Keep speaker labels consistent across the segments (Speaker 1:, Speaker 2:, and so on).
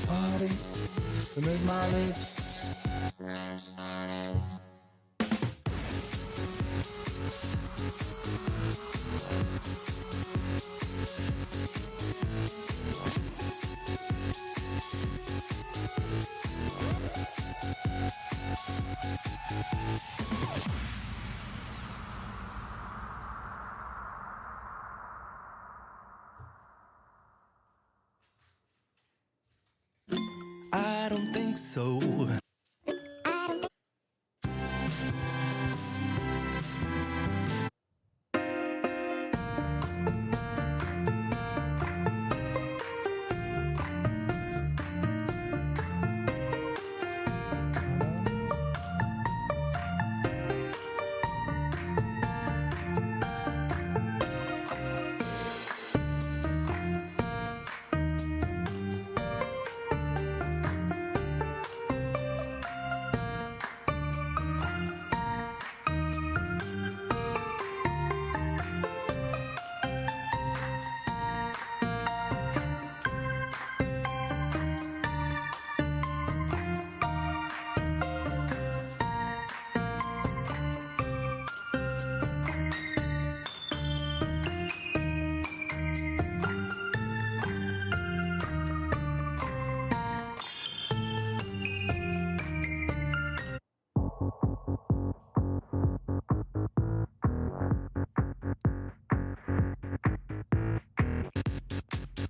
Speaker 1: Party. Move my lips.
Speaker 2: I don't think so.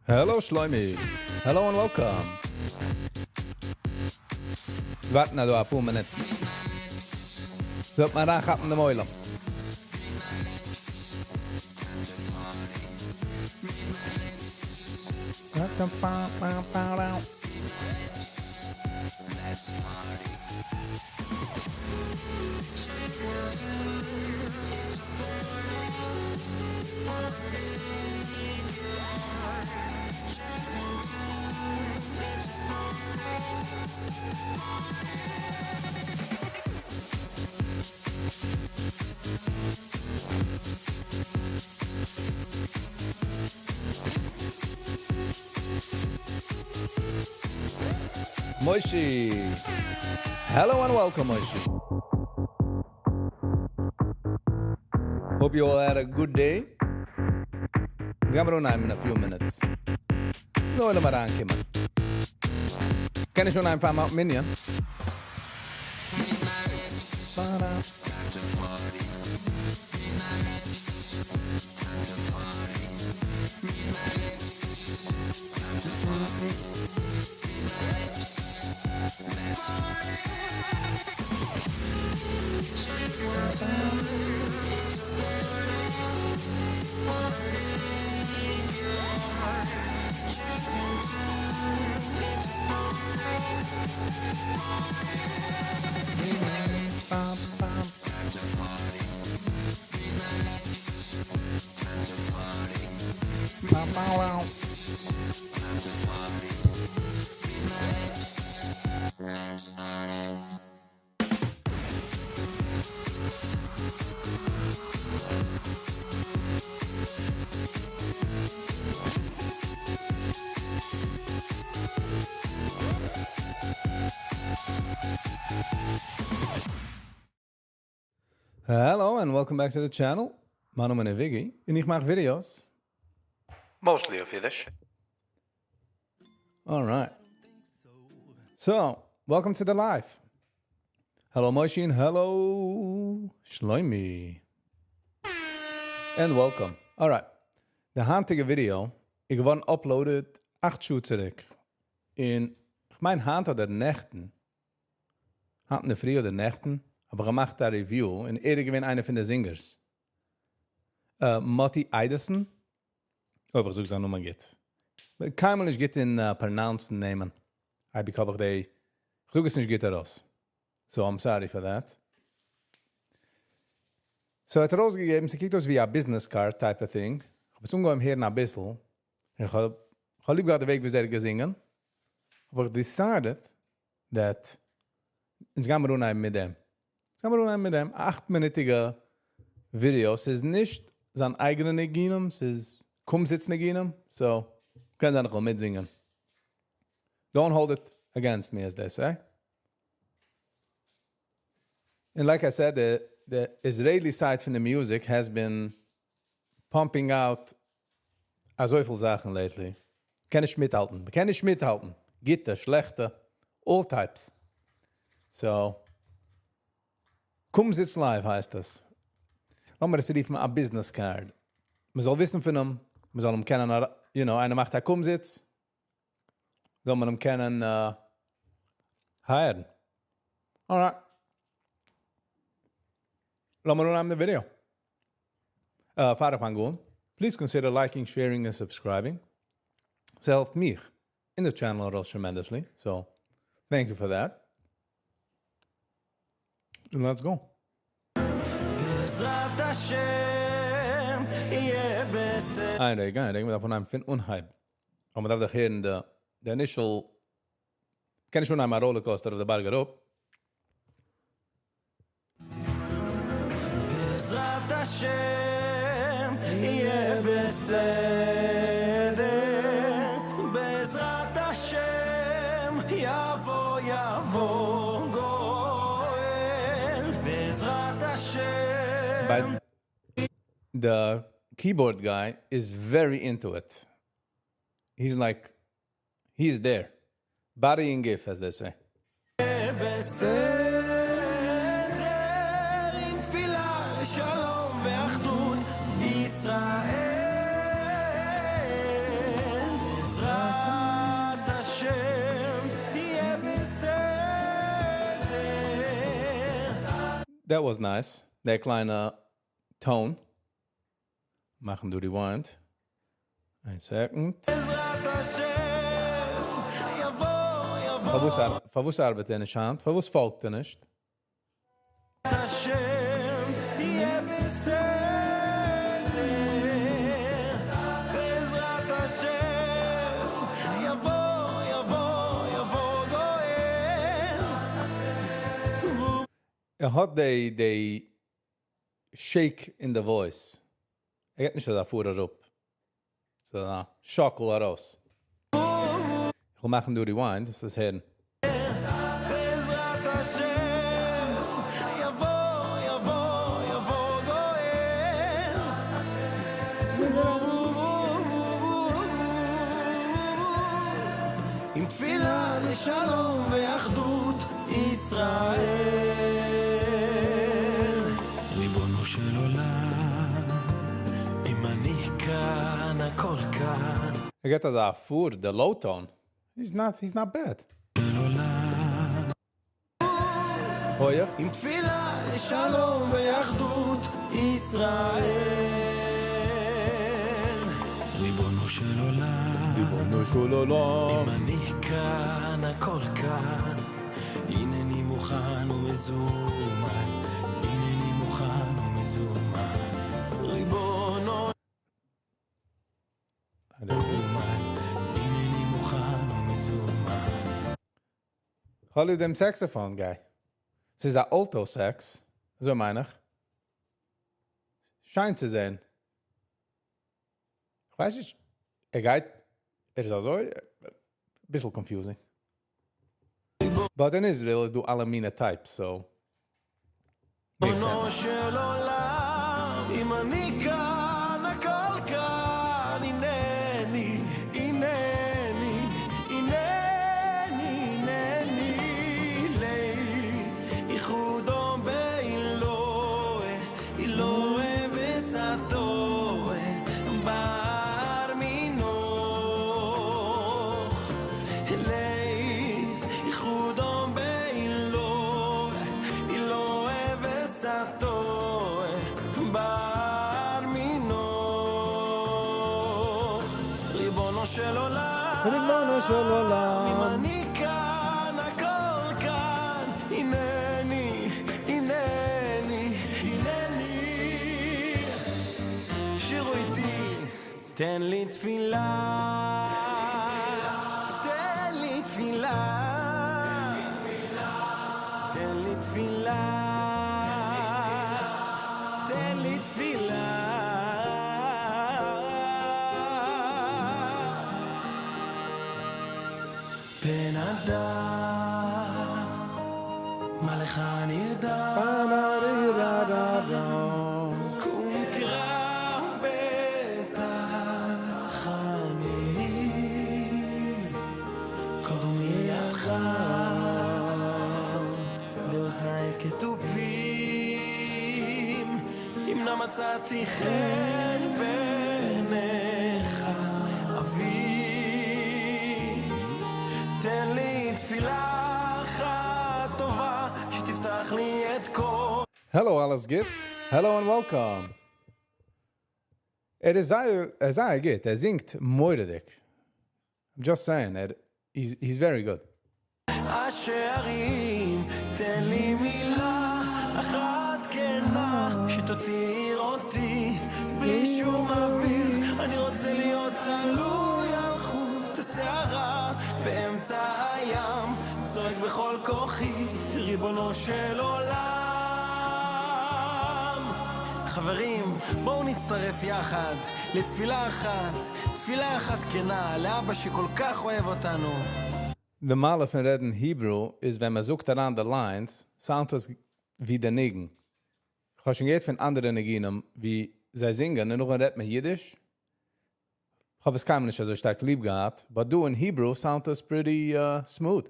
Speaker 1: Hello Shloimi. Hello and welcome. ווארטן דא אפאר מינוט. זאל מען אריינכאפן דעם עולם. Moishi. Hello and welcome, Moishi. Hope you all had a good day. גיימיר אנהייבן in a few minutes. דער עולם אריינקומען. קען איך שוין אנפאנגען מיט מנין? Hello and welcome back to the channel. מיין נאמען איז Viggy און איך מאך videos.
Speaker 3: Mostly אויף אידיש.
Speaker 1: All right. So, welcome to the live. Hello Moishi and hello Shloimi. And welcome. All right. די היינטיגע video איז געווארן uploaded 8 שעה צוריק. און איך מיין היינט אדער נעכטן. היינט אין דער פרי אדער נעכטן. האב איך געמאכט א review און ער איז געווען איינער פון די singers. Moti Eideson. אויב איך זאג זיין נאמען גוט. קיינמאל נישט גוט אין pronouncen נעמען. איך האב די, איך זאג עס נישט גוט ארויס. So I'm sorry for that. So ער האט ארויסגעגעבן, ס'קוקט אויס ווי א business card type of thing. איך האב עס אנגעהויבן הערן א ביסל. איך האב איך האב ליב געהאט די וועג ווי זיי געזינגען. האב איך decided that אונז גיימיר אנהייבן מיט דעם. אונז גיימיר אנהייבן מיט דעם אכט-מינוטיגע video. ס'איז נישט זיין אייגענע ניגונים, ס'איז קומזיץ ניגונים. So. קען זיין איך וועל מיטזינגען. Don't hold it against me, as they say. And like I said, the Israeli side from the music has been pumping out אזויפיל זאכן lately. קען נישט מיטהאלטן. קען נישט מיטהאלטן. גוטע, שלעכטע, all types. So, קומזיץ Live הייסט עס. לאמיר עס רופן א business card. מען זאל וויסן פון אים, מען זאל אים קענען, איינער מאכט א קומזיץ, זאל מען אים קענען hire ן. Alright. לאמיר אנהייבן די video. פאר איך פאנג אן, please consider liking, sharing and subscribing. ס'העלפט מיך אין the channel ארויס tremendously. So, thank you for that. And let's go.
Speaker 2: בעזרת השם יהיה בסדר.
Speaker 1: איין רגע, איין רגע, מ'דארף פון איין פון אנהייב. אבער מ'דארף דאך הערן the initial. קען איך שוין איינמאל roller coaster אויף די בארג אראפ.
Speaker 2: בעזרת השם יהיה בסדר. בעזרת השם יבוא יבוא גואל. בעזרת השם.
Speaker 1: But the keyboard guy is very into it. He's like, he's there. Body and gift, as they say.
Speaker 2: בסדר עם תפילה לשלום ואחדות ישראל. בעזרת השם יהיה בסדר.
Speaker 1: That was nice. דער קליינע tone. מאכן דא rewind. A second.
Speaker 2: בעזרת השם יבוא יבוא
Speaker 1: פארוואס ארבעט ער נישט היינט? פארוואס פאלגט ער נישט?
Speaker 2: השם יהיה בסדר. בעזרת השם יבוא יבוא יבוא גואל.
Speaker 1: ער האט די shake in the voice. ער גייט נישט אזא פאר אראפ. אזא שאקל ארויס. איך וויל מאכן דא rewind, דאס איז הערן.
Speaker 2: בעזרת השם יבוא יבוא יבוא גואל. וו, וו, וו, וו, וו, עם תפילה לשלום ואחדות ישראל. ריבונו של עולם, אם אני כאן, הכל כאן.
Speaker 1: ער גייט אזא פאר, the low tone. He's not bad.
Speaker 2: של עולם.
Speaker 1: הויך.
Speaker 2: עם תפילה לשלום ואחדות ישראל. ריבונו של עולם,
Speaker 1: ריבונו של עולם.
Speaker 2: אם אני כאן, הכל כאן. הנני מוכן ומזומן, הנני מוכן ומזומן. ריבונו הנני מוכן ומזומן.
Speaker 1: האלי דעם saxophone guy. ס'איז א alto sax. אזוי מיין איך. שיינט צו זען. איך ווייס נישט. ער גייט, ער איז אזוי, א ביסל confusing. But in Israel איז דא אלע מיני types, so makes
Speaker 2: ריבונו
Speaker 1: sense.
Speaker 2: של עולם, אם אני כאן, הכל כאן, הנני, הנני, הנני, הנני, לייז, ייחודו באלוהי, אלוהי וסתוה, בר מינוך. לייז, ייחודו באלוהי, אלוהי וסתוה, בר מינוך. ריבונו של עולם,
Speaker 1: ריבונו של עולם.
Speaker 2: אם אני כאן, הכל כאן, הנני, הנני, הנני. שירו איתי, תן לי תפילה, תן לי תפילה, תן לי תפילה, תן לי תפילה. בן אדם, מה לך נרדם? קום קרא בתחנונים, קול דומייתך לאוזני כתופים, אם נא מצאתי חן בעיניך, אבי, תן לי תפילה אחת טובה שתפתח לי את כל
Speaker 1: Hello, אלעס גוטס. Hello and welcome. ער איז זייער, ער איז זייער גוט. ער זינגט מורא'דיג. I'm just saying, he's very good.
Speaker 2: השערים, תן לי מילה אחת כנה שתותיר אותי בלי שום אוויר. אני רוצה להיות תלוי על חוט השערה באמצע הים, צועק בכל כוחי, ריבונו של עולם. חברים, בואו נצטרף יחד לתפילה אחת, תפילה אחת כנה לאבא שכל כך אוהב אותנו.
Speaker 1: די מעלה פון רעדן Hebrew איז, ווען מען זאגט אריין די lines, sound עס ווי דער ניגון. איך האב שוין געהערט פון אנדערע ניגונים, ווי זיי זינגען, און נאך רעדט מען אידיש. איך האב עס קיינמאל נישט אזוי שטארק ליב געהאט, but דא אין Hebrew sound עס pretty smooth.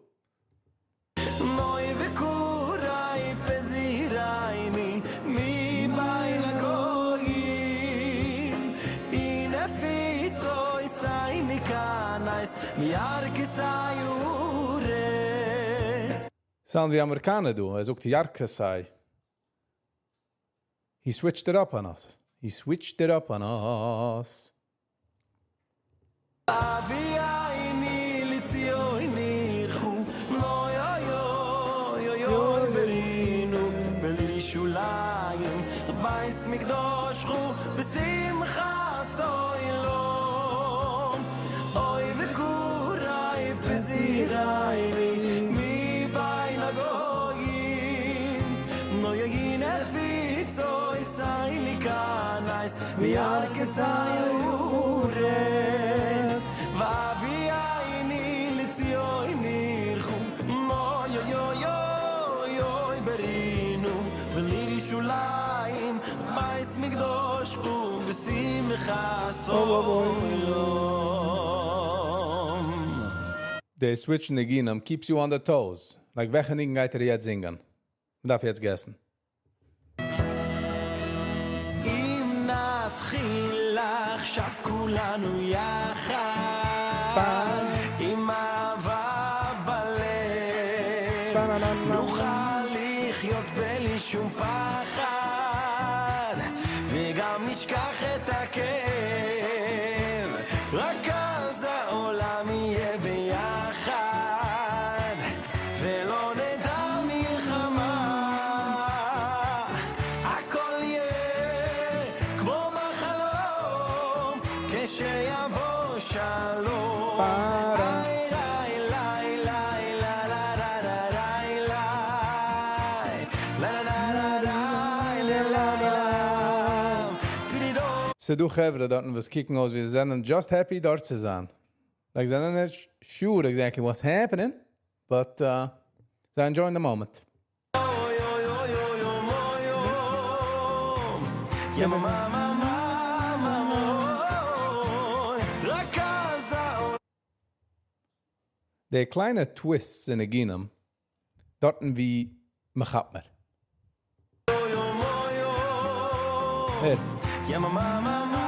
Speaker 2: נוי וקוראי פזירייני מבין הגויים הנה פיצוי סייני כנייס מירכסי אורץ.
Speaker 1: Sound ווי אמעריקאנער דא, ער זאגט ירכתי. He switched it up on us. He switched it up on us.
Speaker 2: אבי עיני לציון נרחו נוי אוי אוי אוי אוי ברינו בלירושלים בית מקדושכו בשמחה סוילום אוי וקוראי פזירייני מבין הגויים נוי הנה פיצוי סייני כנייס מירכתי אורץ ואבי עיני לציון נרחו אוי אוי אוי אוי אוי ברינו ולירושלים בית מקדושכו בשמחה סוילום.
Speaker 1: די switch ניגונים keeps you on the toes. Like, וועלכע ניגון גייט ער יעצט זינגען? מ'דארף יעצט guess ן.
Speaker 2: אם נתחיל עכשיו כולנו יחד עם אהבה בלב נוכל לחיות בלי שום פחד וגם נשכח את הכאב, רק אז העולם יהיה ביחד ולא נדע מלחמה. הכל יהיה כמו בחלום כשיבוא שלום. איי, ליי, ליי, ליי, לה, לה, לה, לה, ליי, ליי. לה, לה, לה, לה, ליי, לה, לה, לה. טירידו.
Speaker 1: ס'דא חברה דארטן וואס קוקן אויס ווי זיי זענען just happy דארט צו זיין. Like, זיי זענען נישט sure exactly what's happening, but they're enjoying the moment.
Speaker 2: אוי אוי אוי אוי אוי אוי יא מה מה מה מה אוי רק אז העולם
Speaker 1: די קליינע twists אין ניגונים, דארטן ווי מ'כאפט מער.
Speaker 2: אוי אוי אוי
Speaker 1: הער.
Speaker 2: יא מה מה מה מה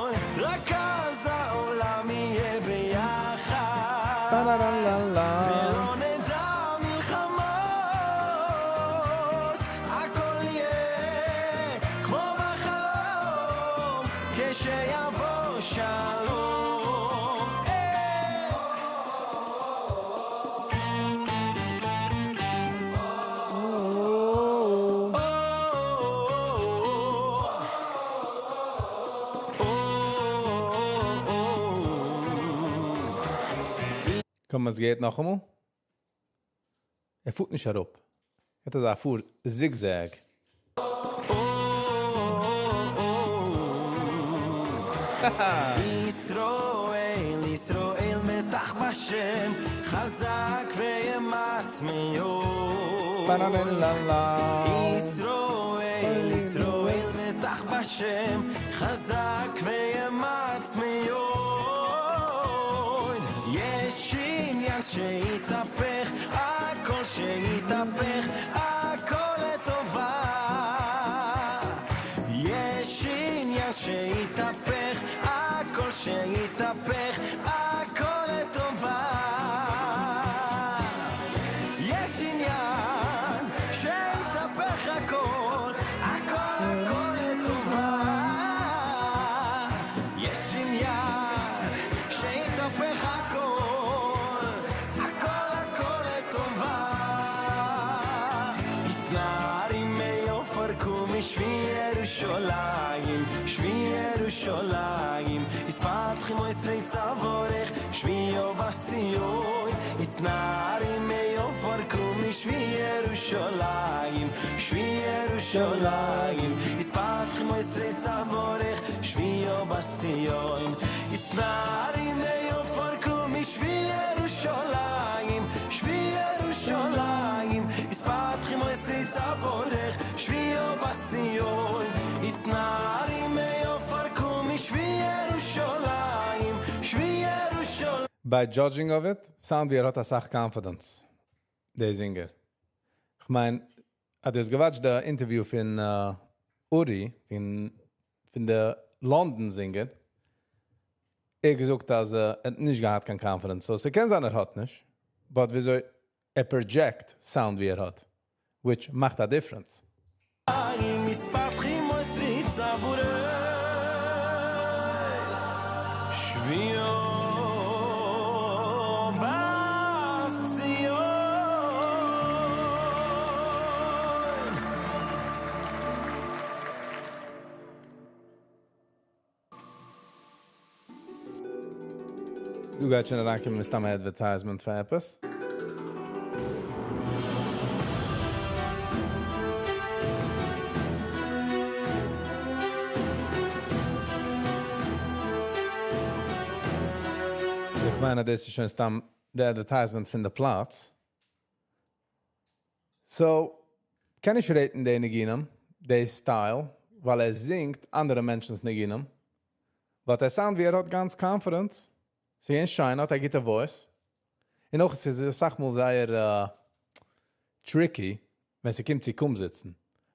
Speaker 2: אוי רק אז העולם יהיה ביחד
Speaker 1: לה-לה-לה-לה.
Speaker 2: ולא נדע מלחמות. הכל יהיה כמו בחלום כשיבוא שלום. אה. או, או, או,
Speaker 1: קום, עס גייט נאכאמאל. ער פארט נישט אראפ. ער האט דא פאר zigzag.
Speaker 2: ישראל ישראל בטח בשם חזק ואמץ מאוד ישראל ישראל בטח בשם חזק ואמץ מאוד יש עניין שיתהפך הכל שיתהפך הכל לטובה יש עניין שיתהפך הכל שיתהפך הכל לטובה יש עניין שיתהפך הכל הכל הכל לטובה יש עניין שיתהפך הכל הכל הכל לטובה ישנא מעפר קומי שבי ירושלים שבי ירושלים יתפתחי מוסרי צווארך שבי בת ציון התנערי מעפר קומי שבי ירושלים שבי ירושלים יתפתחי מוסרי צווארך שבי בת ציון התנערי מעפר קומי שבי ירושלים שבי ירושלים יתפתחי מוסרי צווארך שבי בת ציון התנערי מעפר קומי שבי ירושלים שבי ירושלים
Speaker 1: By judging of it, sound ווי ער האט אסאך confidence, דער singer. איך מיין, האט דאס גע watched די interview פון Uri, פון די London singer, ער געזאגט אז ער האט נישט געהאט קיין confidence, so ס'קען זיין ער האט נישט, but וויאזוי ער project sound ווי ער האט, which מאכט א difference.
Speaker 2: יתפתחי מוסרי צווארך שבי בת ציון.
Speaker 1: דא גייט שוין אריינקומען מסתם advertisement פאר עפעס. איך מיין, דאס איז שוין סתם די advertisement פון די פלאץ. So, קען איך rate ן די ניגונים, די style, ווייל ער זינגט אנדערע מענטשנ'ס ניגונים. But ער sound ווי ער האט גאנץ confidence. זייער שיין, האט א גוטע voice. און אויך עס איז אסאך מאל זייער tricky, ווען ס'קומט צו קומזיצן.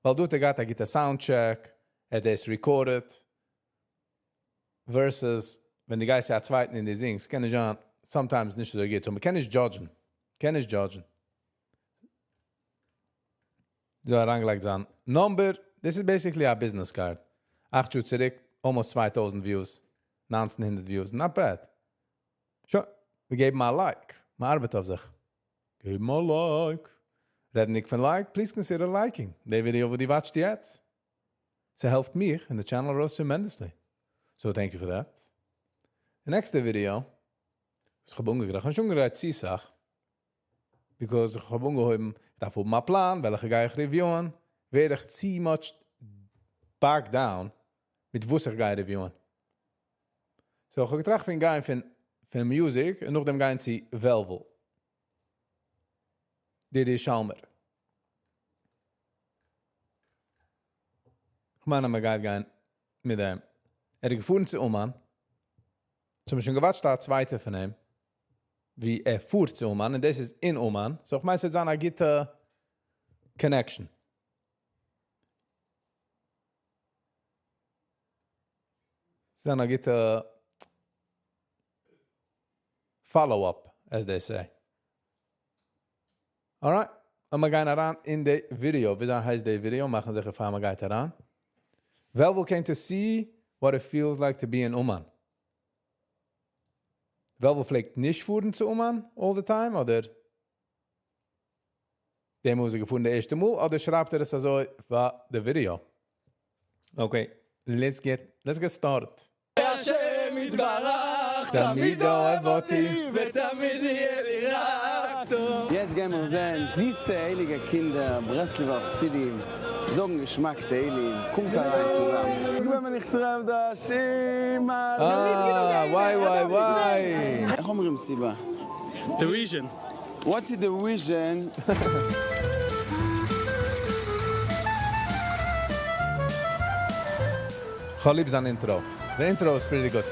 Speaker 1: ווייל דא האט ער געהאט א גוטע sound check, ער האט דאס recorded, versus ווען דו גייסט צו א צווייטן און דו זינגסט, קען נישט זיין, sometimes נישט אזוי גוט. So, מ'קען נישט judge ן. קען נישט judge ן. דא אריינגעלייגט זיין number. This is basically a business card. 8 שעה צוריק, almost 2000 views. 1900 views. Not bad. שוין, מיר געבן א like. מ'ארבעט אויף זיך. געבן א like. רעדנדיג פון like, please consider liking. די video וואס דו watch סט יעצט. ס'העלפט מיר און די channel ארויס tremendously. So thank you for that. The next video, איך האב אנגעגרייט. איך האב שוין אנגעגרייט צו סאך. Because איך האב אנגעהויבן, איך דארף האבן א פלאן, וועלכע גיי איך review ען, ווער איך too much back down, מיט וואס איך גיי review ען. So איך האב געטראכט פון גיין פון music און נאכדעם גיין צו וועלוול. דער ירושלמער. איך מיין, אז מ'גייט גיין מיט דעם. ער איז געפארן צו אומאן. So, מיר שוין גע watch ט א צווייטע פון אים. ווי ער פארט צו אומאן, און דאס איז אין אומאן. So, איך מיין, ס'וועט זיין א גוטע connection. ס'איז א גוטע follow-up, as they say. Alright, און מיר גייען אריין אין די video. ווי הייסט די video? מאכן זיכער פאר מ'גייט אריין. Velvel came to see what it feels like to be in Uman. Velvel פלעגט נישט פארן צו אומאן all the time, אדער דעם איז ער געפארן די ערשטע מאל, אדער שרייבט ער עס אזוי פאר די video. Okay, let's get started.
Speaker 4: השם יתברך,
Speaker 1: תמיד אוהב אותי,
Speaker 4: ותמיד יהיה לי רק טוב.
Speaker 5: יעצט גייען מיר זען זיסע הייליגע קינדער, ברסלב'ער חסידים. זאגן געשמאק תהלים, קומט אריין צוזאם. וועמען איך טרעף דא שימעלע.
Speaker 1: אה, וויי וויי וויי.
Speaker 5: איך אומרים סיבה?
Speaker 4: The reason.
Speaker 5: What's the reason?
Speaker 1: כ'האב ליב זיין intro. The intro is pretty good.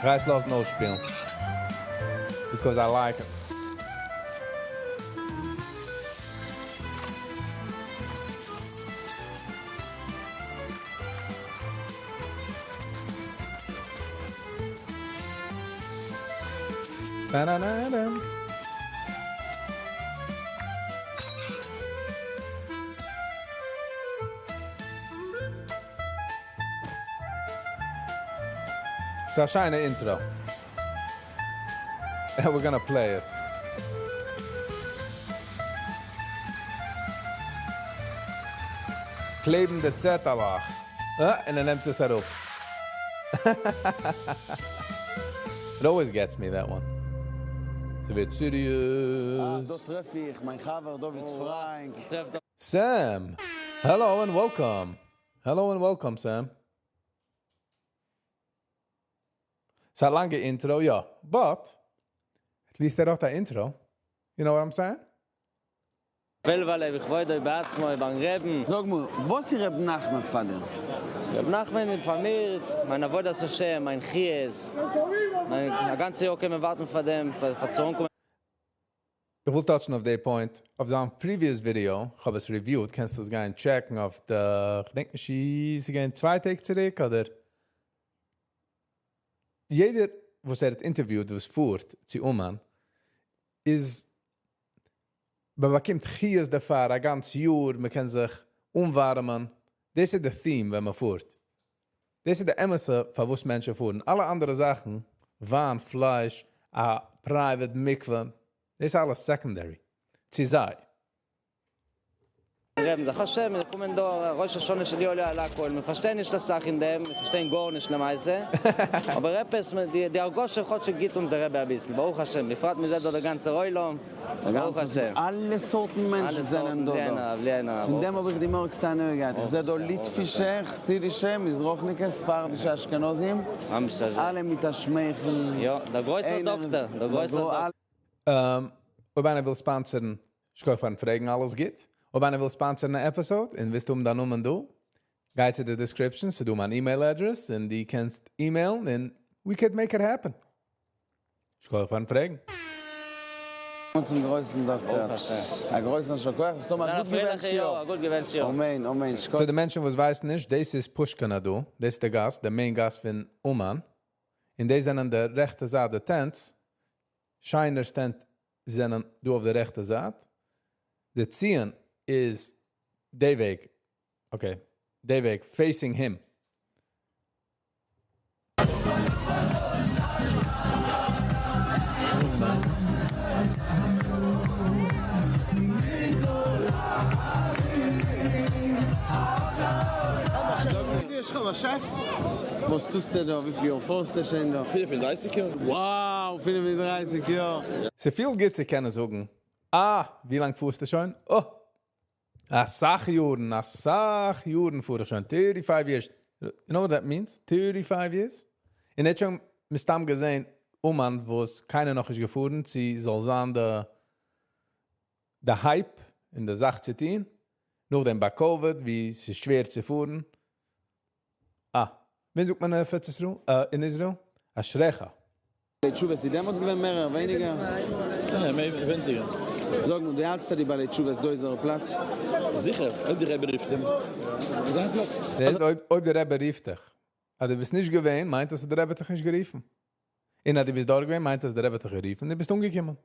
Speaker 1: כ'גיי עס לאזן אויסשפילן. Because I like it. Ba-da-da-dum. ס'איז א שיינע intro. And we're gonna play it. קלעבן די צעטעלעך. אה, און ער נעמט עס אראפ. It always gets me, that one. ס'ווערט
Speaker 5: אה,
Speaker 1: serious.
Speaker 5: דא טרעף איך מיין חבר דוד פריינק.
Speaker 1: Sam, hello and welcome. Hello and welcome, Sam. ס'איז א לאנגע intro, יא. But, at least ער האט א intro. You know what I'm saying?
Speaker 6: וועלוועלע בכבודו ובעצמו ביים רבי'ן.
Speaker 5: זאג מיר, וואס איז ר' נחמן פאר דיר?
Speaker 6: ר' נחמן איז פאר מיר מיין עבודת השם, מיין חיות, מיין א גאנצע יאר קען מען ווארטן פאר דעם, פאר צו אנקומען.
Speaker 1: איך וויל touch ן אויף די point. אויף זיין previous video, איך האב עס reviewed, קענסט עס גיין check ן אויף די, איך דענק נישט, ס'איז געווען צוויי טעג צוריק, אדער יעדער וואס ער האט interviewed וואס פארט צו אומאן, איז מען באקומט חיות דערפאר א גאנץ יאר, מען קען זיך אנווארעמען. דאס איז די theme ווען מען פארט. דאס איז די אמת'ע פארוואס מענטשן פארן. אלע אנדערע זאכן, וויין, פלייש, א private מקווה, דאס איז אלעס secondary. צו זיי.
Speaker 6: רבי'ן זיך השם, מיר קומען דא ראש השנה שלי עולה על הכל, מיר פארשטייען נישט אסאך אין דעם, מיר פארשטייען גארנישט למעשה, אבער עפעס די הרגשה כאטשיג גיט אונזער רבי אביסל, ברוך השם, בפרט מען זעט דא דער גאנצער עולם, ברוך השם.
Speaker 5: אלע סארטן מענטשן זענען דא דא. פון דעם האב איך די מערסטע הנאה געהאט. איך זע דא ליטווישע, חסידישע, מזרחניקעס, ספרדישע, אשכנזים, אלע מיט א שמייכל.
Speaker 6: יא, דער גרויסער דאקטער, דער גרויסער דאקטער.
Speaker 1: אויב איינער וויל sponsor ן, שכוח פארן פרעגן, אלעס גוט. אויב איינער וויל sponsor ן א episode און ווילסט האבן דיין נאמען דא, גיי צו די description, ס'דא מיין email address, און דו קענסט email ן און we could make it happen. שכוח פארן פרעגן.
Speaker 5: צום גרויסן דאקטער. א גרויסן שכוח, ס'טוט מיר א גוט געווענטש יאר.
Speaker 6: א גוט געווענטש יאר.
Speaker 5: אמן, אמן, שכוח.
Speaker 1: So די מענטשן וואס ווייסן נישט, דאס איז פושקינא דא, דאס איז די גאס, די main גאס פון אומאן. און דאס זענען די רעכטע זייט די tents, שיינער'ס tent זענען דא אויף די רעכטע זייט. די ציון איז די וועג, okay, די וועג, facing him.
Speaker 5: וואס טוסטו דא? וויפיל יאר פארסטו שוין דא?
Speaker 4: 35 יאר.
Speaker 5: Wow, 35 יאר.
Speaker 1: ס'פיל גוט צו קענען זאגן, אה, ווי לאנג פארסטו שוין? אה, אסאך יארן, אסאך יארן פאר איך שוין, 35 years. You know what that means? 35 years? און ער האט שוין מסתם געזען, אומאן, וואס קיינער נאך נישט געפארן, צו זאל זיין די hype אין די זאך צו טון, נאכדעם ביי COVID, ווי ס'איז שווער צו פארן. אה, ווען זאגט מען אויף ארץ ישראל? אין ישראל? אשריך.
Speaker 5: די תשובות איז דעמאלטס געווען מער אדער ווייניגער?
Speaker 4: יא, מער ווייניגער.
Speaker 5: זאג נאר, דו האלטסט אז די בעלי תשובות דא איז זייער פלאץ?
Speaker 4: זיכער, אויב די רבי רופט אים, איז זיין פלאץ.
Speaker 1: אויב די רבי רופט דיך. אז דו ביסט נישט געווען, מיינט אז די רבי האט דיך נישט גערופן. און אז דו ביסט דארט געווען, מיינט אז די רבי האט דיך גערופן, דו ביסט אנגעקומען.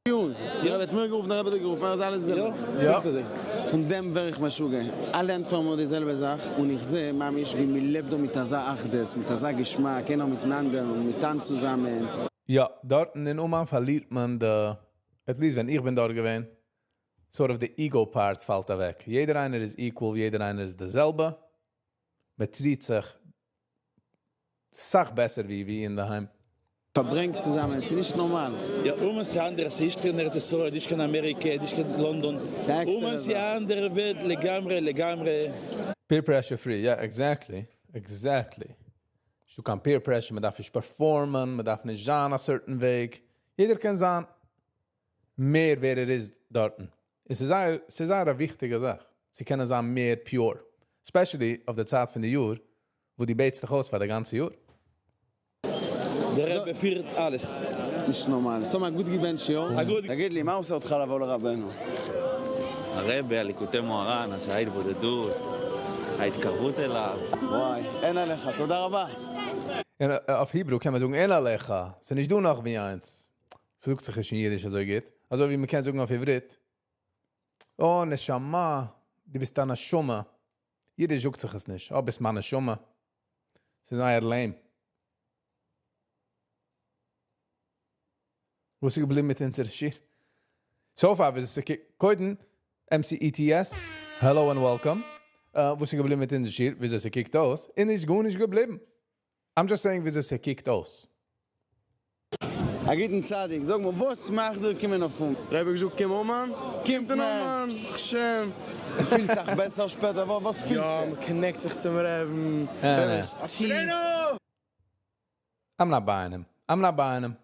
Speaker 5: יוז, די רבי האט מיר גערופן, די רבי האט דיך גערופן, אז אלעס איז זעלבע.
Speaker 1: יא.
Speaker 5: פון דעם ווער איך משוגע. אלע ענטפערן מיר די זעלבע זאך, און איך זע ממש ווי מען לעבט דא מיט אזא אחדות, מיט אזא געשמאק, איינער מיטן אנדערן, מען טאנצט צוזאמען.
Speaker 1: יא, דארטן אין אומאן פארלירט מען די, at least ווען איך בין דארט געווען, sort of די ego part פאלט אוועק. יעדער איינער איז equal, יעדער איינער איז די זעלבע. מען treat זיך סאך בעסער ווי אין דערהיים.
Speaker 5: פארברענגט צוזאמען, ס'איז נישט נארמאל.
Speaker 4: יא, אומאן ס'איז אנדערש, ס'איז נישט קיין ארץ ישראל, נישט קיין אמעריקע, נישט קיין לאנדאן, אומאן ס'איז א אנדערע וועלט לגמרי לגמרי.
Speaker 1: Peer pressure free, יא exactly, exactly. נישטא קיין peer pressure, מ'דארף נישט perform ען, מ'דארף נישט זיין א certain וועג, יעדער קען זיין מער ווער ער איז דארטן. און ס'איז זייער, ס'איז זייער א וויכטיגע זאך צו קענען זיין מער pure, especially אויף די צייט פון די יאר וואס דו בעטסט דיך אויס פאר די גאנצע יאר.
Speaker 4: דער רבי פירט אלעס.
Speaker 5: נישט נארמאל. סתם א גוט געבענטשט יאר.
Speaker 4: א גוט.
Speaker 5: תגיד לי, מה עושה אותך לבוא לרבינו?
Speaker 7: הרבי, הליקוטי מוהר"ן, ההתבודדות, ההתקרבות אליו.
Speaker 5: וואי, אין עליך, תודה רבה.
Speaker 1: און אויף Hebrew קען מען זאגן אין עליך, ס'איז נישט דא נאך ווי איינס. ס'זאגט זיך נישט אין אידיש אזוי גוט, אזוי ווי מ'קען זאגן אויף עברית, אה, נשמה, דו ביסט א נשמה. אידיש זאגט זיך עס נישט, אה, ביסט מיין נשמה. ס'איז זייער lame. וואס איז געבליבן מיט אונזער שיעור? So far, ווי ס'קוקט, קודם, MCETS, hello and welcome. וואס איז געבליבן מיט אונזער שיעור, וויאזוי ס'קוקט אויס, און נישט גארנישט געבליבן. I'm just saying וויאזוי ס'קוקט אויס.
Speaker 5: א גוטן צדיק, זאג מיר, וואס מאכט דיר קומען אויף אומאן?
Speaker 8: רבי האט געזאגט קום אומאן, קומט אין אומאן, ברוך השם.
Speaker 5: דו פילסט זיך בעסער שפעטער? וואס פילסטו?
Speaker 8: יא, מען connect זיך צום רעבן, רעבן איז טיף.
Speaker 1: I'm not buying him. I'm not buying him.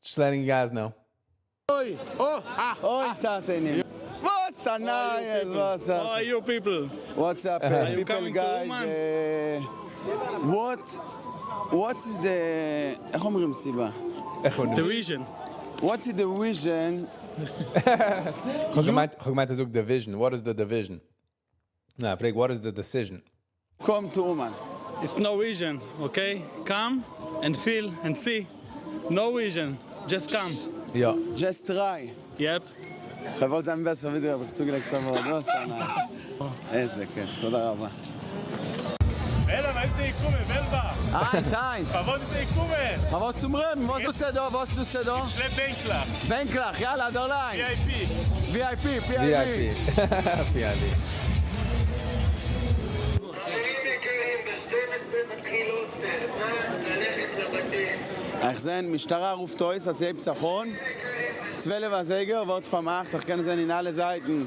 Speaker 1: Just letting you guys know.
Speaker 5: אוי! אוי טאטעניו! וואס א נייעס! וואס א.
Speaker 9: How are you people?
Speaker 5: What's up people guys? What what is the איך אומרים סיבה?
Speaker 9: The reason.
Speaker 5: What's the reason?
Speaker 1: כ'האב געמיינט כ'האב געמיינט ער זאגט division, what is the division? ניין, פרעג what is the decision?
Speaker 5: Come to אומאן.
Speaker 9: It's no reason, okay? Come and feel and see. No reason, just come.
Speaker 1: יא.
Speaker 5: Just try.
Speaker 9: Yep.
Speaker 5: כ'וואלט זיין בעסער ווי דיר האב איך צוגעלייגט א ווארט, וואס א נייעס. איזה כיף, תודה רבה. היי היי. פארוואס צום רעבן? וואס טוסטו דא? וואס טוסטו דא? איך שלעפ בענקלעך. בענקלעך, יאללה דערליין. VIP. VIP,
Speaker 1: VIP. VIP.
Speaker 5: איך זען משטרה רופט אויס אז ס'הייבט זיך אן 12 אזייגער ווערט פארמאכט, איך קען זען אין אלע זייטן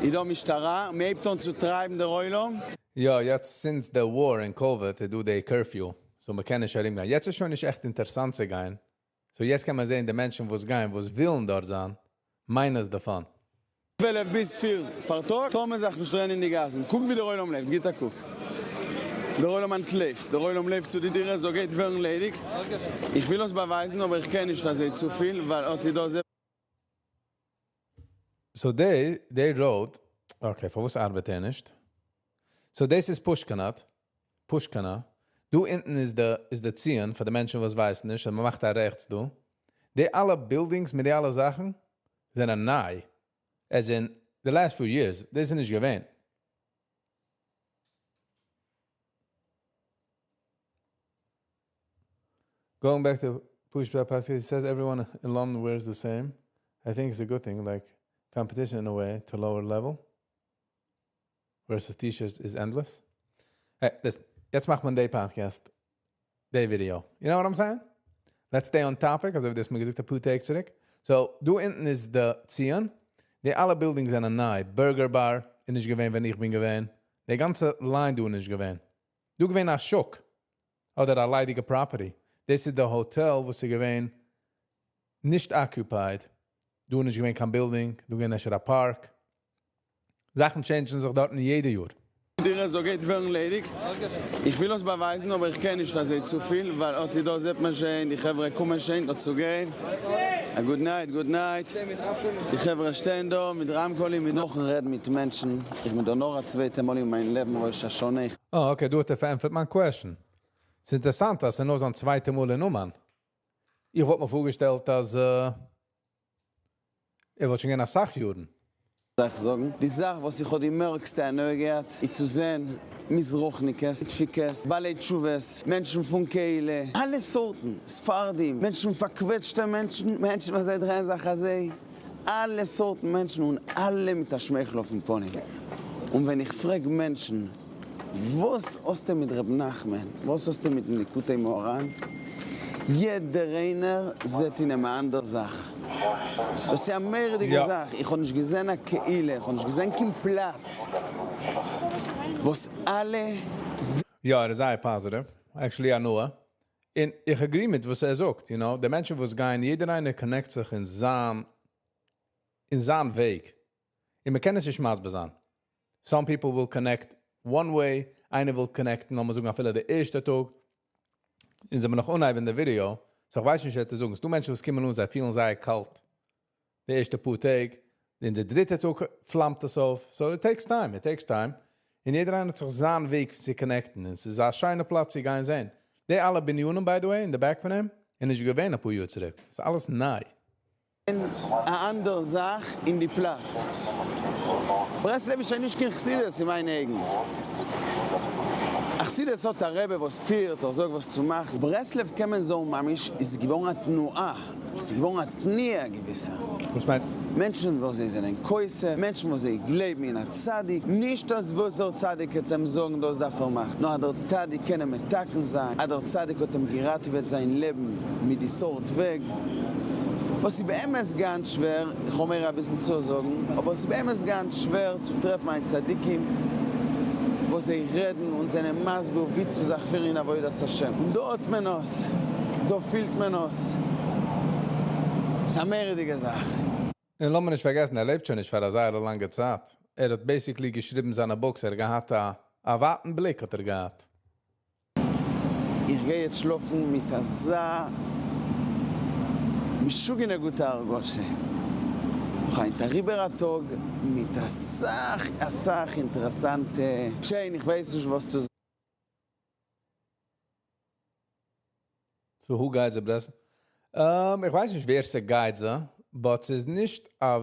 Speaker 5: איז דא משטרה, מ'הייבט אן צו טרייבן דער עולם.
Speaker 1: יא, יעצט since די war און COVID איז דא די curfew, so מ'קען נישט ארום גיין. יעצט איז שוין נישט עכט אינטערעסאנט צו גיין, so יעצט קען מען זען די מענטשן וואס גייען וואס ווילן דארט זיין, minus די fun.
Speaker 5: 12 ביז 4 פארטאג טאר מען זיך נישט דרייען אין די גאסן, קוק ווי דער עולם לעבט, גיט א קוק. דער עולם אנטלויפט, דער עולם לויפט צו די דירות, דא גייט ווערן ליידיג. איך וויל עס באווייזן אבער איך קען נישט אזוי צופיל ווייל אט איז דא.
Speaker 1: So די די road, okay פארוואס ארבעט ער נישט? So דאס איז פושקאנאט, פושקאנא, דא אונטן איז די איז די ציון פאר די מענטשן וואס ווייסן נישט, אז מען מאכט א רעכטס דא, די אלע buildings מיט די אלע זאכן זענען ניי, as in the last few years, דאס איז נישט געווען. Going back to Pushpa Pascal, he says everyone in London wears the same. I think it's a good thing, like competition in a way to lower level versus t-shirts is endless. Hey, listen, יעצט מאכט מען די podcast, די video. You know what I'm saying? Let's stay on topic, אזוי ווי דאס מיר געזאגט אפאר טעג צוריק. So, דא אונטן איז די ציון. די אלע buildings זענען ניי. Burger Bar איז נישט געווען ווען איך בין געווען. די גאנצע line דא איז נישט געווען. דא געווען א שוק. אדער א ליידיגע property. דאס איז די האטעל וואס איז געווען נישט occupied. דא איז נישט געווען קיין building, דא געווען אפשר א פארק. זאכן change ן זיך דארטן יעדע יאר.
Speaker 5: דירות דא גייט ווערן ליידיג. איך וויל עס באווייזן אבער איך קען נישט אזוי צופיל ווייל אט איז דא זעט מען שוין די חברה קומען שוין דא צו גיין. א good night good night. די חברה שטייען דא מיט רמקולים מיט. נאכן רעדן מיט מענטשן, איך בין דא נאר א צווייטע מאל אין מיין לעבן ראש השנה. איך.
Speaker 1: אה okay דא האט ער פארענטפערט מיין question. ס'איז אינטערעסאנט אז ס'איז נאר זיין צווייטע מאל אין אומאן. איך וואלט מיר פארגעשטעלט אז ער וואלט שוין געווען אסאך יארן.
Speaker 5: זאך זאגן, די זאך וואס איך האב די מערקסטע הנאה געהאט איז צו זען מזרחניקעס, ליטפיקעס, בעלי תשובות, מענטשן פון קהילה, אלע סארטן, ספרדים, מענטשן פארקוועטשטע מענטשן, מענטשן וואס זיי דרייען זיך אזוי, אלע סארטן מענטשן און אלע מיט א שמייכל אויפן פנים. און ווען איך פרעג מענטשן, וואס האסטו מיט ר' נחמן? וואס האסטו מיטן ליקוטי מוהר"ן? יעדער איינער זעט אין אים א אנדער זאך. דאס איז א מורא'דיגע זאך, איך האב נישט געזען א קהילה, איך האב נישט געזען קיין פלאץ וואס אלע.
Speaker 1: יא, ער איז זייער positive, actually הנאה, און איך agree מיט וואס ער זאגט, you know, די מענטשן וואס גייען, יעדער איינער connect זיך אין זיין אין זיין וועג, און מען קען עס נישט מסביר זיין, some people will connect one way, איינער וויל connect ן לאמיר זאגן אפילו די ערשטע טאג, אונז זעמיר נאך אנהייב אין די ווידיאו, so איך ווייס נישט ווער צו זאגן, ס'דא מענטשן וואס קומען אן זיי פילן זייער קאלט די ערשטע פאר טעג, און די דריטע טאג פלאמט עס אויף, so it takes time, it takes time, און יעדער איינער האט זיך זיין וועג צו connect ן, און ס'איז א שיינע פלאץ צו גיין זען. די אלע בנינים by the way אין די back פון אים, איז נישט געווען אפאר יאר צוריק, ס'איז אלעס ניי.
Speaker 5: א אנדער זאך אין די פלאץ. ברסלב איז שוין נישט קיין חסידות אין מיינע אויגן. א חסידות האט א רבי וואס פירט, ער זאגט וואס צו מאכן. ברסלב קען מען זאגן ממש איז געווארן א תנועה, ס'איז געווארן א תנועה א געוויסע.
Speaker 1: וואס מיינט?
Speaker 5: מענטשן וואס זיי זענען כוסה, מענטשן וואס זיי גלייבן אין א צדיק, נישט אז וואס דער צדיק העט אים זאגן דאס דארף ער מאכן, נאר אז דער צדיק קען אים מתקן זיין, אז דער צדיק האט אים געראטעוועט זיין לעבן מיט די סארט וועג, וואס איז באמת גאנץ שווער, איך האב מער אביסל צו זאגן, אבער עס איז באמת גאנץ שווער צו טרעפן היינט צדיקים וואס זיי רעדן און זענען מסביר ווי צו זיך פירן אין עבודת השם, און דא האט מען עס, דא פילט מען עס, ס'איז א מורא'דיגע זאך.
Speaker 1: און לאמיר נישט פארגעסן ער לעבט שוין נישט פאר א זייער לאנגע צייט, ער האט basically געשריבן זיינע books, ער האט געהאט א א ווייטן בליק האט ער געהאט.
Speaker 5: איך גיי יעצט שלאפן מיט אזא משוגענע גוטע הרגשה, איך היינט אריבער א טאג מיט אסאך אסאך אינטערעסאנטע. שיין, איך ווייס נישט וואס צו.
Speaker 1: So who guides the ברסלב? איך ווייס נישט ווער ס'גייט זיי, but ס'איז נישט א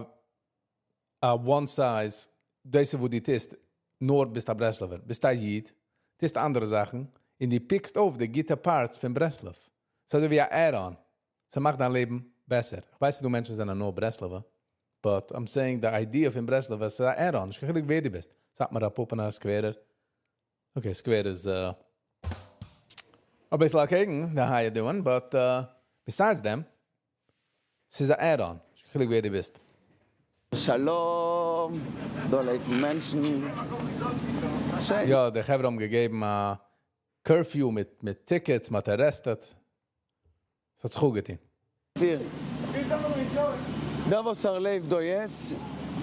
Speaker 1: א one size, דאס איז וואס דו טוסט, נאר ביסט א ברסלב'ער, ביסט א איד, טוסט אנדערע זאכן, און דו pick סט אויף די גוטע parts פון ברסלב. ס'איז אזוי ווי א add-on, ס'מאכט דיין לעבן בעסער. איך ווייס ס'דא מענטשן וואס זענען נאר ברסלב'ער, but I'm saying די idea פון ברסלב אז ס'איז א add-on, נישט קיין חילוק ווער דו ביסט, סאטמארער, פאפענער, סקווערער, okay סקווער איז אביסל אקעגן די how you doing, but besides דעם, ס'איז א add-on, נישט קיין חילוק ווער דו ביסט.
Speaker 5: שלום, דא לויפן מענטשן. שיין.
Speaker 1: יא, די חברה האבן געגעבן א curfew מיט מיט tickets, מ'האט arrested. ס'האט זיך אפגעטון.
Speaker 5: תראי. דער וואס ער לעבט דא יעצט,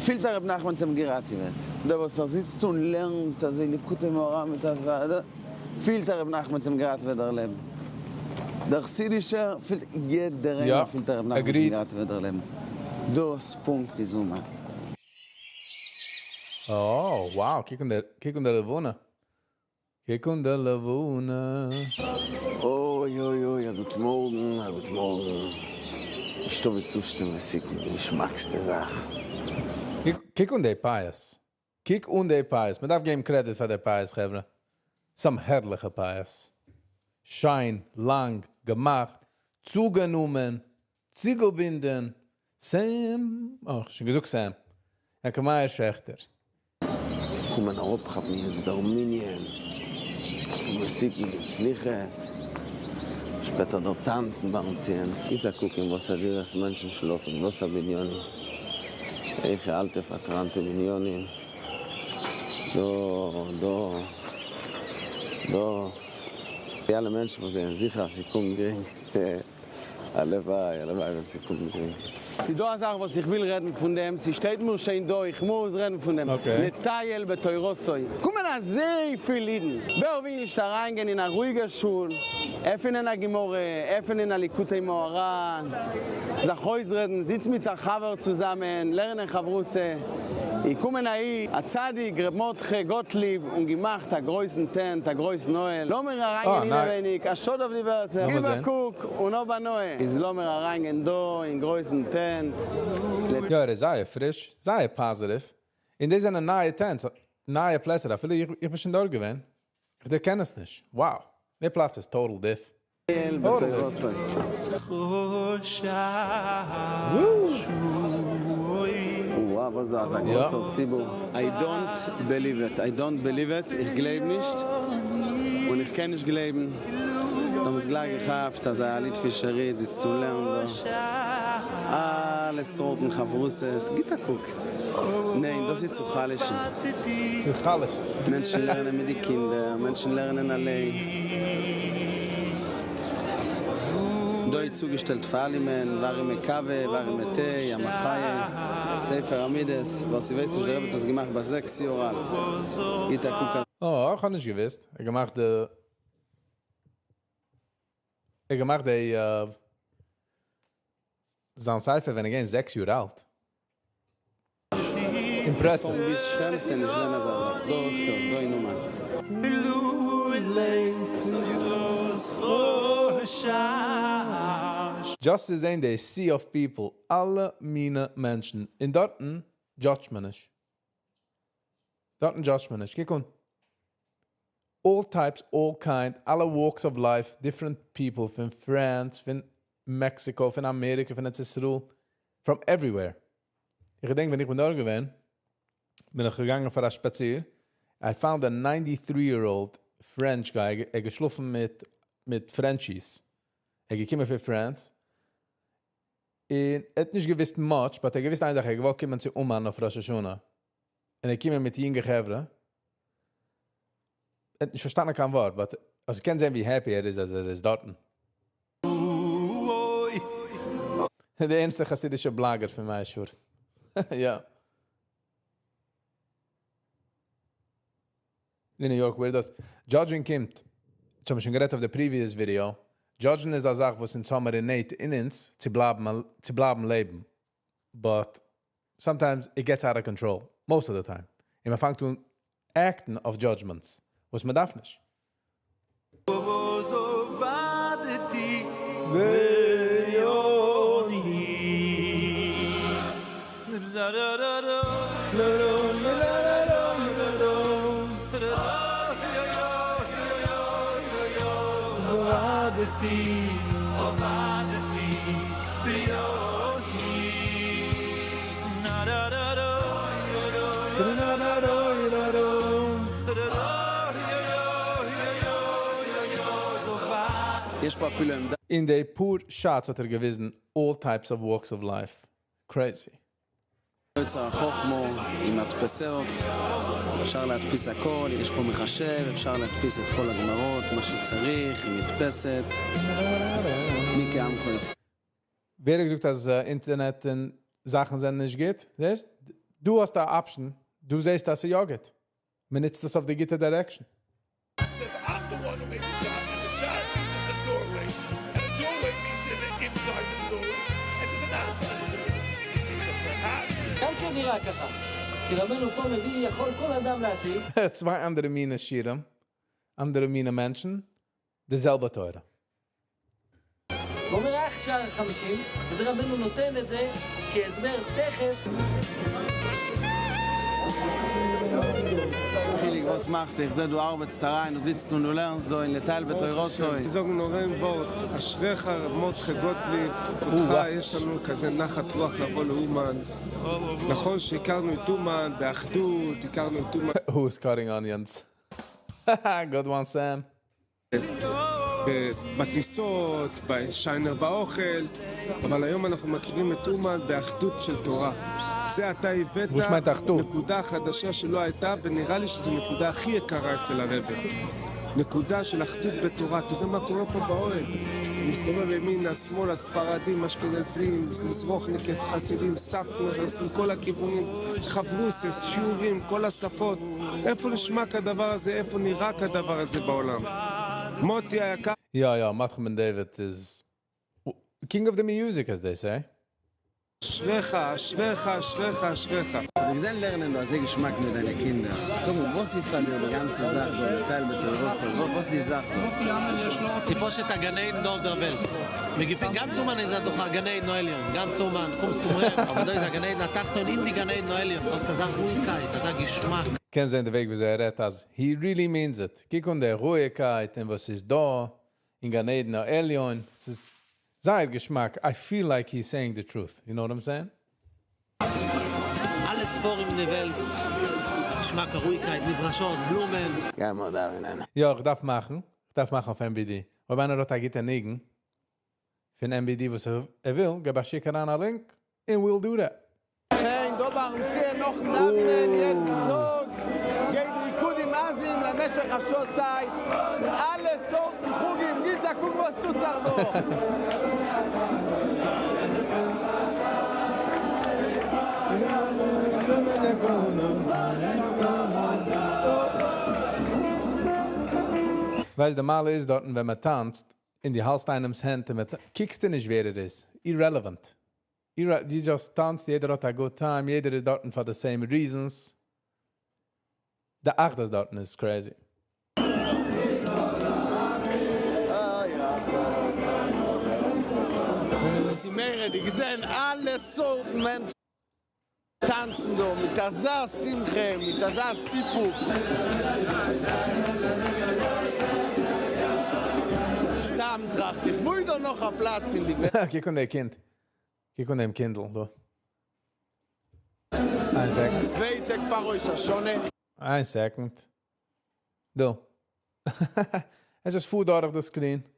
Speaker 5: פילט א ר' נחמן האט אים געראטעוועט. דער וואס ער זיצט און לערנט אזוי ליקוטי מוהר"ן מיט א פילט א ר' נחמן האט אים געראטעוועט דער לעבן. דער חסידישער פילט יעדער איינער פילט א ר' נחמן האט אים געראטעוועט דער לעבן. דאס פונקט איז אומאן.
Speaker 1: אה wow קוק אן די קוק אן די לבנה קוק אן די לבנה.
Speaker 5: אוי אוי אוי א גוט מארגן א גוט מארגן. נישטא ווי צושטימען סיכוי די געשמאקסטע זאך.
Speaker 1: קוק אן די פיאות. קוק אן די פיאות. מ'דארף געבן credit פאר די פיאות חברה. some הערליכע פיאות. שיין, לאנג, געמאכט, צוגענומען, צוגעבינדען. סעם, אה, כ'האב שוין געזאגט סעם. יעקב מאיר שעכטער.
Speaker 5: קומען אראפכאפן יעצט דער מנין פון מתיקין און סליחות, שפעטער דארט טאנצן ביים ציון. גיט א קוק אין וואס א דירות מענטשן שלאפן, וואס א בנינים, וועלכע אלטע פארטראנטע בנינים, דא, דא, דא. די אלע מענטשן וואס זענען זיכער אז ס'קומט גרינג. הלוואי, הלוואי ווען ס'קומט גרינג. ס'דא א זאך וואס איך וויל רעדן פון דעם, ס'שטייט מיר שוין דא, איך מוז רעדן פון דעם, לטייל בתורתו, קומען אזויפיל אידן, ווער וויל נישט אריינגיין אין א רואיגע שול, עפענען א גמרא, עפענען א ליקוטי מוהר"ן, זיך אויסרעדן, זיצן מיט א חבר צוזאמען, לערנען חברותא, איז קומען א איד, א צדיק, ר' מרדכי גאטליב, און געמאכט א גרויסן tent, א גרויסן אוהל, לאמיר אריינגיין אינעווייניג, א שאד אויף די ווערטער, גיב א קוק און האב הנאה, איז לאמיר אריינגיין דא אין גרויסן tent.
Speaker 1: יא ער איז זייער פריש, זייער positive, און דאס זענען נייע tents, נייע פלעצער, אפילו איך בין שוין דארט געווען, איך דערקען עס נישט, wow, די פלאץ איז total diff.
Speaker 5: וואו וואס דא אזא גרויסער ציבור? I don't believe it, I don't believe it, איך גלייב נישט און איך קען נישט גלייבן. האבן עס גלייך געכאפט אז א ליטווישער איד זיצט און לערנט דא. אלע סארטן חברותות, גיט א קוק. ניין, דאס איז צו חלש'ן.
Speaker 1: צו חלש'ן.
Speaker 5: מענטשן לערנען מיט די קינדער, מענטשן לערנען אליין. דא איז צוגעשטעלט פאר אלעמען, ווארימע קאווע, ווארימע טיי, א מחיה, ספר המידות, ווער ס'ווייסט נישט דער רבי האט עס געמאכט ביי זעקס יאר אלט, גיט א קוק א.
Speaker 1: אה, איך האב נישט געוויסט, ער האט געמאכט די, ער האט געמאכט די זיין ספר ווען ער געווען זעקס יאר אלט. Impressive.
Speaker 5: ביז שכם וועסטו נישט זען אזא זאך, דא האסטו עס, דא אין אומאן.
Speaker 1: Just צו זען די sea of people, אלע מינע מענטשן, און דארטן judge ט מען נישט. דארטן judge ט מען נישט. קוק אן. All types, all kind, אלע walks of life, different people פון France, פון Mexico, פון אמעריקע, פון ארץ ישראל, from everywhere. איך געדענק ווען איך בין דארט געווען, בין איך געגאנגען פאר א שפאציר, I found a 93 year old French guy, ער האט געשלאפן מיט מיט Frenchies. ער איז געקומען פון France, און ער האט נישט געוואוסט much, but ער האט געוואוסט איין זאך, ער האט געוואלט קומען צו אומאן אויף ראש השנה. און ער קומען מיט יונגע חברה. ער האט נישט פארשטאנען קיין ווארט, but אז קען זען ווי happy ער איז אז ער איז דארטן. דער ערנסטע חסידישע blogger פון מאה שערים. יא. אין New York, where does judging קומט. דאס האבן מיר שוין גערעדט אויף די previous video. Judging איז א זאך וואס אונז האמיר innate אין אונז צו בלייבן צו בלייבן לעבן. But sometimes it gets out of control most of the time. און מען פאנגט אן act ן אויף judgments, וואס מען דארף נישט.
Speaker 5: יש פה אפילו עמדה.
Speaker 1: אין די פאר shots האט ער געוויזן all types of walks of life. Crazy.
Speaker 5: אוצר החכמה עם מדפסות, אפשר להדפיס הכל, יש פה מחשב, אפשר להדפיס את כל הגמרות, מה שצריך, עם מדפסת. מי כעמך ישראל.
Speaker 1: ווער האט געזאגט אז אינטערנעט און זאכן זענען נישט גוט? זעסט? דו האסט א option, דו זעסט אז ס'איז יא גוט. מען נוצט עס אויף די גוטע direction.
Speaker 10: Says, I'm the one who made the shot, and the shot means it's a doorway, and a doorway means there's an inside the doorway, and there's an outside the doorway. So perhaps...
Speaker 11: גם כן נראה ככה. כי רבנו פה מביא יכול כל אדם להעתיק.
Speaker 1: צוויי אנדערע מיני שיעורים, אנדערע מיני מענטשן, די זעלבע תורה.
Speaker 11: הוא אומר אך שער 50, וזה רבנו נותן את זה כהסבר תכף.
Speaker 5: חיליק, וואס מאכסטו? איך זע דו ארבעטסט אריין, דו זיצט און דו לערנסט דא אין לטייל בתורתו.
Speaker 8: זאג נאר איין ווארט, אשריך ר' מרדכי גוטליב, אותך יש לנו כזה נחת רוח לבוא לאומן. נכון שהכרנו את אומן באחדות, הכרנו את אומן...
Speaker 1: Who is cutting onions? Good one, Sam.
Speaker 8: בטיסות, בשיינר באוכל, אבל היום אנחנו מכירים את אומן באחדות של תורה. זה אתה הבאת
Speaker 1: וואס מיינט אחדות?
Speaker 8: נקודה חדשה שלא הייתה, ונראה לי שזו נקודה הכי יקרה אצל הרבה. נקודה של אחדות בתורה. תראה מה קורה פה באוהל. מסתובב ימינה, שמאלה, ספרדים, אשכנזים, מזרוחניקס, חסידים, סאטמרס, מכל הכיוונים, חברוסס, שיעורים, כל השפות. איפה נשמע כדבר הזה? איפה נראה כדבר הזה בעולם? מוטי היקר...
Speaker 1: יא, יא, מרדכי בן דוד is king of the music, as they say.
Speaker 8: אשריך, אשריך, אשריך, אשריך.
Speaker 5: מיר זענען לערנען דא אזוי געשמאק מיט דיינע קינדער. זאג מיר, וואס איז פאר דיר די גאנצע זאך דא לטייל בתורתו? וואס די זאך דא?
Speaker 12: ס'פשוט א גן עדן דא אויף דער וועלט. מיר געפינען גאנץ אומאן איז א דאך א גן עדן העליון, גאנץ אומאן, קומסט צום רב, אבער דא איז א גן עדן התחתון אין די גן עדן העליון, האסט אזא רואיגקייט, אזא געשמאק.
Speaker 1: קענסט זען די וועג וויאזוי ער רעדט אז he really means it. קוק אן די רואיגקייט און וואס איז דא אין גן עדן העליון, ס'איז זייער געשמאק, I feel like he's saying the truth, you know what I'm saying?
Speaker 12: אלע ספרים אין די וועלט, געשמאקע רואיגקייט, מדרשות, בלומען.
Speaker 5: גיי מיר דאווענען.
Speaker 1: יא, איך דארף מאכן, איך דארף מאכן אויף MBD. אויב איינער האט א גוטע ניגון פון MBD וואס ער וויל, געב א שיק אריין א link and we'll do that.
Speaker 5: שיין דא ביים ציון נאכן דאווענען יעדן טאג גייט ריקודים עזים למשך א שעה צייט מיט אלע סארטן חוגים, גיט א קוק וואס טוט זיך דא.
Speaker 1: ווייסט די מעלה איז דארטן ווען מען טאנצט און דו האלסט איינעמס הענט און מען קוקסטו נישט ווער ער איז, irrelevant. דו just טאנצט, יעדער האט א good time, יעדער איז דארטן פאר the same reasons. די אחדות דארטן איז crazy.
Speaker 5: ס'מורא'דיג געזען אלע סארטן מענטשן טאנצן דא מיט אזא שמחה, מיט אזא סיפוק. סתם טראכט איך, וואו איז דא נאך א פלאץ אין די וועלט?
Speaker 1: קוק אן די קינד. קוק אן דעם קינדל דא. איין second.
Speaker 5: צוויי טעג פאר ראש השנה.
Speaker 1: איין second. דא. ער just פארט דורך די screen.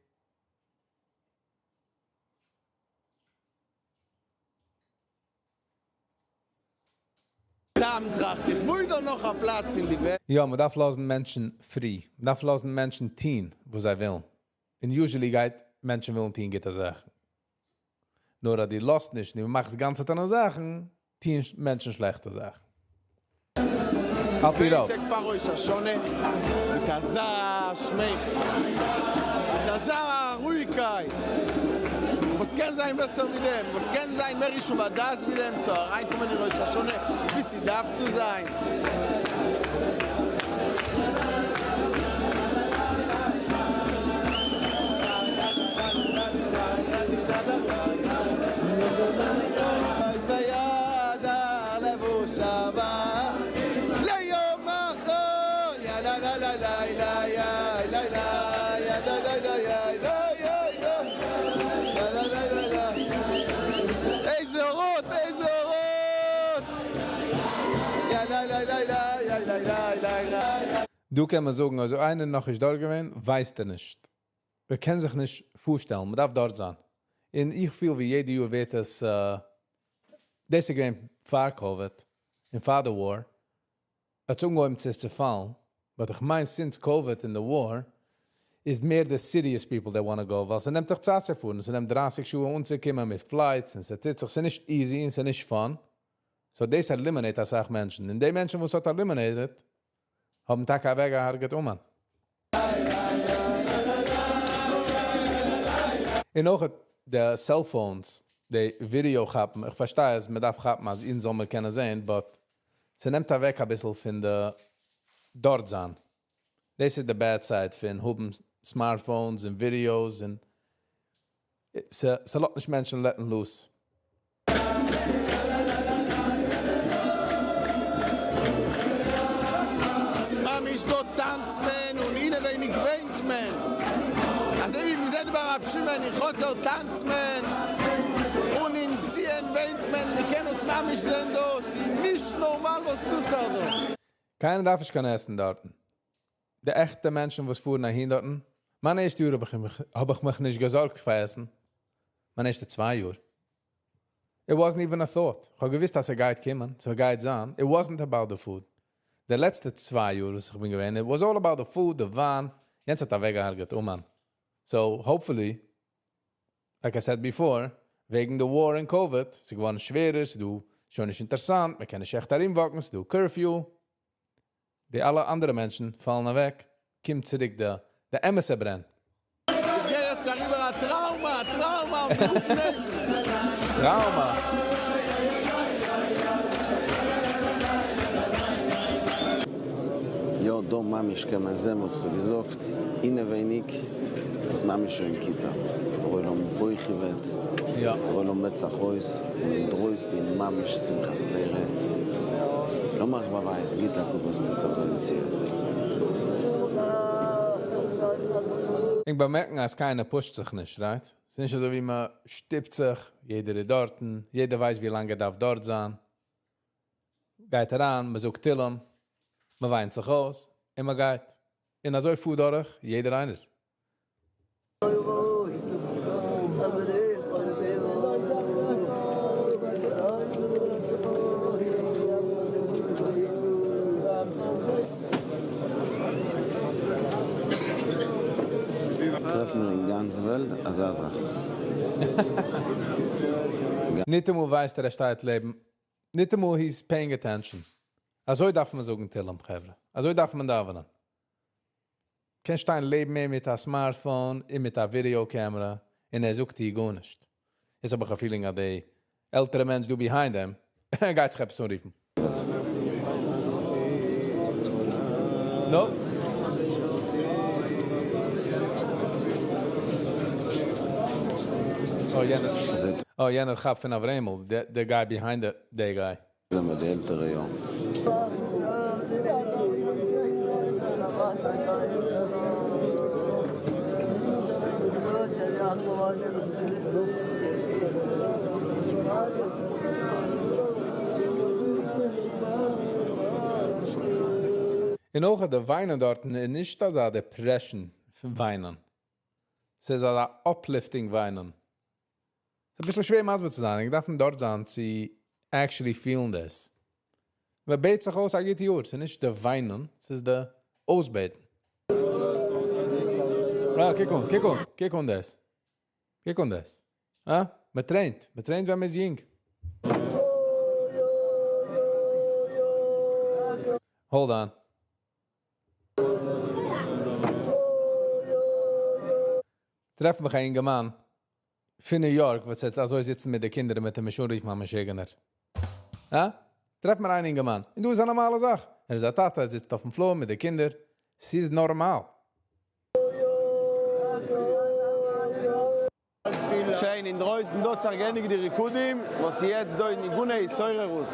Speaker 5: סתם טראכט איך, וואו איז דא נאך א פלאץ אין די וועלט?
Speaker 1: יא, מען דארף לאזן מענטשן free. מען דארף לאזן מענטשן טון וואס זיי ווילן. און usually גייט מענטשן ווילן טון גוטע זאכן. נאר אז דו לאזט נישט און דו מאכסט גאנצע טענע זאכן, טוען מענטשן שלעכטע זאכן. על פי
Speaker 5: צוויי
Speaker 1: רוב.
Speaker 5: טעג פאר ראש השנה, מיט אזא שמייכל, מיט אזא רואיגקייט, וואס קען זיין בעסער ווי דעם? וואס קען זיין מער ישוב הדעת ווי דעם צו אריינקומען אין ראש השנה ווי ס'דארף צו זיין? איזה אורות, איזה אורות!
Speaker 1: דא קען מען זאגן, אז איינער נאך נישט דארט געווען, ווייסט ער נישט. מען קען זיך נישט פארשטעלן, מען דארף דארט זיין. און איך פיל ווי יעדע יאר ווערט עס, דאס איז געווען פאר COVID און פאר די war, האט אנגעהויבן צו צעפאלן, but איך מיין since COVID און די war, איז מער די serious people that wanna go, ווייל ס'נעמט דאך צייט צו פארן, ס'נעמט 30 שעה אנצוקומען מיט flights, און ס'טוט זיך, ס'איז נישט easy און ס'איז נישט fun. So דאס eliminate אסאך מענטשן. און די מענטשן וואס האט eliminated, האבן טאקע אוועקגעהרגעט אומאן. און אויך די cell phones, די ווידעא כאפן, איך פארשטיי אז מען דארף כאפן אז אונז זאל מען קענען זען, but ס'נעמט אוועק אביסל פון די דארט זיין. דאס איז די bad side פון האבן smartphones און videos און ס'לאזט נישט מענטשן letting loose.
Speaker 5: ממש דא טאנצט מען און אינעווייניג וויינט מען. אזוי ווי מ'זעט ביי רב שמעון אין חצר טאנצט מען און אין ציון וויינט מען, מ'קען עס ממש זען דא, ס'איז נישט נארמאל וואס טוט זיך דא.
Speaker 1: קיינער דארף נישט קיין עסן דארטן. די עכטע מענטשן וואס פארן אהין דארטן, מיין ערשטע יאר האב איך מיך נישט געזארגט פאר עסן. מיין ערשטע צוויי יאר. It wasn't even a thought. איך האב געוואוסט אז ס'גייט קומען, ס'גייט זיין. It wasn't about the food. די לעצטע צוויי יאר וואס איך בין געווען, it was all about the food, the וויין. יענץ האט אוועקגעהרגעט אומאן. So, hopefully, like I said before, וועגן the war and COVID, ס'איז געווארן שווערער, ס'איז דא שוין נישט אינטערעסאנט, מען קען נישט עכט ארומוואקן, ס'איז דא curfew. די אלע אנדערע מענטשן פאלן אוועק, קומט צוריק די אמת'ע ברען.
Speaker 5: איך גיי יעצט אריבער א טראומא, א טראומא אויף די גוטן אופן.
Speaker 1: טראומא.
Speaker 5: יא, דא ממש קען מען זען וואס איך האב געזאגט, אינעווייניג איז ממש יום כיפור. דער עולם בויכעוועט, דער עולם בעט זיך אויס, און אינדרויסן איז ממש שמחת תורה. לאמיך באווייזן, גיט א קוק וואס טוט זיך דא אין ציון.
Speaker 1: איך באמערקן אז קיינער push ט זיך נישט, right? ס'איז נישט אזוי ווי מען שטופט זיך, יעדער איז דארטן, יעדער ווייסט ווי לאנג ער דארף דארט זיין. גייט אריין, מען זאגט תהילים, מען וויינט זיך אויס, און מען גייט. און אזוי פארט דורך יעדער איינער.
Speaker 5: טרעף מיר אין גאנץ וועלט אזא זאך.
Speaker 1: ניטאמאל ווייסט ער ער שטייט לעבן, ניטאמאל he's paying attention. אזוי דארף מען זאגן תהלים חברה. אזוי דארף מען דאווענען. קען שטיין לעבן אים מיט א smartphone און מיט א video camera און ער זאגט דיר גארנישט. יעצט האב איך א feeling אז די עלטערע מענטש דא behind אים גייט זיך עפעס אנרופן. Nope. Oh יענער, oh יענער כאפט פון אברעמל, די guy behind די guy.
Speaker 5: זענען מיר די עלטערע יארן.
Speaker 1: און אויך די וויינען דארטן איז נישט אזא depression וויינען. ס'איז אזא uplifting וויינען. ס'איז אביסל שווער מסביר צו זיין, איך דארף דארט זיין צו actually feel ן דאס. מען בעט זיך אויס א גוט יאר, ס'איז נישט די וויינען, ס'איז די אויסבעטן. אה, קוק אן, קוק אן, קוק אן דאס. קוק אן דאס. אה? מען טרעינט, מען טרעינט ווען מען איז יונג. Hold on. טרעף מיך א אינגערמאן פון New York וואס וועט אזוי זיצן מיט די קינדער און מיט אים אנרופן א משוגענער. הא? טרעף מיר איין אינגערמאן. און דא איז א נארמאלע זאך. ער איז א טאטע, ער זיצט אויפן floor מיט די קינדער. ס'איז נארמאל.
Speaker 5: שיין אינדרויסן דא האט זיך געענדיגט די ריקודים, וואס איז יעצט דא ניגוני התעוררות.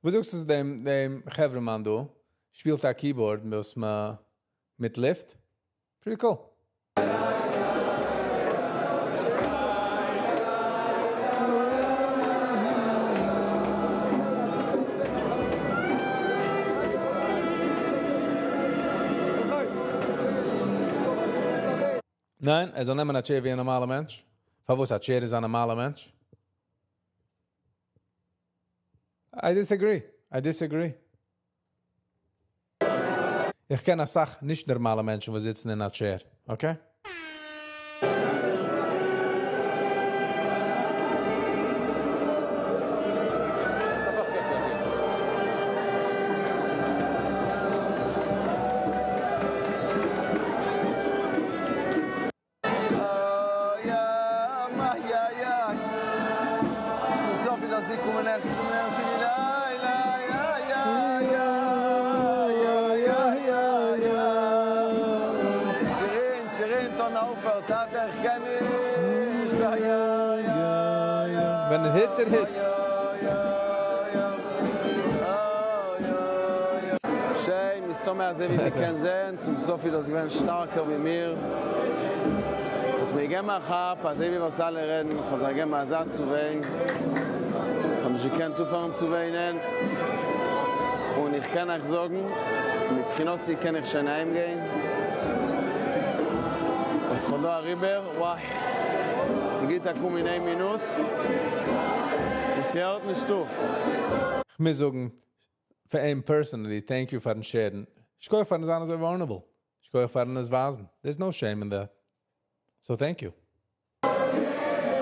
Speaker 1: וואס זאגסטו צו דעם דעם חברה'מאן דא? שפילט א keyboard וואס מיט לופט? Pretty cool. ניין, ער זאל נעמען א chair ווי א נארמאלער מענטש. פארוואס א chair איז א נארמאלער מענטש? I disagree. I disagree. איך קען אסאך נישט נארמאלע מענטשן וואס זיצן אין א chair, okay? ווען it hits, it hits.
Speaker 5: שיין, מסתמא אזוי ווי מ'קען זען, צום סוף איז דאס געווען שטארקער ווי מיר. ס'האט מיר געגעבן א כאפ, אזוי ווי וואס אלע רעדן, איך האב זיך געגעבן אזא צו וויין. איך האב נישט געקענט אויפהערן צו וויינען. און איך קען אייך זאגן, מבחינתי קען איך שוין אהיימגיין. וואס כ'האב דא אריבער, וואי. ס'גיט א קום אין איין מינוט, און ס'הערט נישט אויף.
Speaker 1: כ'מוז זאגן, פאר אים personally, thank you פארן share ן. שכוח פארן זיין אזוי vulnerable. שכוח פארן עס ווייזן. There's no shame in that. So thank you.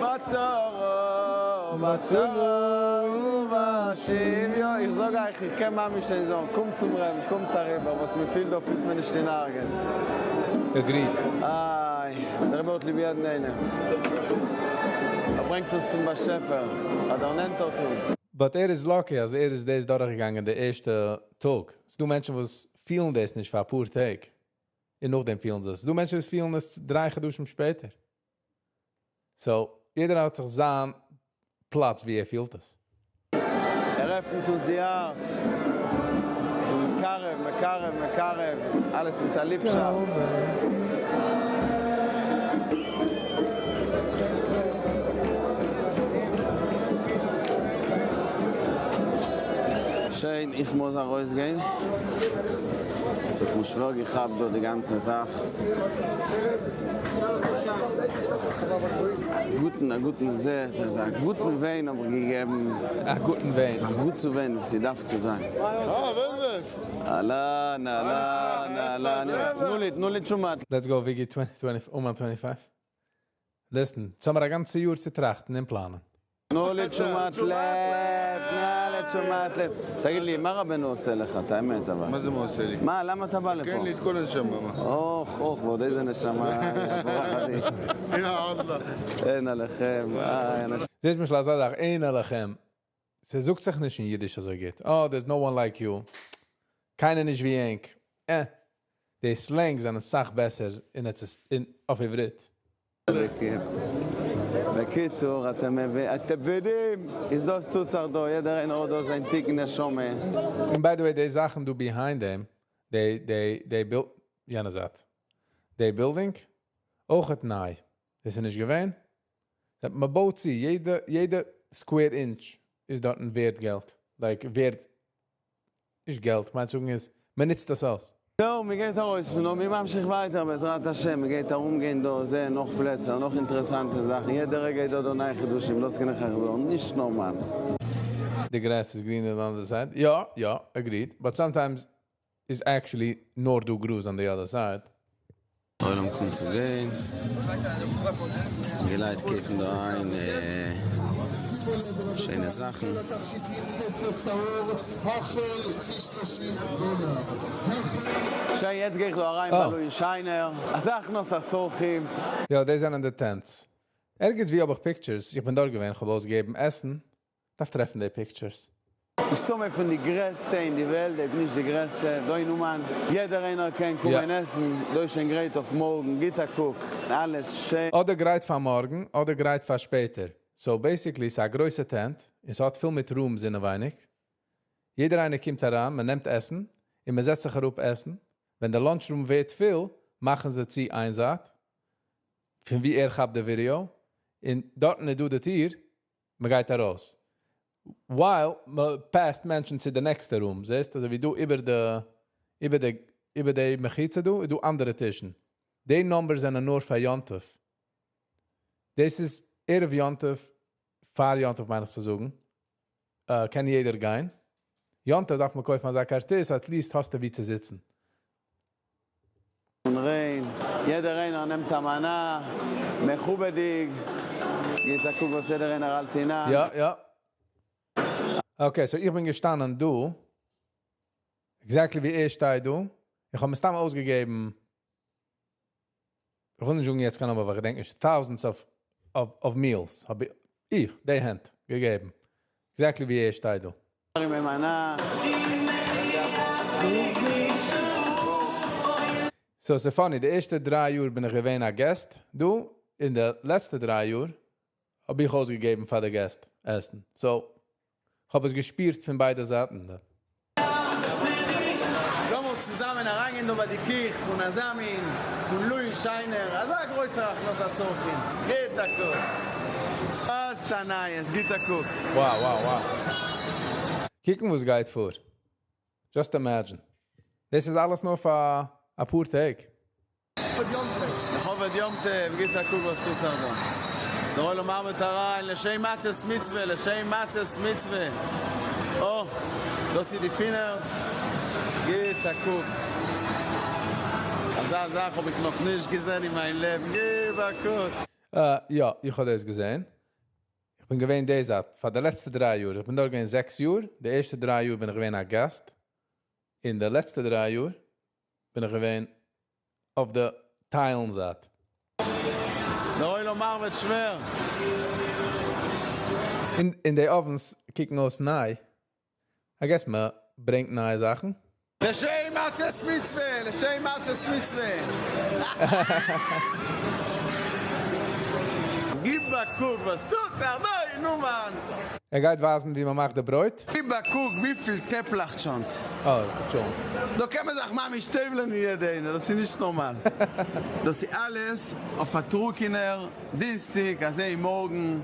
Speaker 5: בצרה, בצרה ובשביה. איך זאג אייך, איך קען ממש נישט זאגן, קומט צום רבי'ן, קומט אריבער, וואס מען פילט דא פילט מען נישט אין ערגעץ.
Speaker 1: Agreed.
Speaker 5: איי, דער רבי האט ליב יעדן איינעם. ער ברענגט אונז צום באשעפער, ער דערנענטערט אונז.
Speaker 1: But ער איז lucky, אז ער איז דאס דורכגעגאנגען די ערשטע טאג. ס'דא מענטשן וואס פילן דאס נישט פאר אפאר טעג. און נאכדעם פילן זיי עס. ס'דא מענטשן וואס פילן עס דריי חדשים שפעטער. So, יעדער האט זיך זיין פלאץ ווי ער פילט עס.
Speaker 5: ער עפנט אונז די הארץ. ס'איז מקרב, מקרב, מקרב. אלעס מיט א ליבשאפט. שוין, איך מוז ארויסגיין. עס האט מיר שווער געכאפט דא די גאנצע זאך. א גוטן, א גוטן זעץ, אזא גוטן וויין האב איך געגעבן.
Speaker 1: א גוטן וויין.
Speaker 5: זיך גוט צו וויינען ווי ס'דארף צו זיין. אהלן אהלן אהלן, תנו לי, תנו לי תשומת.
Speaker 1: Let's go וויגי twenty twenty אומאן twenty five. Listen, אונז האמיר א גאנצע יאר צו טראכטן און פלאנען.
Speaker 5: תנו לי תשומת לב, תנו לי תשומת לב. תגיד לי, מה רבנו עושה לך? את האמת אבל.
Speaker 13: מה זה מה עושה לי?
Speaker 5: מה, למה אתה בא לפה?
Speaker 13: תן לי את כל הנשמה, מה?
Speaker 5: אוח, אוח, ועוד איזה נשמה,
Speaker 13: יא אללה.
Speaker 5: אין עליכם, איי אנשים.
Speaker 1: זעט למשל אזא זאך, אין עליכם. ס'זאגט זיך נישט אין אידיש אזוי גוט. Oh, there's no one like you. קיינער נישט ווי ענק. אה. די slang זענען סאך בעסער אין אין אויף עברית.
Speaker 5: בקיצור, אתם מבינים? איז דאס טוט זיך דא, יעדער איינער האט דא זיין תיקון נשמה.
Speaker 1: און by the way די זאכן דא behind דעם, די די די ביל יענע זייט, די building, אויכעט ניי, דאס איז נישט געווען, מען בויט צו, יעדע יעדע square inch איז דארטן ווערט געלט, like ווערט נישט געלט, כ'מיין צו זאגן איז, מען נוצט עס אויס.
Speaker 5: זהו, מען גייט ארויס פון דא, מען ממשיך ווייטער בעזרת השם, מען גייט ארום גיין דא, זעהן נאך פלעצער, נאך אינטערעסאנטע זאכן, יעדע רגע איז דא דא נייע חידושים, דאס קען איך אייך זאגן, נישט נארמאל.
Speaker 1: The grass is greener on the other side, יא יא, agreed, but sometimes איז actually נאר דא גראז on the other side.
Speaker 5: עולם קומט צו גיין, אינגעלייט קויפן דא איין שיינע זאכן. שוין יעצט גיי איך דא אריין ביי לואי שיינער, אסאך נאס אסורכים.
Speaker 1: יא דאס זענען די tents. ערגעץ ווי האב איך pictures, איך בין דארט געווען, כ'האב אויסגעגעבן עסן, דארף טרעפן די pictures.
Speaker 5: מסתמא פון די גרעסטע אין די וועלט, אויב נישט די גרעסטע, דא אין אומאן, יעדער איינער קען קומען עסן, דא איז שוין גרייט אויף מארגן, גיט א קוק, אלעס שיין.
Speaker 1: אדער גרייט פאר מארגן, אדער גרייט פאר שפעטער. So basically ס'איז א גרויסע tent, און ס'האט פול מיט rooms אינעווייניג. יעדער איינער קומט אריין, מ'נעמט עסן, און מ'זעצט זיך אראפ עסן. ווען די lunch room ווערט פול, מאכן זיי צו איין זייט, פון ווי ער כאפט די ווידעא, און דארטן איז דא די טיר, מען גייט ארויס while מען pass ט מענטשן צו די נעקסטע room, זעסט אזוי ווי דא איבער די איבער די איבער די מחיצה דא איז דא אנדערע טישן, די numbers זענען נאר פאר יום טוב, דאס איז ערב יום טוב, פאר יום טוב מיין איך צו זאגן, קען יעדער גיין, יום טוב דארף מען קויפן אזא כרטיס at least האסטו ווי צו זיצן.
Speaker 5: און ריין, יעדער איינער נעמט א מנה, מכובד'יג, גיט א קוק וואס יעדער איינער האלט אין האנט.
Speaker 1: יא יא. Okay so איך בין געשטאנען דא, exactly ווי ער שטייט דא, איך האב מסתם אויסגעגעבן, איך וויל נישט זאגן יעצט קיין נומבער ווייל איך געדענק נישט, thousands of of meals האב איך, די הענט, געגעבן, exactly ווי ער שטייט דא. So ס'איז funny, די ערשטע דריי יאר בין איך געווען א guest דא, און די לעצטע דריי יאר האב איך אויסגעגעבן פאר די געסט עסן, so כ'האב עס געשפירט פון ביידע זייטן.
Speaker 5: לאמיר צוזאמען אריינגיין דא ביי די קיך פון אזא מין פון לואי שיינער, אזא גרויסער הכנסת אורחים, גיט א קוק. וואס א נייעס, גיט א קוק.
Speaker 1: Wow wow wow. קוקן וואס גייט פאר. Just imagine. דאס איז אלעס נאר פאר אפאר טעג.
Speaker 5: לכבוד יום טוב, גיט א קוק וואס טוט זיך דא. דער עולם ארבעט אריין לשם מצות מצוה, לשם מצות מצוה. אה, דאס איז די פינער. גיט א קוק. אזא זאך האב איך נאכנישט געזען אין מיין לעבן. גיב א קוק.
Speaker 1: אה, יא, איך האב דאס געזען. איך בין געווען די זייט פאר די לעצטע דריי יאר. איך בין דארט געווען זעקס יאר. די ערשטע דריי יאר בין איך געווען א גאסט. אין די לעצטע דריי יאר בין איך געווען אויף די טיילן זייט.
Speaker 5: דער עולם ארבעט שווער.
Speaker 1: און די ovens קוקן אויס ניי. I guess מען ברענגט נייע זאכן.
Speaker 5: לשם מצות מצוה! לשם מצות מצוה! גיב א קוק וואס טוט זיך דא אין אומאן!
Speaker 1: ער גייט ווייזן ווי מען מאכט די ברויט.
Speaker 5: גיב א קוק וויפיל טעפלעך טשאנט.
Speaker 1: אה, עס איז טשולנט.
Speaker 5: דא קען מען זיך ממש טובל'ען אין יעדע איינע, דאס איז נישט נארמאל. דאס איז אלעס אויף א טרוקענער דינסטאג אזוי מארגן.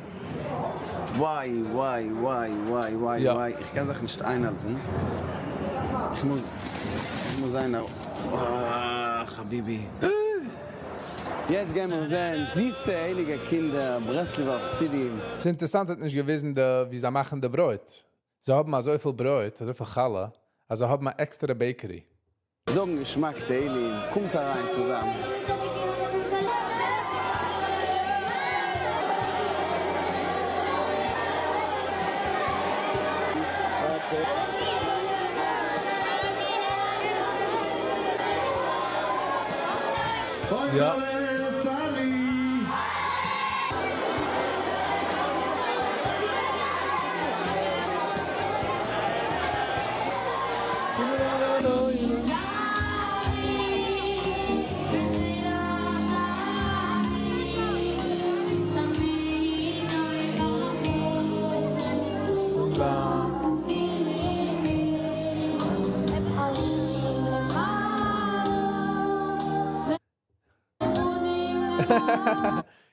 Speaker 5: וואי וואי וואי וואי וואי
Speaker 1: יא.
Speaker 5: וואי, איך קען זיך נישט איינהאלטן, איך מוז, איך מוז זיין א, אה חביבי. יעצט גייען מיר זען זיסע הייליגע קינדער, ברסלב'ער חסידים.
Speaker 1: ס'איז אינטערסאנט ער האט נישט געוויזן די ווי זיי מאכן די ברויט. זיי האבן אזויפיל ברויט, אזויפיל חלה, אז זיי האבן א עקסטערע bakery.
Speaker 5: זאגן געשמאק תהלים, קומט אריין צוזאם.
Speaker 1: יא.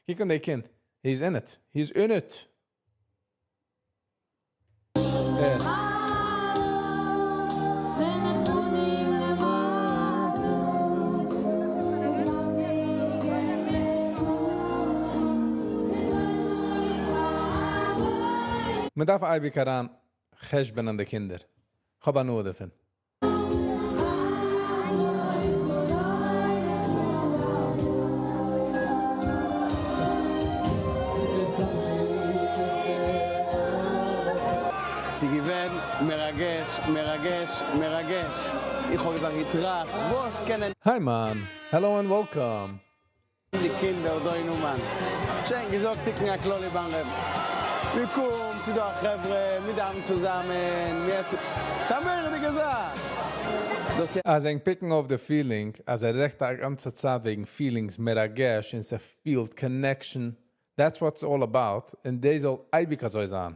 Speaker 1: קוק אן די קינד. He's in it. He's in it. ער. מען דארף אייביג אריין חשבונ'ען די קינדער. כ'האב הנאה דערפון.
Speaker 5: ס'געווען מרגש, מרגש, מרגש. איך האב זיך געטראכט, וואס קענען.
Speaker 1: Hi man, hello and welcome.
Speaker 5: די קינדער דא אין אומאן. שוין געזאגט תיקון הכללי ביים רבי'ן. מ'קומט, ס'דא א חברה, מ'דאווענט צוזאמען, מ'עסט, ס'א מורא'דיגע זאך. דאס.
Speaker 1: אז ענק pick ן אויף די feeling, אז ער רעדט א גאנצע צייט וועגן feelings, מרגש, און ס'פילט connection, that's what it's all about, און דאס זאל אייביג אזוי זיין.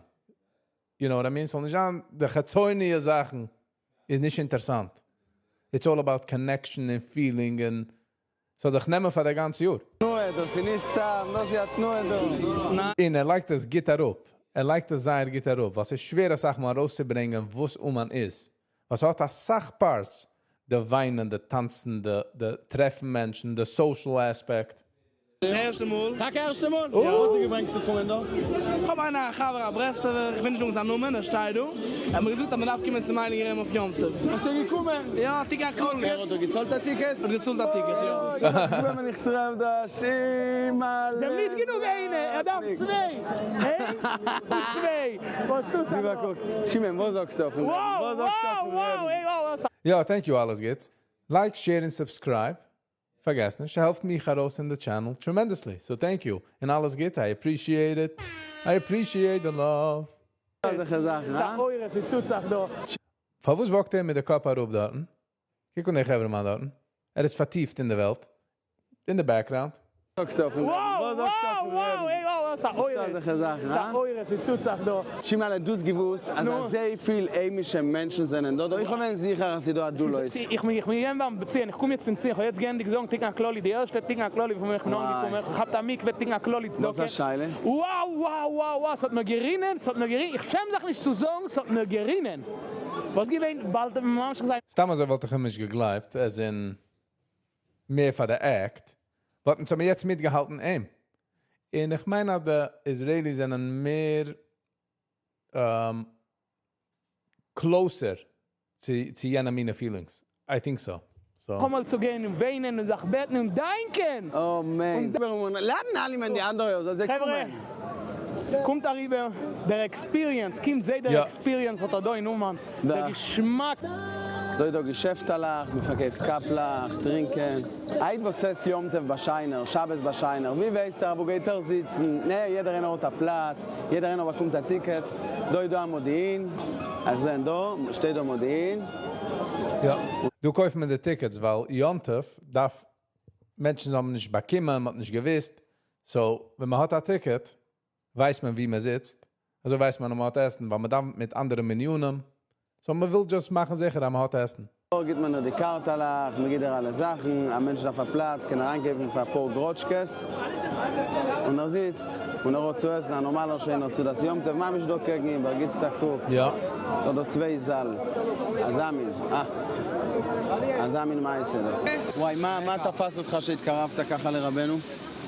Speaker 1: You know what I mean? ס'זאל נישט זיין די חיצוניים זאכן איז נישט אינטערעסאנט. It's all about connection און feeling און ס'זאל דיך נעמען פאר די גאנצע יאר.
Speaker 5: תנועה, דאס איז נישט סתם, דאס איז א תנועה דא.
Speaker 1: און ער לייגט עס גוט אראפ. ער לייגט עס זייער גוט אראפ, ווייל ס'איז שווער אסאך מאל ארויסצוברענגען וואס אומאן איז. ווייל ס'האט אסאך parts, די וויינען, די טאנצן, די טרעפן מענטשן, די social aspect.
Speaker 14: ערשטע מאל.
Speaker 5: טאקע ערשטע מאל? וואס האט דיר געברענגט צו קומען דא?
Speaker 14: איך האב איינער א חבר א ברסלב'ער, איך וויל נישט זאגן זיין נאמען, ער שטייט דא, ער האט מיר געזאגט אז מען דארף קומען צום הייליגן רבי'ן אויף יום טוב.
Speaker 5: ביסטו געקומען?
Speaker 14: יא, תיקון הכללי.
Speaker 5: ער האט דיר געצאלט א ticket?
Speaker 14: ער האט געצאלט א ticket, יא.
Speaker 5: וועמען איך טרעף דא, שימעלע.
Speaker 14: זיי האבן נישט גענוג איינער, ער דארף צוויי. איינס און צוויי. וואס טוט זיך דא?
Speaker 5: שמעון, וואס זאגסטו אויפן רבי'ן? וואס זאגסטו אויפן רבי'ן?
Speaker 1: יא, thank you אלעס גוטס. Like, share און subscribe. פארגעס נישט, ס'העלפט מיך ארויס אין די channel tremendously. So thank you. און אלעס גוטס, I appreciate it. I appreciate the love.
Speaker 5: אזעלכע זאכן, הא?
Speaker 14: ס'א אויער, ס'טוט זיך דא.
Speaker 1: פארוואס walk ט ער מיט די קאפ אראפ דארטן? קוק אן דער חברה'מאן דארטן. ער איז פארטיפט אין די וועלט. אין די background.
Speaker 5: זאגסטו אויפן רבי'ן? וואס זאגסטו אויפן רבי'ן? אזעלכע זאכן, הא?
Speaker 14: ס'א אויער, ס'טוט זיך דא.
Speaker 5: שמעלע, דו האסט געוואוסט אז אזויפיל היימישע מענטשן זענען דא דא? איך האב געווען זיכער אז ס'איז דא א דלות.
Speaker 14: איך בין געווען ביים ציון, איך קום יעצט פון ציון, איך האב יעצט געענדיגט זאגן תיקון הכללי, די ערשטע תיקון הכללי וואס איך בין אנגעקומען, איך האב געכאפט א מקווה תיקון הכללי צדקה.
Speaker 5: וואס א שאלה?
Speaker 14: וואו וואו וואו וואו ס'האט מיר גערינען, ס'האט מיר גערינען, איך שעם זיך נישט צו זאגן, ס'האט מיר גערינען. וואס געווען באלד ממשיך זיין.
Speaker 1: סתם אזוי וואלט איך אים נישט געגלייבט, as in מער פאר די act, but אונז האבן יעצט מיטגעהאלטן אים. און איך מיין אז די Israelis זענען מער closer צו יענע מינע feelings. I think so. So.
Speaker 14: קומען צו גיין און וויינען און זיך בעטן און דאנקען.
Speaker 5: Oh man. לאדן אלע מען די אנדערע זאל זיי קומען.
Speaker 14: חברה, קומט אריבער, דער experience, קומט זעט דער experience האט ער דא אין אומאן, דער געשמאק.
Speaker 5: דא איז דא געשעפטעלעך, מען פארקויפט קאפלעך, טרינקען. איי וואס עסט יום טוב באשיינער, שבת באשיינער, ווי ווייסט ער וואו גייט ער זיצן, נע יעדער איינער האט א פלאץ, יעדער איינער באקומט א ticket, דא איז דא א מודיעין, איך זעה דא, שטייט דא מודיעין.
Speaker 1: יא, דא קויפט מען די tickets, ווייל יום טוב דארף מענטשן האבן נישט באקומען, מען האט נישט געוואוסט, so ווען מען האט א ticket, ווייסט מען וואו מען זיצט, אזוי ווייסט מען אז מען האט עסן, ווייל מען דאווענט מיט אנדערע מנינים, so מען וויל just מאכן זיכער אז מען האט עסן.
Speaker 5: גיט מען דיר די קארטעלעך, מען גיט דיר אלע זאכן, א מענטש דארף א פלאץ קען ער איינקויפן פאר אפאר גראטשקעס, און ער זיצט און ער האט צו עסן א נארמאלער שענער סעודת יום טוב ממש דא קעגן איבער, גיט א קוק, דא דא צוויי זאלן, אזא מין, אה, אזא מין מעשה'לע. וואי, מה מה תפס אותך שהתקרבת ככה לרבנו?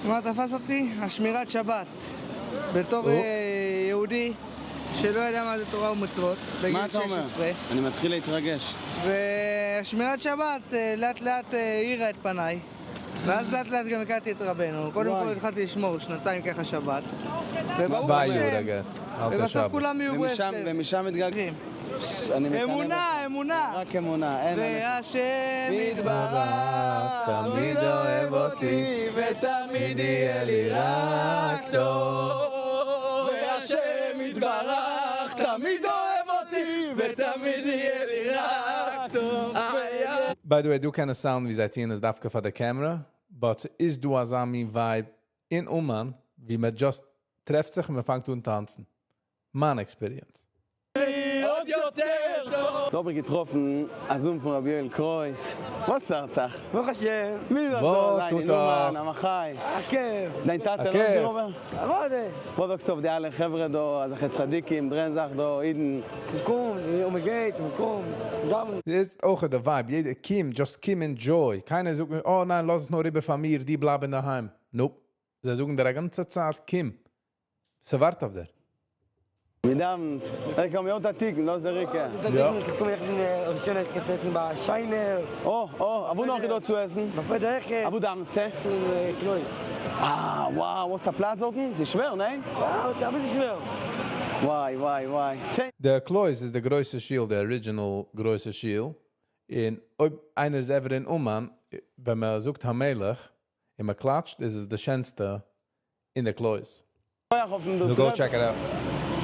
Speaker 15: מה תפס אותי? השמירת שבת. בתור יהודי שלא ידע מה זה תורה ומצוות, בגיל
Speaker 5: מה אתה אומר?
Speaker 15: 16.
Speaker 5: אני מתחיל להתרגש.
Speaker 15: ושמירת שבת לאט לאט האירה את פניי, ואז לאט לאט גם הכרתי את רבנו. קודם כל התחלתי לשמור שנתיים ככה שבת, וברוך השם, ובסוף כולם יהיו ברסלב.
Speaker 5: ומשם מתגלגלים.
Speaker 15: אמונה, אמונה.
Speaker 5: רק אמונה, אין
Speaker 15: והשם יתברך
Speaker 1: תמיד אוהב אותי ותמיד יהיה לי רק טוב.
Speaker 2: והשם יתברך תמיד אוהב אותי ותמיד יהיה לי רק טוב.
Speaker 1: By the way, דא קען עס sound ווי זיי טוען עס דווקא פאר די camera, but ס'איז דא אזא מין vibe אין אומאן ווי מען just טרעפט זיך און מען פאנגט אן טאנצן. מיין experience.
Speaker 2: עוד יותר טוב.
Speaker 5: דא האב איך געטראפן א זון פון רבי יואל קרויס, וואס הערט זיך?
Speaker 16: ברוך השם.
Speaker 5: מי זאגט דא זיין אין אומאן, א מחי.
Speaker 16: א כיף.
Speaker 5: דיין טאטע לאזט דיר אבער?
Speaker 16: אוודאי.
Speaker 5: וואס זאגסטו אויף די אלע חברה דא, אזעלכע צדיקים דרייען זיך דא, אידן?
Speaker 16: מ'קומט און מ'גייט, מ'קומט, מ'דאווענט.
Speaker 1: ס'איז אויך די vibe, יעדער קום, just קום enjoy, קיינער זאגט נישט אה ניין לאז עס נאר איבער פאר מיר, דו בלייב אינדערהיים, nope, זיי זאגן דיר א גאנצע צייט קום, ס'ווארט אויף דיר.
Speaker 5: מ'דאווענט, ער קען מיר אט תיקון, דאס דער עיקר.
Speaker 16: יא.
Speaker 5: אה אה, אוואו נאך איז דא צו עסן? אוואו דאווענסטו? אה וואו, האסט א פלאץ דארטן? ס'איז שווער, ניין? וואי וואי וואי.
Speaker 1: די קלויז איז די גרויסע שול, די original גרויסע שול, און אויב איינער איז ever אין אומאן, ווען מען זאגט המלך און מען קלאטשט איז עס די שענסטע אין די קלויז. נו go check it out.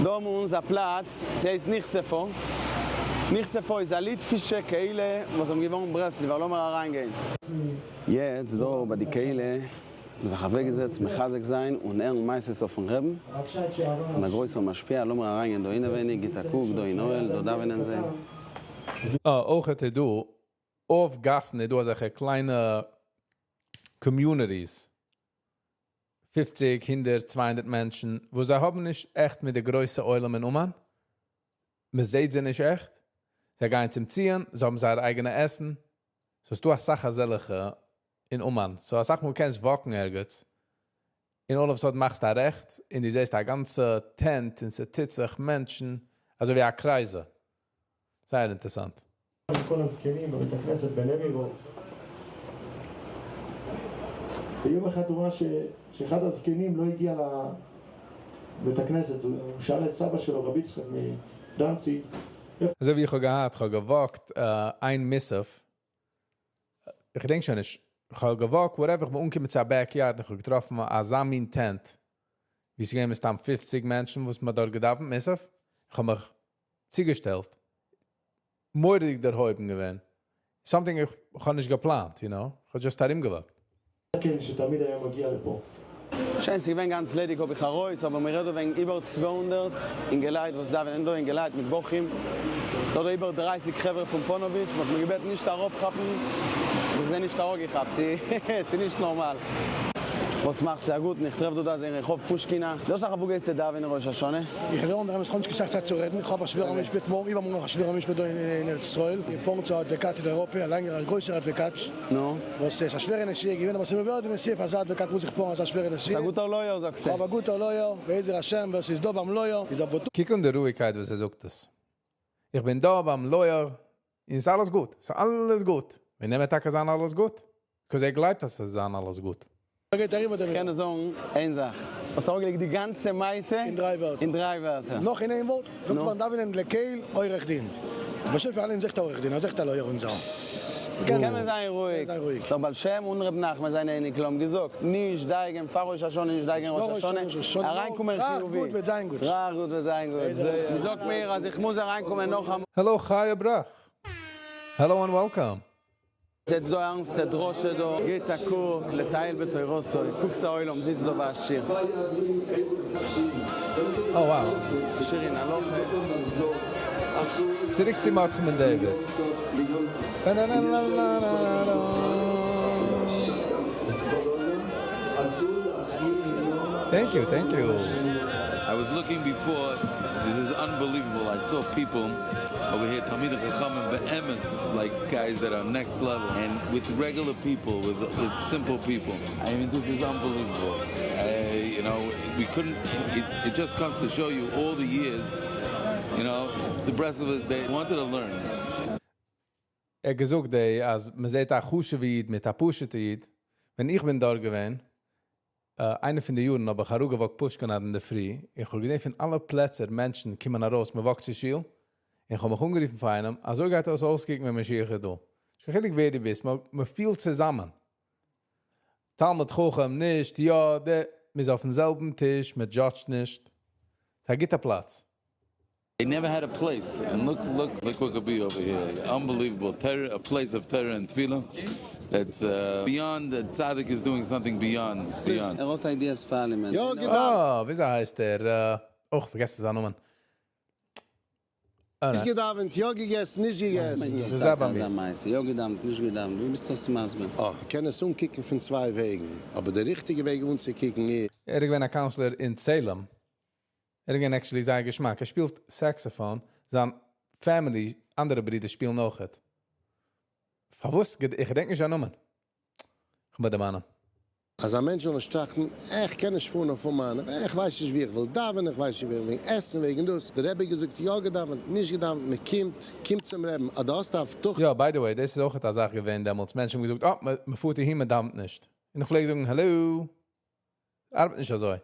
Speaker 5: דא האבן אונז א פלאץ, ס'הייסט נכספו. נכספו איז א ליטווישע קהילה וואס האבן געווארן ברסלב'ער, לאמיר אריינגיין. יעצט דא ביי די קהילה זיך אוועקגעזעצט מחזק זיין און הערן מעשות אויפן רעבן פון א גרויסער משפיע, לאמיר אריינגיין דא אינעווייניג, גיט א קוק דא אין אוהל, דא דאווענען זיי.
Speaker 1: אה, אויכעט איז דא אויף גאסן איז דא אזעלכע קליינע communities, פופציג, הונדערט, 200 מענטשן, וואס זיי האבן נישט עכט מיט די גרויסע עולם אין אומאן, מען זעט זיי נישט עכט, זיי גייען צום ציון, זיי האבן זייער אייגענע עסן, סאו ס'דא אסאך אזעלכע אין אומאן, so אסאך מאל קענסט walk ן ערגעץ, און all of a sudden מאכסטו א רעכטס, און דו זעסט א גאנצע tent און ס'טוט זיך מענטשן, אזוי ווי א קרייזל. זייער אינטערעסאנט.
Speaker 17: כל הזקנים בבית הכנסת בלמיגו. ויום אחד הוא ראה שאחד הזקנים לא הגיע לבית הכנסת, הוא שאל את סבא שלו, רבי יצחק מדנציג,
Speaker 1: אזוי ווי איך האב געהאט, איך האב גע walk ט איין מוסף, איך געדענק שוין נישט, איך האב גע walk ט whatever, איך בין אנגעקומען צו א backyard און איך האב געטראפן אזא מין tent, ווי ס'איז געווען מסתם פופציג מענטשן וואס מ'האט דארט געדאווענט מוסף, איך האב מיך צוגעשטעלט, מורא'דיג דערהויבן געווען, something איך האב נישט געפלאנט, you know, איך האב just ארומגע walk ט.
Speaker 17: כן, שתמיד היה מגיע לפה.
Speaker 5: שוין, ס'איז געווען גאנץ ליידיג האב איך ארויס, אבער מ'רעדט דא וועגן איבער 200 אינגעלייט וואס דאווענען דא, אינגעלייט מיט בחורים, דא דא איבער 30 חברה פון פאנאוויטש, מ'האט מיר געבעטן נישט אראפכאפן, איך זע נישט אראפגעכאפט, ס'איז נישט נארמאל. וואס מאכסטו? א גוטן, איך טרעף דא דא אין רחוב פושקינה, דא איז דאך אוואו גייסטו דאווענען ראש השנה?
Speaker 18: איך לערן דער אמת כ'האב נישט קיין סאך צייט צו רעדן, איך האב א שווערע משפט מארגן, איבערמארגן נאך א שווערע משפט דא אין ארץ ישראל, איך פאר צו א אדוואקאט אין אייראפע, א לענגערע א גרויסער אדוואקאט,
Speaker 5: נו?
Speaker 18: וואס איז א שווערע נסיעה געווען, אבער ס'איז מיר ווערד די נסיעה, פאר אזא אדוואקאט מוז איך פארן אזא שווערע נסיעה.
Speaker 5: ביסט א גוטער lawyer זאגסטו?
Speaker 18: כ'האב א גוטער lawyer, בעזר השם, ווער ס'איז דא ביים lawyer איז א בטוח.
Speaker 1: קוק אן די רואיגקייט וואס ער זאגט עס. איך בין דא ביים lawyer און ס'איז אלעס גוט, ס'איז אלעס גוט. ווען נעמט טאקע זיין אלעס גוט? 'cause ער גלייבט אז ס'זאל זיין אלעס גוט.
Speaker 18: גייט אריבער דעם
Speaker 5: כ'קען דיר זאגן איין זאך, האסט אראפגעלייגט די גאנצע מעשה
Speaker 18: אין דריי ווערטער.
Speaker 5: אין דריי ווערטער.
Speaker 18: נאך אין איין ווארט, זאגט
Speaker 5: נו.
Speaker 18: ביים דאווענען לקל עורך דין. דער באשעפער אליין זעכט א עורך דין, ער זעכט א lawyer אונזער.
Speaker 5: קען מען זיין רואיג.
Speaker 18: זיין רואיג.
Speaker 5: דער בעל שם און ר' נחמן זיינע אייניקלעך האבן געזאגט, נישט דייגען פאר ראש השנה, נישט דייגען ראש השנה, אריינקומען חיובי.
Speaker 18: טראכט גוט וועט זיין גוט.
Speaker 5: טראכט גוט וועט זיין גוט. מ'זאגט מיר אז איך מוז אריינקומען נאכאמאל.
Speaker 1: Hello חיה בראך. Hello and welcome.
Speaker 5: זעצט דא ערנסטע דרשה דא, גיט א קוק, לטייל בתורתו, קוק ס'עולם זיצט דא ביי א שיר.
Speaker 1: Oh wow.
Speaker 5: שיר אין הלכה.
Speaker 1: צוריק צו מרדכי בן דוד. Thank you, thank you.
Speaker 19: I was looking before, this is unbelievable, I saw people over here, תלמידי חכמים באמת, like guys that are next level, and with regular people, with with simple people, I mean this is unbelievable, you know, we couldn't, it it just comes to show you all the years, you know, the Breslovers they wanted to learn.
Speaker 1: ער האט געזאגט די אז מען זעט א חשוב'ע איד מיט א פשוט'ע איד, ווען איך בין דארט געווען איינע פון די יארן האב איך אראפגעוואקט פושקינאד אינדערפרי, איך האב געזען פון אלע פלעצער מענטשן קומען ארויס מען וואקט צו שול, און איך האב מיך אנגערופן פאר איינעם, אזוי גייט עס אויסקוקן ווען משיח איז דא, נישט קיין חילוק ווער דו ביסט, מען פילט צוזאמען, תלמיד חכם, נישט, יא, די, מען איז אויפן זעלבן טיש, מען דזשאדזשט נישט, ס'איז א גוטע פלאץ.
Speaker 19: They never had a place, and look look look what could be over here, unbelievable, תורה, a place of תורה and תפילה, that's beyond, the צדיק is doing something beyond, beyond.
Speaker 5: ער האט ideas פאר אלעמען.
Speaker 13: יא געדאווענט.
Speaker 1: אה, וויאזוי הייסט ער? אוי, כ'פארגעס זיין נאמען.
Speaker 13: נישט געדאווענט, יא געגעסן, נישט
Speaker 5: וואס
Speaker 13: געגעסן.
Speaker 5: מיינט דאס טאקע אזא מעשה? יא געדאווענט, נישט געדאווענט, ווי ביסטו עס מסביר?
Speaker 13: אה, קען עס אנקוקן פון צוויי וועגן, אבער די ריכטיגע וועג אנצוקוקן איז.
Speaker 1: ער איז געווען א counselor אין צעהלים. ער איז געווען actually זייער געשמאק, ער שפילט saxophone, זיין family, אנדערע ברידער שפילן אויכעט. פארוואס? איך געדענק נישט זיין נאמען. כ'מוז דערמאנען.
Speaker 13: אז א מענטש זאל נישט טראכטן, איך קען נישט פארן אויף אומאן, איך ווייס נישט ווי איך וויל דאווענען, איך ווייס נישט ווי איך וויל עסן, וועגן דאס, דער רבי האט געזאגט, יא געדאווענט, נישט געדאווענט, מען קומט, קומט צום רעבן, אז דו האסט א הבטחה.
Speaker 1: יא, by the way, דאס איז אויכעט א זאך געווען דעמאלטס, מענטשן האבן געזאגט, אה, מען פארט אהין מען דאווענט נישט. און איך פלעג זאגן, העלא, ארבעט נישט אזוי.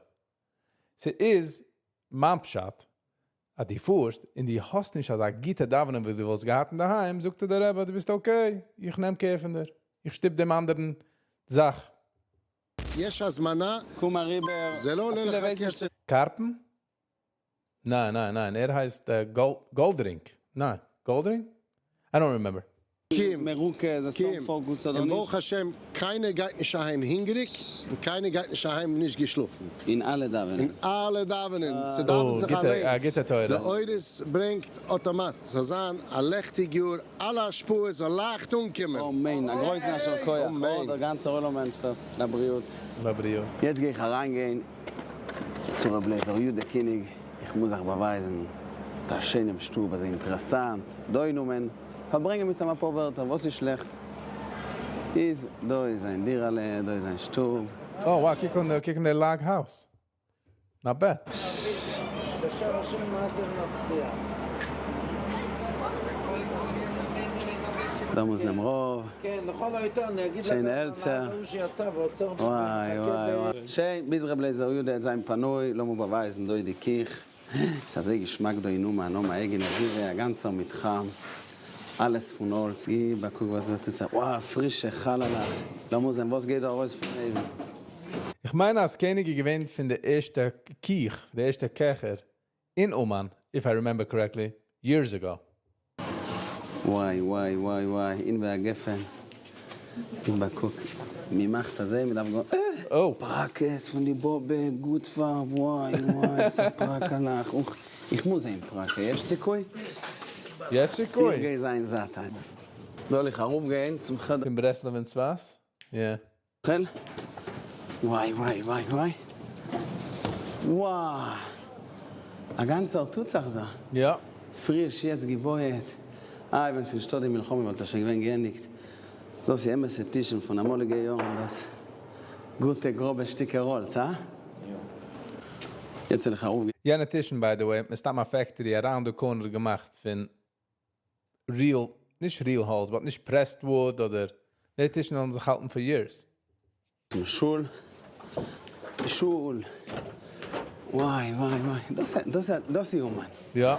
Speaker 1: ס'איז מיין פשט אז דו פארסט און דו האסט נישט אזא גוטע דאווענען ווי דו וואלסט געהאט אינדערהיים, זאגט דיר דער רבי דו ביסט okay, איך נעם care פון דיר, איך שטופ דעם אנדערן זאך.
Speaker 13: יש הזמנה,
Speaker 5: קום אריבער,
Speaker 13: זה לא עולה
Speaker 5: אפילו
Speaker 13: לך
Speaker 5: ווייס נישט
Speaker 13: כסף.
Speaker 1: קארפן? ניין ניין ניין ער הייסט גאלדרינג, ניין גאלדרינג? I don't remember.
Speaker 13: קום,
Speaker 5: מרוכז, אז סתם
Speaker 13: קום,
Speaker 5: focus אדער
Speaker 13: און
Speaker 5: נישט.
Speaker 13: ברוך השם קיינער גייט נישט אהיים הונגעריג, און קיינער גייט נישט אהיים נישט געשלאפן.
Speaker 5: און אלע דאווענען.
Speaker 13: און אלע דאווענען, ס'דאווענט
Speaker 1: Oh,
Speaker 13: זיך
Speaker 1: גוטע, א
Speaker 13: אליינס,
Speaker 1: גוטע תורה.
Speaker 13: די אורות ברענגט אטאמאט, זאל זיין א לעכטיג יאר, אלע השפעות זאל לייכט אנקומען.
Speaker 5: אמן, א גרויסן יישר כח,
Speaker 13: אמן.
Speaker 5: אוי דער גאנצער עולם ענטפערט, לבריאות.
Speaker 1: לבריאות.
Speaker 5: יעצט גיי איך אריינגיין צו ר' לייזער יודא קעניג, איך מוז זיך באווייזן מיט א שיינעם שטוב, אזוי אינטערעסאנט, דא אין אומאן, פארברענגען מיט אים אפאר ווערטער, וואס איז שלעכט איז, דא איז זיין דירה'לע, דא איז זיין שטוב.
Speaker 1: Oh wow, קוק אן קוק אן די log house. Not bad.
Speaker 5: דא מוז נעם רוב, שיינע העלצער, וואי וואי וואי. שיין, ביז ר' לייזער יודא העט זיין פנוי, לאמיר באווייזן דא איז די קיך, ס'איז אזוי געשמאק דא אין אומאן, האבן א אייגענע דירה, א גאנצער מתחם, אלעס פון האלץ, גיב א קוק וואס דא טוט זיך, וואו פרישע חלה'לעך, לאמיר זען וואס גייט דא ארויס פון אויוון.
Speaker 1: איך מיין אז קעניג איז געווען פון די ערשטע קיך, די ערשטע קעכער אין אומאן, if I remember correctly, years ago.
Speaker 5: וואי וואי וואי וואי אין והגפן גיב א קוק ממאכט אזוי מדארף גאר אה! פראקעס פון די באבע גוט פאר וואי וואי ס'א פראקעלעך אוך איך מוז זעהן פראקע יש סיכוי?
Speaker 1: יש סיכוי!
Speaker 5: איך גיי זיין זאט היינט. זאל איך ארויף גיין צום חדר?
Speaker 1: פון ברסלב אין צפת? יא.
Speaker 5: חל? וואי וואי וואי וואי. וואו! א גאנצער טוט זיך דא.
Speaker 1: יא.
Speaker 5: פריש יעצט געבויעט. איי ווען ס'נישטא די מלחמה וואלט עס שוין געווען געענדיגט. דאס איז אמת'ע טישן פון אמאליגע יארן דאס גוטע גראבע שטיקער האלץ, הא? יעצט וועל איך ארויף.
Speaker 1: יענע טישן by the way האט מסתם א factory around the corner געמאכט פון real, נישט real האלץ but נישט pressed wood אדער, די טישן וועלן זיך האלטן פאר years.
Speaker 5: צום שול, שול, וואי וואי וואי, דאס דאס דאס איז אומאן.
Speaker 1: יא.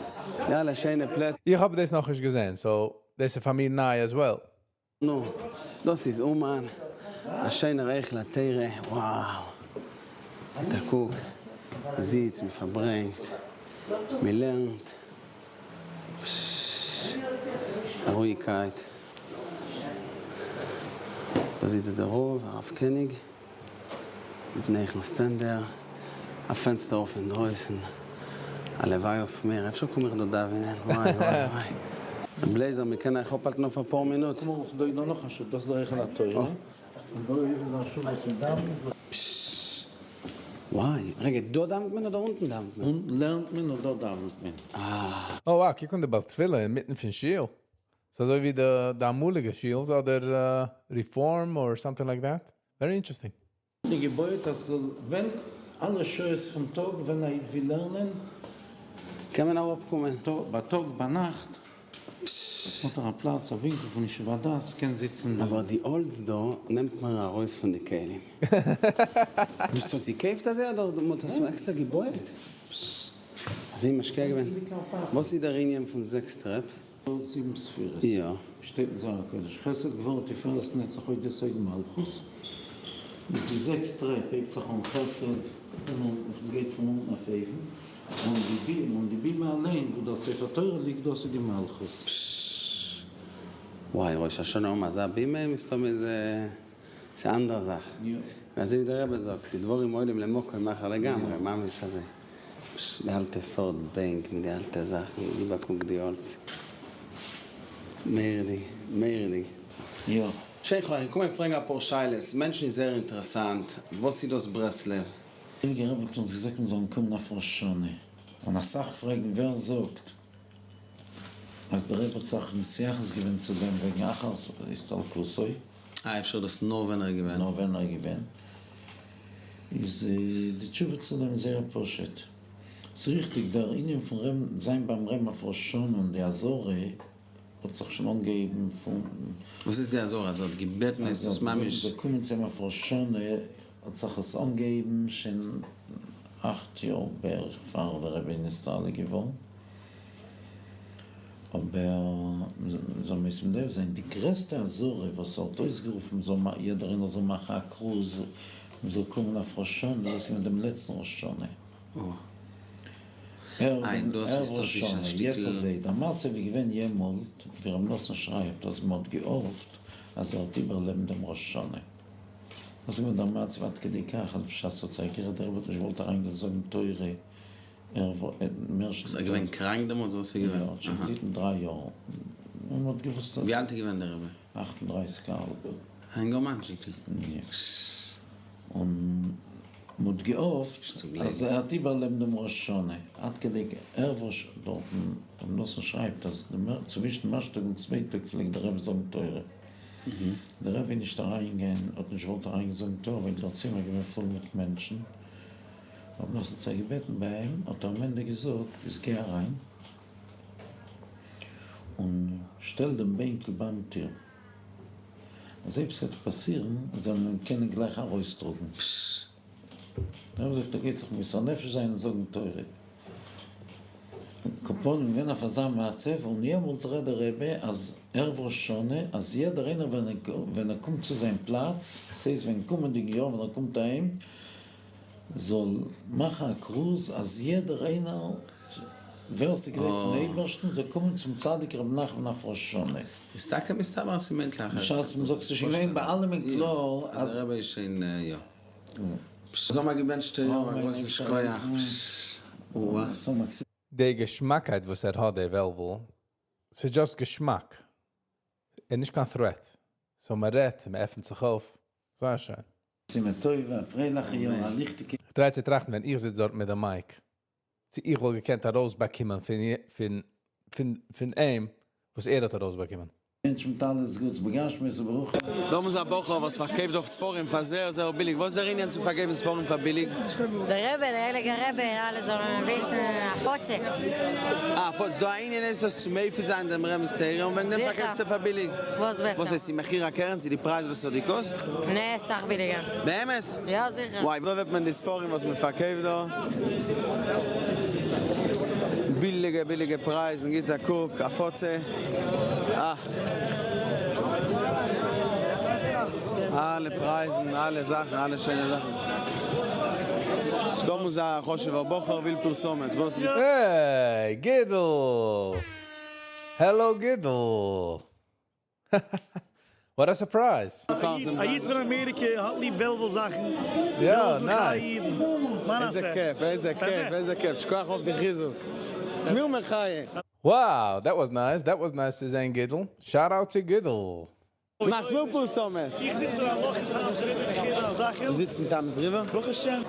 Speaker 5: די אלע שיינע פלעצער.
Speaker 1: איך האב דאס נאכנישט געזען so דאס איז פאר מיר ניי as well.
Speaker 5: נו, דאס איז אומאן, א שיינער היכל התורה, wow! גיט א קוק, מען זיצט, מען פארברענגט, מען לערנט, פששש, א רואיגקייט. דא זיצט דער רב, הרב קעניג, מיטן היכל סטענדער, א פענסטער אויף אינדרויסן. הלוואי אויף מיר, אפשר קום איך דא דאווענען, וואי וואי וואי. ר' לייזער, מען קען אייך אפהאלטן אויף אפאר מינוט? פששש. וואי, רגע, דא דאווענט מען אדער אונטן דאווענט מען?
Speaker 20: אונטן לערנט מען און דא דאווענט מען.
Speaker 5: אה.
Speaker 1: Oh wow, קוק אן די בעל תפילה אינמיטן פון שול. ס'איז אזוי ווי די די אמאליגע שולס אדער רעפארם or something like that. Very interesting.
Speaker 20: די געבויעט אז ס'זאל ווען אלע שעות פון טאג ווען א איד וויל לערנען.
Speaker 5: קען מען אראפ קומען.
Speaker 20: בייטאג ביינאכט האט ער א פלאץ א ווינקל פון ישוב הדעת קען זיצן.
Speaker 5: אבער די האלץ דא נעמט מיר ארויס פון די כלים. דו האסט עס געקויפט אזוי אדער מ'האט עס עקסטער געבויעט? אזוי משקיע געווען? וואס איז דער ענין פון זעקס טרעפ?
Speaker 20: זיבן ספירות.
Speaker 5: יא.
Speaker 20: שטייט אין זוהר הקדוש, חסד גבורה תפארת נצח הוד יסוד מלכות, איז די זעקס טרעפ הייבט זיך אן חסד און עס גייט פון אונטן אויף אויבן, און די בי און די בימה אליין וואו דער ספר תורה ליגט דאס איז די מלכות.
Speaker 5: פששש. וואי ראש השנה האבן אזא בימה מסתמא איז ס'איז אנדערע זאך.
Speaker 20: יא.
Speaker 5: אזוי ווי דער רבי זאגט ס'איז דברים עולים למקום אחר לגמרי, ממש אזוי. פשש די אלטע סארט בענק מיט די אלטע זאכן, גיב א קוק די האלץ. מורא'דיג, מורא'דיג.
Speaker 20: יא.
Speaker 5: שכוח, איך קום אייך פרעגן אפאר שאלות, מענטשן איז זייער אינטערעסאנט, וואס איז דאס ברסלב?
Speaker 20: הייליגער רבי האט אונז געזאגט מיר זאלן קומען אויף ראש השנה, און אסאך פרעגן ווער זאגט אז דער רבי האט זיך מתייחס געווען צו דעם וועגן אחר הסתלקותו.
Speaker 5: אה אפשר דאס נאר ווען ער איז געווען.
Speaker 20: נאר ווען ער איז געווען. איז די תשובה צו דעם זייער פשוט. ס'איז ריכטיג דער ענין פון ר' זיין ביים רבי'ן אויף ראש השנה און די אזהרה האט זיך שוין אנגעהויבן פון.
Speaker 5: וואס איז די אזהרה? אז ער האט געבעטן איז דאס ממש.
Speaker 20: אז ער קומען צו אים אויף ראש השנה האט זיך עס אנגעהויבן שוין אכט יאר בערך פאר דער רבי איז נסתלק געווארן. אבער מ'זאל משים לב זיין, די גרעסטע אזהרה וואס ער האט אויסגערופן מ'זאל יעדער איינער זאל מאכן א כרוז מ'זאל קומען אויף ראש השנה, דאס איז געווען דעם לעצטן ראש השנה. ערב ראש השנה, יעצט אזוי, דער מצב איז געווען יעמאלט, ווי ר' נתן שרייבט אז מ'האט געהאפט אז ער וועט איבערלעבן דעם ראש השנה. דאס איז געווען דער מצב עד כדי כך אז בשעת ס'האט זיך גערעדט דער רבי האט נישט געוואלט אריינגיין זאגן תורה ער
Speaker 5: איז ער געווען קראנק דעמאלטס? וואס איז געווען?
Speaker 20: יא, האט שוין געליטן דריי יאר, און מ'האט געוואוסט אז.
Speaker 5: ווי אלט איז געווען דער רבי?
Speaker 20: 38 א האלב.
Speaker 5: א אינגערמאנטשיקל.
Speaker 20: יא. און מ'האט געהאפט אז ער וועט איבערלעבן דעם ראש השנה, עד כדי ערב ראש דארטן, ר' נתן שרייבט אז צווישן דעם ערשטן טאג און צווייטן טאג פלעגט דער רבי זאגן תורה. דער רבי איז נישט אריינגעגאנגען, האט נישט געוואלט אריינגיין זאגן תורה ווייל דער צימער איז געווען פול מיט מענטשן. ר' נתן האט זיך געבעטן ביי אים, האט ער אים ענדע געזאגט, איז גיי אריין און שטעל דעם בענקל ביים טיר, אז אויב ס'וועט פאסירן זאל מען אים קענען גלייך ארויסטראגן. דער רבי זאגט ער גייט זיך מוסר נפש זיין און זאגן תורה. כל פנים געווען אויף אזא מצב, און יעמאלט רעדט דער רבי אז ערב ראש השנה אז יעדער איינער ווען ער קומט צו זיין פלאץ, ס'הייסט ווען קומענדיגן יאר ווען ער קומט אהיים, זאל מאכן א כרוז אז יעדער איינער ווער ס'גלייבט אין אייבערשטן זאל קומען צום צדיק רבי נחמן אויף ראש השנה.
Speaker 5: איז טאקע מסתבר אז ס'מיינט לאחר
Speaker 20: בשעת מ'זאגט ס'איז שוין געווען ביי אלעמען קלאר
Speaker 5: אז דער רבי איז שוין יא. זאל מיר געבענטשטע יאר א גרויסן שכוח.
Speaker 1: די געשמאקייט וואס ער האט די וועלוול, ס'איז just געשמאק, ער איז נישט קיין threat, so מ'רעדט, מ'עפנט זיך אויף, זייער שיין.
Speaker 20: שנה טובה, א פרייליכע יאר, א ליכטיגע.
Speaker 1: כ'טריי צו טראכטן ווען איך זיץ דארט מיט די mic, צו איך וואלט געקענט ארויסבאקומען פון פון פון אים וואס ער האט ארויסבאקומען.
Speaker 20: מענטש מיט אלעס גוטס בגשמיות וברוחניות.
Speaker 5: דא האבן זיי א בחור וואס פארקויפט אויף ספרים פאר זייער זייער ביליג, וואס איז דער ענין צו פארקויפן ספרים פאר ביליג?
Speaker 21: דער רבי, דער הייליגער רבי און אלע זאלן וויסן הפצה.
Speaker 5: אה הפצה, ס'דא א ענין איז דאס צו מפיץ זיין דעם רבינ'ס תורה און וועגן דעם פארקויפסטו פאר ביליג.
Speaker 21: וואס בעסער?
Speaker 5: וואס הייסט מחיר הקרן צו די פרייז וואס ס'האט געקאסט?
Speaker 21: נע, סאך ביליגער.
Speaker 5: באמת?
Speaker 21: יא זיכער.
Speaker 5: וואי, דא זעט מען די ספרים וואס מען פארקויפט דא. ביליגע ביליגע פרייזן, גיט א קוק, הפצה. אה. אלע פרייזן, אלע זאכן, אלע שיינע זאכן. דא מוז א חשוב'ער בחור וויל פרסומת, וואס ווילסטו?
Speaker 1: Hey! גידל! Hello גידל! What a surprise!
Speaker 3: א איד פון אמעריקע האט ליב וועלוול זאכן.
Speaker 1: יא, נייס.
Speaker 5: איזה כיף, איזה כיף, איזה כיף, שכוח אויף די חיזוק. ס'מיר מחיה.
Speaker 1: Wow, that was nice, that was nice צו זען גידל. Shout out צו גידל.
Speaker 5: מאכטס מיר פרסומת.
Speaker 3: איך זיץ אין א לאך אין טאמס ריווער איך הער דיין זאכן.
Speaker 5: דו זיצט אין טאמס ריווער?
Speaker 3: ברוך השם.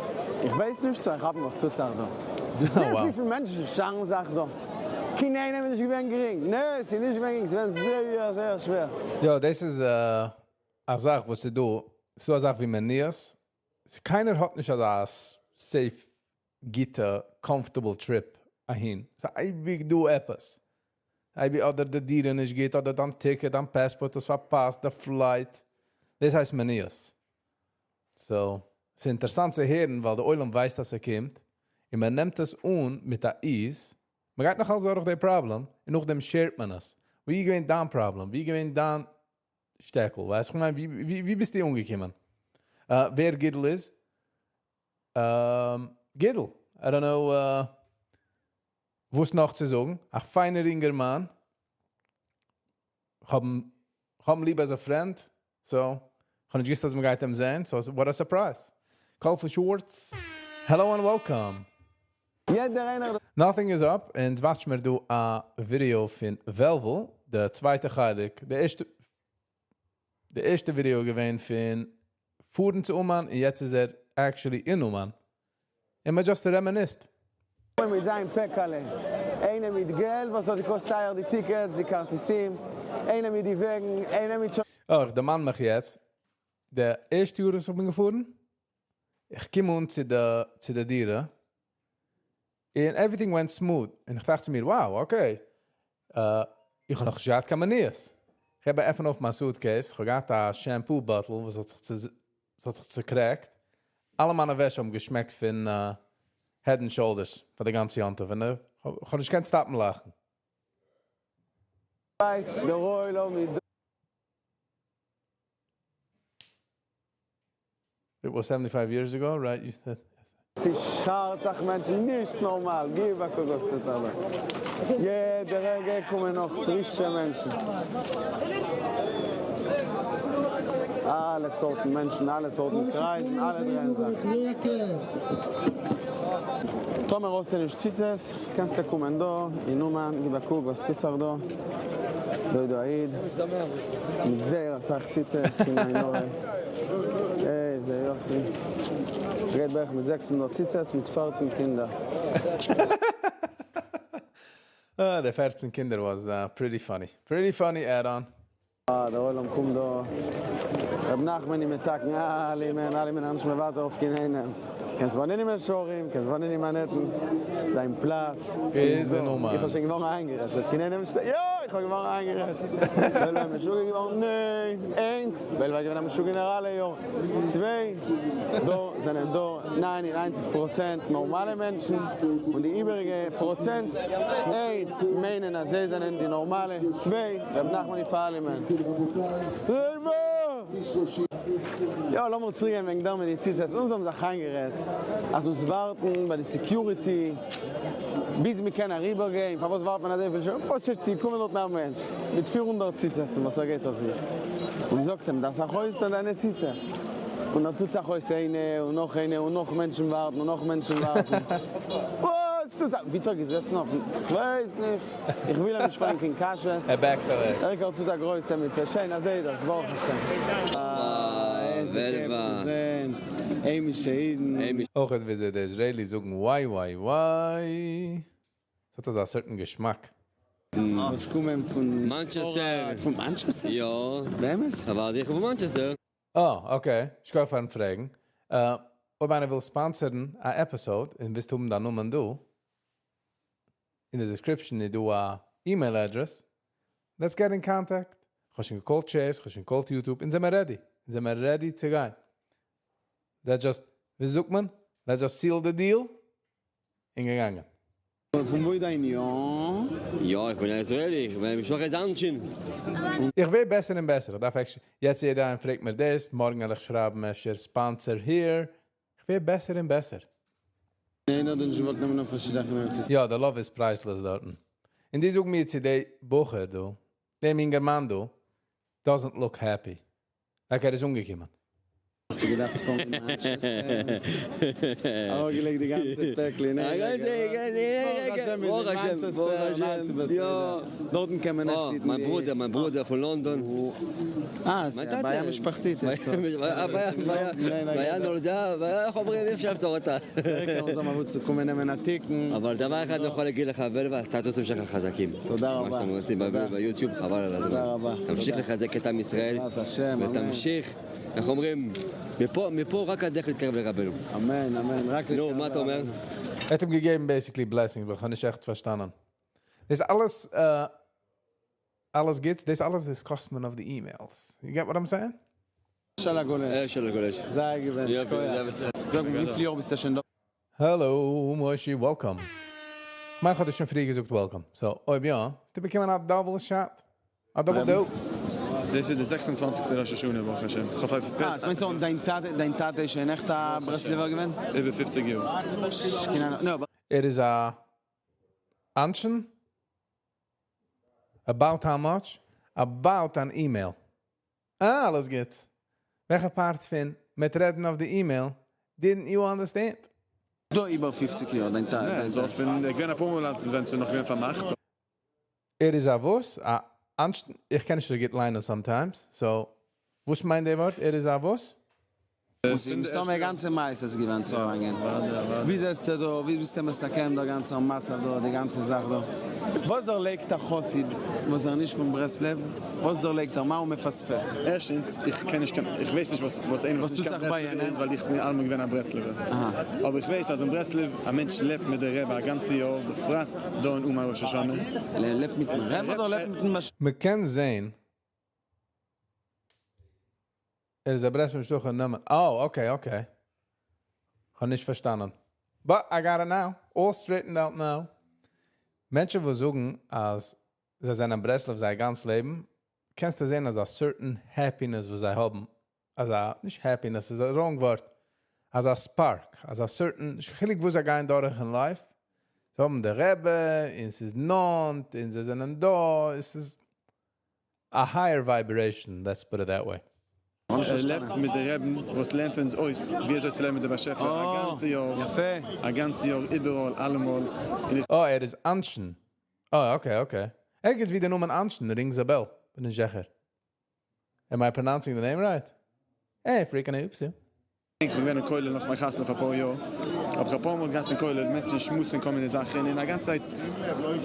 Speaker 5: איך ווייס נישט צו כאפן וואס טוט זיך דא. דו זעסט וויפיל מענטשן שארן זיך דא? קיין איינעם איז נישט געווען גרינג. נע, ס'איז נישט געווען גרינג, ס'איז געווען זייער זייער שווער.
Speaker 1: יא, דאס איז א זאך וואס איז דא, ס'איז דא א זאך ווי מניעות, קיינער האט נישט אזא safe גוטע comfortable trip אהין, ס'איז אייביג דא עפעס, אייביג אדער די דירה נישט גוט, אדער דיין ticket, דיין passport איז פארפאסט, די flight, דאס הייסט מניעות. So, ס'איז אינטערעסאנט צו הערן ווייל די עולם ווייסט אז ס'קומט, און מען נעמט עס אן מיט א ease, מען גייט נאך אלץ דורך די פראבלעם, און נאכדעם share ט מען עס. ווי איז געווען דיין פראבלעם? ווי איז געווען דיין שטעקל? ווייסט איך מיין, ווי ווי ביסטו אנגעקומען? ווער גידל איז? גידל, I don't know וואס נאך צו זאגן, א פיינער אינגערמאן, כ'האב אים ליב as a friend, so, כ'האב נישט געוואוסט אז מ'גייט אים זען, so what a surprise. Call for shorts, hello and welcome.
Speaker 5: יעדער איינער.
Speaker 1: Nothing is up, אונז watch מיר דא א ווידעא פון וועלוול, די צווייטע חלק, די ערשטע, די ערשטע ווידעא איז געווען פון פארן צו אומאן, און יעצט איז ער actually אין אומאן. און מען just reminisce ט.
Speaker 5: מיט זיין פעקעלע, איינער מיט געלט וואס האט געקאסט טייער די tickets, די כרטיסים, איינער מיט די וועגן, איינער מיט.
Speaker 1: אה, איך דערמאן מיך יעצט, די ערשטע יאר וואס איך בין געפארן, איך קום אן צו די צו די דירה, און everything went smooth, און איך טראכט צו מיר, wow, okay, איך האב נאכנישט געהאט קיין מניעות. איך האב עפן אויף מיין suitcase, איך האב געהאט א shampoo bottle וואס האט זיך ס'האט זיך צוקרעקט, אלע מיינע וועש האבן געשמעקט פון Head and Shoulders פאר די גאנצע יום טוב, און איך האב נישט געקענט stop ן לאכן.
Speaker 5: ווייס דער עולם איז דא.
Speaker 1: It was seventy five years ago, right? You said.
Speaker 5: ס'שארט זיך מענטשן נישט נארמאל, גיב א קוק וואס טוט זיך דא, יעדע רגע קומען נאך פרישע מענטשן, אלע סארטן מענטשן, אלע סארטן קרייזן, אלע דרייען זיך. טאמער האסטו נישט ציצית, קענסטו קומען דא אין אומאן, גיב א קוק וואס טוט זיך דא, דא איז דא א איד מיט זייער אסאך ציצית, קיין עין הרע, איזה יופי, גייט בערך מיט 600 ציצית מיט 14 קינדער.
Speaker 1: אה, די 14 קינדער was pretty funny. Pretty funny add on.
Speaker 5: אה, דער עולם קומט דא. ר' נחמן איז מתקן אלעמען, אלעמען אנשי מוותר אויף קיין איינעם. קענסט וואוינען אין מאה שערים, קענסט וואוינען אין מאנהעטן, דיין פלאץ איז דא. איך האב שוין געווארן איינגערעדט, ס'האט קיין איינעם נישט, יא, איך האב געווארן איינגערעדט. וועלוול איז משוגע געווארן? ניין. איינס, וועלוול איז געווען א משוגענער אלע יארן. צוויי, דא זענען דא 99% נארמאלע מענטשן, און די איבעריגע פראצענט, איינס, מיינען אז זיי זענען די נארמאלע, צוויי, ר' נחמן איז פאר אלעמען. יא, לאמיר צוריקגיין וועגן דער מיט די ציצית. אונז האבן זיך איינגערעדט אז אונז ווארטן ביי די security ביז מען קען אריבערגיין. פארוואס ווארט מען אזויפיל שעה? פשוט צו קומען דארטן א מענטש מיט 400 ציצית וואס ער גייט אויף זיך, און מ'זאגט אים דארפסט זיך אויסטון דיינע ציצית, און ער טוט זיך אויס איינע און נאך איינע און נאך מענטשן ווארטן און נאך מענטשן ווארטן. וואס טוט זיך? ווי טאג געזעצן אויפן? כ'ווייס נישט. איך וויל אים נישט פרעגן קיין קשיות.
Speaker 1: ער back ט אוועק.
Speaker 5: עריקא טוט א גרויסע מצוה. שיין אזוי איז דאס, ברוך השם. אה, איזה כיף צו זען היימישע אידן.
Speaker 1: אויך וויאזוי די Israelis זאגן וואי וואי וואי. ס'האט אזא certain געשמאק.
Speaker 5: וואס קומען פון
Speaker 22: מאנטשעסטער.
Speaker 5: פון מאנטשעסטער?
Speaker 22: יא.
Speaker 5: באמת?
Speaker 22: אוודאי איך בין פון מאנטשעסטער.
Speaker 1: אה, okay. שכוח פארן פרעגן. אויב איינער וויל sponsor ן א episode און ווילסט האבן דיין נאמען דא, אין די description איז דא א email address. Let's get in contact. כ'האב שוין גע call ט Chase, כ'האב שוין גע call ט YouTube, אונז זעמער ready. אונז זעמער ready צו גיין. Let's just, ווי זאגט מען? Let's just seal the deal. און געגאנגען.
Speaker 5: פון וואו איז דיין יא?
Speaker 22: יא, איך בין א ישראלי, איך בין משפחת אנשין.
Speaker 1: איך ווער בעסער און בעסער, איך דארף actually, יעצט יעדער איינער פרעגט מיר דאס, מארגן וועל איך שרייבן אפשר sponsor here, איך ווער בעסער און בעסער.
Speaker 5: איינער האט נישט געוואלט נעמען אויף א שידוך אין ארץ ישראל.
Speaker 1: יא, די love איז priceless דארטן. און די זאגן מיר צו די בחור דא, דעם אינגערמאן דא. Doesn't look happy. Like ער איז אנגעקומען.
Speaker 5: האסטו געדארפט פארן אין מאנטשעסטער? אראפגעלייגט די גאנצע פעקל אין איין רגע.
Speaker 22: ברוך השם, ברוך השם, יא.
Speaker 5: דארטן קען מען עכט היטן די.
Speaker 22: מיין ברודער, מיין ברודער פון לאנדאן.
Speaker 5: אה, ס'איז א בעיה משפחתית איז דאס.
Speaker 22: בעיה נולדה, איך אומרים אי אפשר לפתור אותה. אבל דבר אחד אני יכול להגיד לך, ולווה, הסטטוסים שלך חזקים.
Speaker 5: תודה רבה.
Speaker 22: מה שאתם רוצים ביוטיוב, חבל על הזמן.
Speaker 5: תודה רבה.
Speaker 22: תמשיך לחזק את עם ישראל. ותמשיך, איך אומרים, מפה, מפה רק הדרך להתקרב לרבנו.
Speaker 5: אמן, אמן, רק
Speaker 22: נו, מה אתה אומר?
Speaker 1: ער האט אים געגעבן basically blessings, אבער איך האב נישט עכט פארשטאנען. דאס אלעס, אלעס גוטס, דאס אלעס discuss ט מען אויף די emails. You get what I'm saying?
Speaker 5: של הגולש.
Speaker 22: של הגולש.
Speaker 5: זיי געווען, שכוייח. זאג מיר, וויפיל יאר ביסטו שוין דא?
Speaker 1: Hello מושי, welcome. כ'מיין כ'האב דיר שוין פריער געזאגט welcome, so אויב יא, האסטו באקומען א double shot, א double dose.
Speaker 4: דאס איז די זעקס און צוואנציגסטע ראש השנה ברוך השם. כ'האף אויף
Speaker 5: אה, עס מיינט צו דיין טאטע, דיין טאטע איז שוין עכט א ברסלב'ער געווען?
Speaker 4: איבער פופציג יאר.
Speaker 1: ער איז א אנשין? About how much? About an email. אה, אלעס גוט. וועלכע part פון מיט רעדן אויף די email didn't you understand?
Speaker 5: דא איבער פופציג יאר דיין טאטע.
Speaker 4: ניין, ס'איז פון געווען אפאר מאל אלט ווען ס'איז נאך געווען פארמאכט.
Speaker 1: ער איז א וואס? א אנשטן? איך קען נישט אזוי גוט ליינען sometimes, so וואס מיינט די ווארט? ער איז א וואס?
Speaker 5: וואס איז מסתמא א גאנצע מעשה איז געווען צו אריינגיין. ווי זעסטו דא? ווי ביסטו מסכם דער גאנצער מצב דא, די גאנצע זאך דא? וואס דערלייגט א חסיד וואס ער נישט פון ברסלב? וואס דערלייגט ער? מה הוא מפספס?
Speaker 4: ערשטנס, איך קען נישט קיין, איך ווייס נישט וואס וואס איינער וואס נישט קיין ברסלב'ער איז, ווייל איך בין אלעמאל געווען א ברסלב'ער. אבער איך ווייס אז אין ברסלב א מענטש לעבט מיט די רבי א גאנצע יאר, בפרט דא אין אומאן ראש השנה.
Speaker 5: לעבט מיטן רבי אדער לעבט מיטן באשעפער?
Speaker 1: מ'קען זעהן ער איז א ברסלב'ער משפחה נאמען. אה okay okay. כ'האב נישט פארשטאנען. But I got it now. All straightened out now. מענטשן וואס זאגן אז זיי זענען ברסלב זייער גאנץ לעבן, קענסטו זען אזא certain happiness וואס זיי האבן, אזא, נישט happiness איז א wrong ווארט, אזא spark, אזא certain, נישט קיין חילוק וואס זיי גייען דורך אין life, זיי האבן די רבי, און ס'איז נאנט, און זיי זענען דא, עס איז א higher vibration, let's put it that way.
Speaker 4: ער לעבט מיט די רעבן וואס לערנט אונז אויס ווי אזוי צו לעבן מיט די באשעפער א גאנצע יאר, א גאנצע יאר איבעראל אלעמאל, און איך.
Speaker 1: אה ער איז אנשין. אה okay okay. ערגעץ ווי די נאמען אנשין rings a bell. בין נישט זיכער. Am I pronouncing the name right? Hey freaking oopsie.
Speaker 4: איך בין געווען אין כולל נאך מיין חתונה פאר אפאר יאר, האב איך אפאר מאל געהאט אין כולל מענטשן שמועסן כל מיני זאכן, און א גאנצע צייט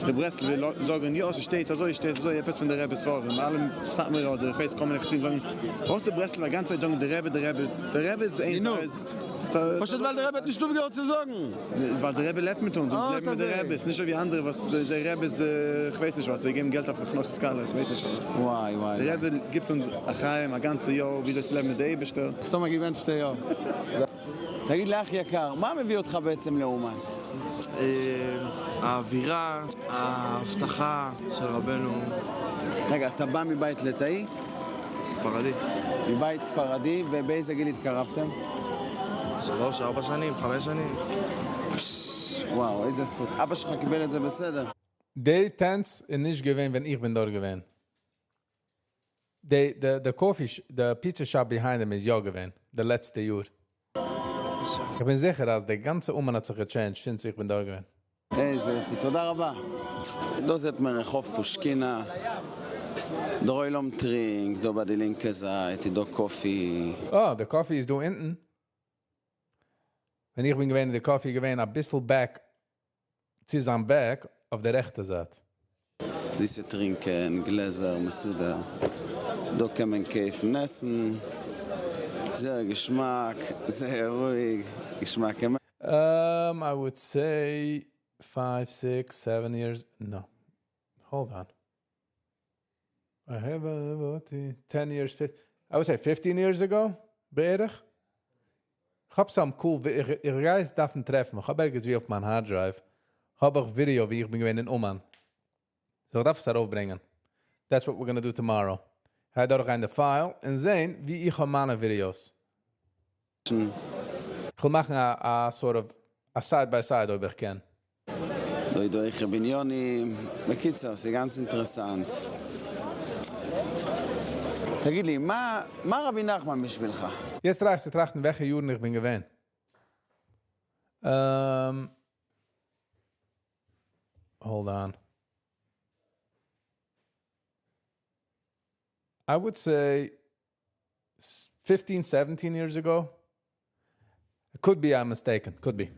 Speaker 4: די ברסלב'ער זאגן יא ס'שטייט אזוי שטייט אזוי עפעס פון די רבי'ס ספרים, אלע סאטמארע אדער איך ווייס כל מיני חסידים זאגן וואס די ברסלב'ער א גאנצע צייט זאגן די רבי די רבי, די רבי איז איין זאך איז
Speaker 5: פשוט ווייל די רבי האט נישט אויפגעהערט צו זאגן.
Speaker 4: ווייל די רבי לעבט מיט אונז, אונז לעבן מיט די רבי, ס'נישט אזוי ווי אנדערע וואס זייער רבי איז כ'ווייס נישט וואס, זיי געבן געלט אויף הכנסת כלה, כ'ווייס נישט וואס.
Speaker 5: וואי וואי
Speaker 4: די רבי גיבט אונז א חיים א גאנצע יאר וויאזוי צו לעבן מיט די אייבערשטער.
Speaker 5: סתם א געבענטשטע יאר. תגיד לי אח יקר, מה מביא אותך בעצם לאומן?
Speaker 2: האווירה, ההבטחה של רבנו.
Speaker 5: רגע, אתה בא מבית ליטאי?
Speaker 2: ספרדי.
Speaker 5: מבית ספרדי, ובאיזה גיל התקרבתם?
Speaker 2: שלוש, ארבע שנים, חמש שנים.
Speaker 5: פששש, וואו, איזה זכות. אבא שלך קיבל את זה בסדר?
Speaker 1: די טענץ איז נישט געווען ווען איך בין דארט געווען. די די די coffee די pizza shop behind אים איז יא געווען די לעצטע יאר. איך בין זיכער אז די גאנצע אומאן האט זיך גע change ט since איך בין דארט געווען.
Speaker 5: איזה יופי, תודה רבה. דא זעט מען רחוב פושקינה, דער עולם טרינקט, דא ביי די לינקע זייט איז דא coffee.
Speaker 1: אה, די coffee איז דא אונטן. ווען איך בין געווען איז די coffee געווען אביסל back צו זיין back אויף די רעכטע זייט.
Speaker 5: זיסע טרינקען, גלעזער, מסודר. דא קען מען קויפן עסן. זייער געשמאק, זייער רואיג, געשמאקע.
Speaker 1: Um, I would say five, six, seven years, no. Hold on. I have a, 10 years, I would say 15 years ago, בערך. איך האב some cool, איך איך גיי עס דארפן טרעפן. איך האב ערגעץ ווי אויף מיין hard drive, האב איך ווידעא ווי איך בין געווען אין אומאן. So איך דארף עס ארויפברענגען. That's what we're gonna do tomorrow. איך גיי דורכגיין די file און זען ווי איך האב מיינע ווידעאס. איך וויל מאכן א א sort of א side by side אויב איך קען.
Speaker 5: דא איז דא הויכע בנינים, בקיצור ס'איז גאנץ אינטערעסאנט. תגיד לי, מה מה רבי נחמן בשבילך?
Speaker 1: יעצט try איך צו טראכטן וועלכע יארן איך בין געווען. Um, hold on. I would say 15, 17 years ago. It could be I'm mistaken. Could be.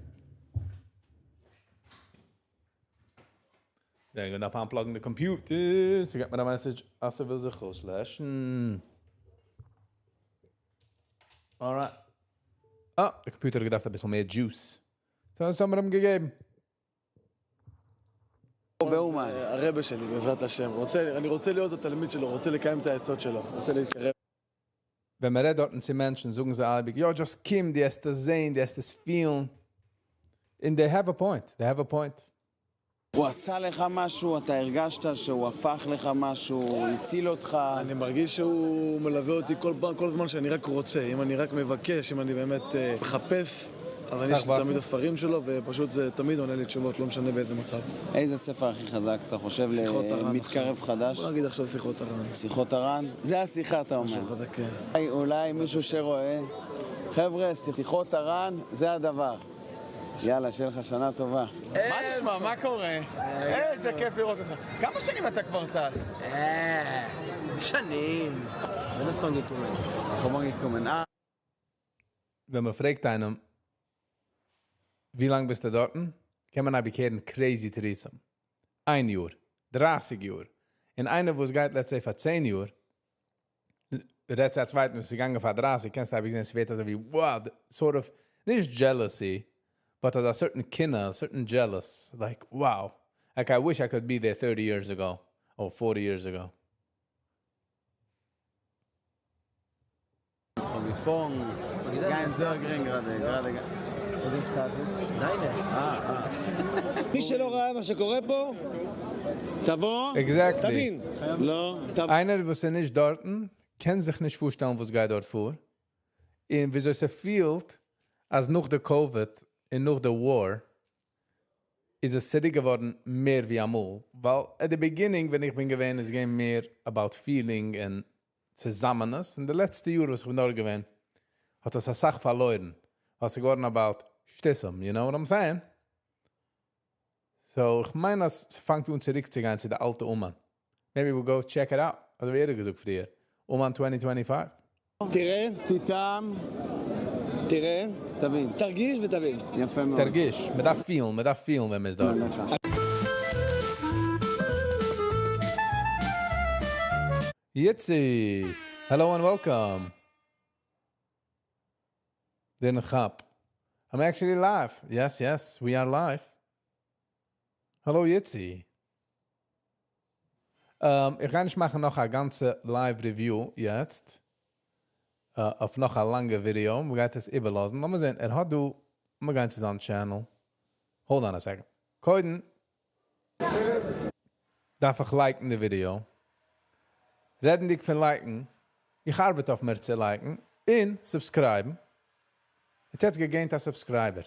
Speaker 1: There you go. Now unplugging the computer to get me the message. אז ס'וויל זיך אויסלעשן. Alright. אה, דער computer האט געדארפט א ביסל מער juice. So, דאס האבן מיר אים געגעבן.
Speaker 5: באומן.
Speaker 4: הרבי שלי, בעזרת השם. רוצה, אני רוצה להיות התלמיד שלו, רוצה לקיים את העצות שלו, רוצה להתקרב.
Speaker 1: ווען מען רעדט דארטן צו מענטשן, זאגן זיי אייביג, יא, just קום, דו וועסט עס זען, דו וועסט עס פילן. And they have a point, they have a point.
Speaker 5: הוא עשה לך משהו, אתה הרגשת שהוא הפך לך משהו, הוא הציל אותך?
Speaker 4: אני מרגיש שהוא מלווה אותי כל פעם, כל זמן שאני רק רוצה, אם אני רק מבקש, אם אני באמת מחפש, אז אני יש לי תמיד הספרים שלו, ופשוט זה תמיד עונה לי תשובות, לא משנה באיזה מצב.
Speaker 5: איזה ספר הכי חזק אתה חושב למתקרב חדש?
Speaker 4: בוא נגיד עכשיו שיחות הר"ן.
Speaker 5: שיחות הר"ן? זה השיחה אתה אומר.
Speaker 4: משהו חזק, כן.
Speaker 5: אולי מישהו שרואה, חבר'ה, שיחות הר"ן זה הדבר. יאללה, שיהיה לך שנה טובה.
Speaker 6: מה נשמע? מה קורה? איזה כיף לראות אותך. כמה שנים אתה כבר טס?
Speaker 16: שנים.
Speaker 5: קומען.
Speaker 1: ווען מען פרעגט איינעם, ווי לאנג ביסטו דארטן, קען מען אייביג הערן crazy תירוצים. איין יאר, דרייסיג יאר. און איינער וואס גייט let's say פאר צען יאר, רעדט צו א צווייטן וואס איז געגאנגען פאר דרייסיג, קענסטו אייביג זען ס'ווערט אזוי ווי wow, sort of, נישט jealousy, but אזא certain קנאה, a certain jealous, like wow, like I wish I could be there 30 years ago, or 40 years ago.
Speaker 16: מי שלא ראה מה שקורה פה,
Speaker 5: תבוא,
Speaker 1: Exactly.
Speaker 16: תבין.
Speaker 5: לא,
Speaker 1: איינער וואס איז נישט דארטן, קען זיך נישט פארשטעלן וואס גייט דארט פאר. און וויאזוי ס'פילט אז נאך די COVID און נאך די war איז עס צוריק געווארן מער ווי אמאל. ווייל at the beginning ווען איך בין געווען איז געווען מער about feeling און צוזאמענעס. אין די לעצטע יאר וואס איך בין דארט געווען האט עס אסאך פארלוירן. ווייל ס'איז געווארן about שטותים, you know what I'm saying? So איך מיין אז ס'פאנגט אן צוריקצוגיין צו די אלטע אומאן. Maybe we'll go check it out, אזוי ווי ער האט געזאגט פריער, אומאן 2025.
Speaker 16: תראה,
Speaker 5: תטעם,
Speaker 16: תראה,
Speaker 5: תבין,
Speaker 16: תרגיש ותבין.
Speaker 5: יפה מאוד.
Speaker 1: תרגיש, מ'דארף פילן, מ'דארף פילן ווען מ'איז דארט. יצי! Hello and welcome! דער כאפ. I'm actually live. Yes, yes, we are live. Hello יצי. Um, איך גיי נישט מאכן נאך א גאנצע live review יעצט. אויף נאך א לאנגע ווידעא. מ'גייט עס איבערלאזן. לאמיר זען, ער האט דא, מיר גייען צו זיין channel. Hold on a second. קודם דארף איך like ן די ווידעא. רעדנדיג פון like ן, איך ארבעט אויף מער צו like ן און subscribe ן. האט יעצט גע gain ט א subscriber.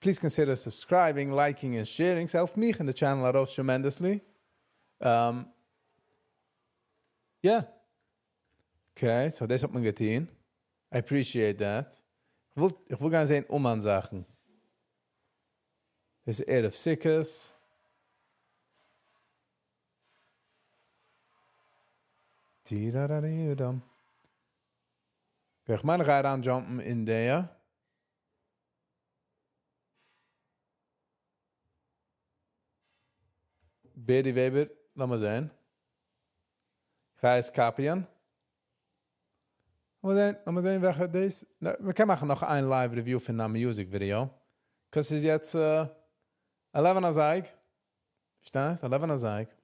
Speaker 1: Please consider subscribing, liking און sharing. ס'העלפט מיך און די channel ארויס tremendously. Um, yeah. Okay, so דאס האט מען געטון. I appreciate that. איך וויל גיין זען אומאן זאכן. דאס איז ערב סוכות. Ti-da-da-di-dum. Okay, איך מיין איך גיי אריין jump ן אין דער. בערי וועבער, לאמיר זען. איך גיי עס copy ען. לאמיר זען, לאמיר זען, וועלכע דאס. מיר קענען מאכן נאך איין live review פון א music video. 'Cause ס'איז יעצט 11 אזייגער. פארשטייסט? 11 אזייגער.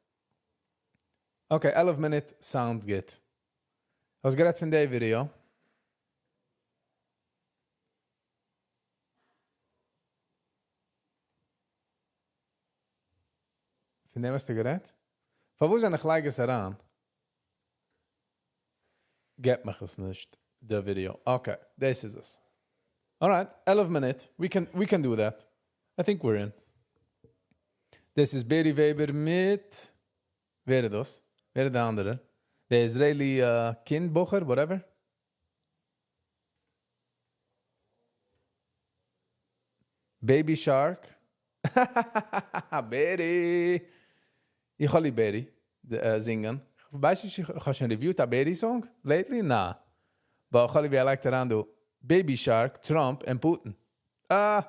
Speaker 1: Okay, 11 מינוט sounds good. האסט גערעדט פון די ווידעא? פון דעם האסטו גערעדט? פארוואס ווען איך לייג עס אריין, געבט מיך עס נישט, די ווידעא. Okay, דאס איז עס. Alright, 11 מינוט. We can do that. I think we're in. דאס איז בערי וועבער מיט... ווער איז דאס? ווער איז דער אנדערע? דער Israeli קינד, בחור, whatever. Baby Shark. בערי! איך האב ליב בערי זינגען. ווייס איך, איך האב שוין reviewed א בערי song lately? נא. But איך האב ליב ווי ער לייגט אריין דא Baby Shark, Trump and Putin. אה!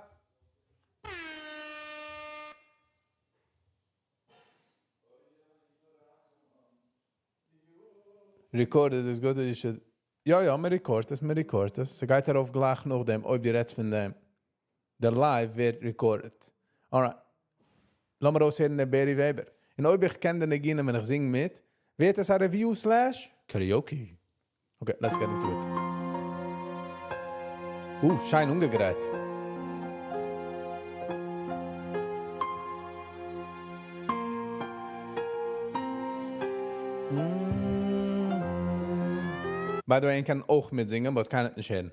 Speaker 1: Recorded is good, you should. יא יא, מען record עס, מען record עס. ס'גייט ארויף גלייך נאכדעם, אויב דו רעדסט פון דעם. דער live ווערט recorded. Alright. לאמיר אויסהערן דעם בערי וועבער. און אויב איך קען די ניגונים ווען איך זינג מיט, ווערט עס א review slash karaoke. Okay, let's get into it. שיין אנגעגרייט. By the way, איך קען אויך מיטזינגען, but קיינער נישט הערן.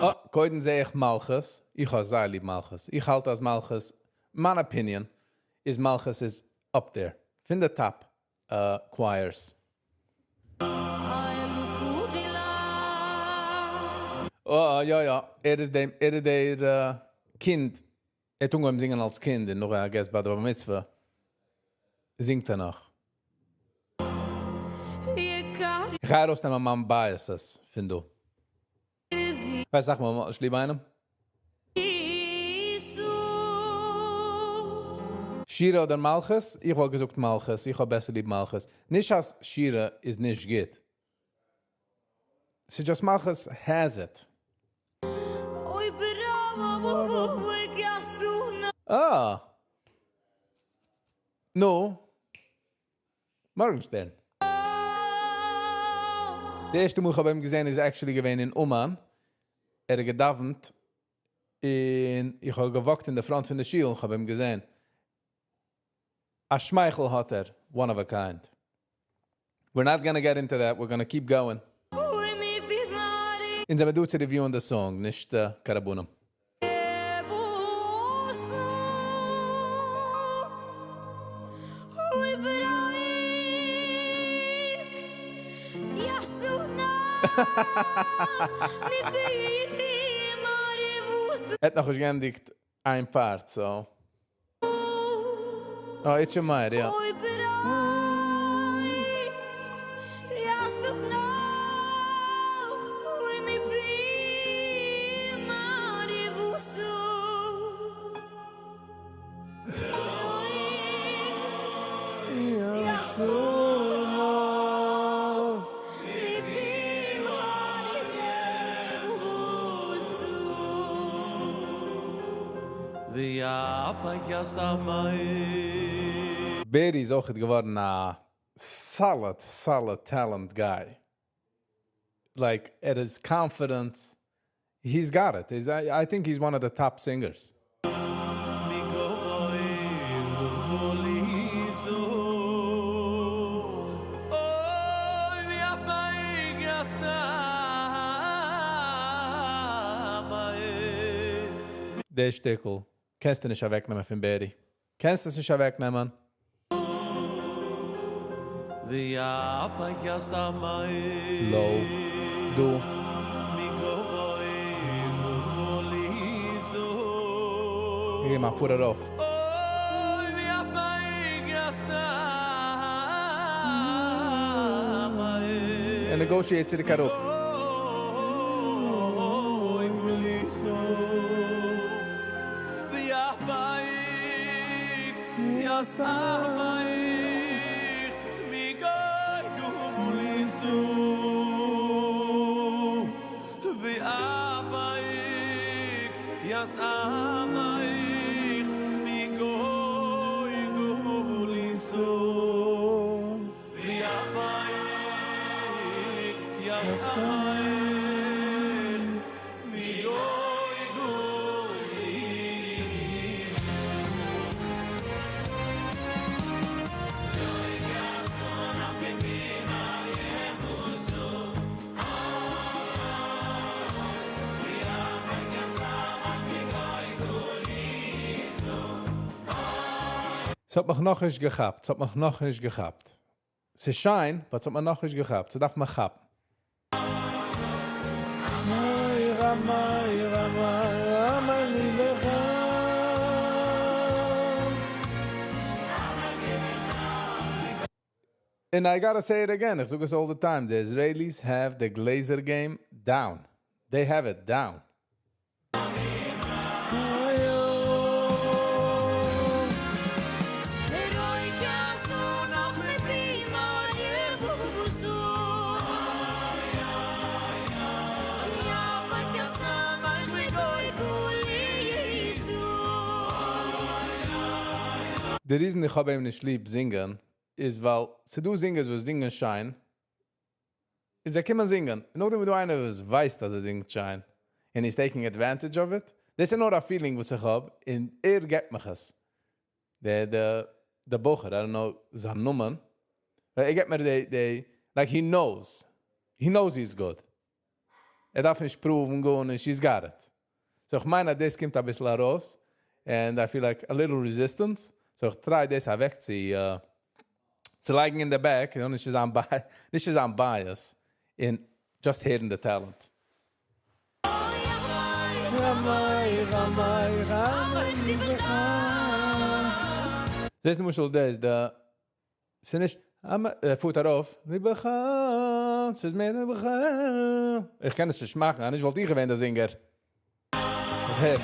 Speaker 1: אה, קודם זע איך מלכות. איך האב זייער ליב מלכות. איך האלט אז מלכות, מיין opinion, איז מלכות איז up there. פון די top choirs. Oh, יא, יא. ער איז דעם, ער איז דער קינד. ער האט אנגעהויבן זינגען אלס קינד, און נאך, I guess, ביי די בר מצוה. זינגט ער נאך. איך גיי ארויסנעמען מיין biases פון דא. ווייסט, זאג מאל, איך ליב איינעם? שירה אדער מלכות? איך וואלט געזאגט מלכות. איך האב בעסער ליב מלכות. נישט אז שירה איז נישט גוט. ס'איז just מלכות has it. אה! נו. מארגנשטערן. די ערשטע מאל איך האב אים געזען איז actually געווען אין אומאן. ער האט געדאווענט און איך האב גע walked אין די front פון די שול און איך האב אים געזען. א שמייכל האט ער, one of a kind. We're not gonna get into that, we're gonna keep going. אונז זעמיר דא צו review ען די song, נישט קיין רבנים. ער האט נאכנישט געענדיגט איין part, so. אה, איטשע מאיר, יא. בערי איז אויך געווארן א solid, solid talent guy. Like, ער איז confident. He's got it. He's, I think he's one of the top singers. דער שטיקל קענסטו נישט אוועקנעמען פון בערי. קענסט עס נישט אוועקנעמען. Low. דו. גיי מאל פאר ארויף. ער negotiate צוריק אראפ. ס'האט מיך נאכנישט געכאפט, ס'האט מיך נאכנישט געכאפט. ס'איז שיין, but ס'האט מיך נאכנישט געכאפט, ס'דארף מיך כאפן. And I gotta say it again, איך זאג עס all the time, the Israelis have the Glazer game down. They have it down. די reason איך האב אים נישט ליב זינגען איז ווייל ס'דא זינגערס וואס זינגען שיין און זיי קומען זינגען, און נאכדעם איז דא איינער וואס ווייסט אז ער זינגט שיין און he's taking advantage of it, דאס איז נאר א feeling וואס איך האב און ער געבט מיך עס, דער דער דער בחור, I don't know זיין נאמען, ער געבט מיר די די like he knows, he knows he's good, ער דארף נישט prove ן גארנישט, he's got it. So איך מיין אז דאס קומט אביסל ארויס, and I feel like a little resistance, so איך try דאס אוועק צו צו לייגן אין די back, און נישט צו זיין נישט צו זיין bias, און just הערן די talent. זעסט למשל דאס די ס'איז נישט ער פארט ארויף ליבעך ס'איז מער ליבעך איך קען עס נישט מאכן אנישט וואלט איך געווען דער זינגער. הער.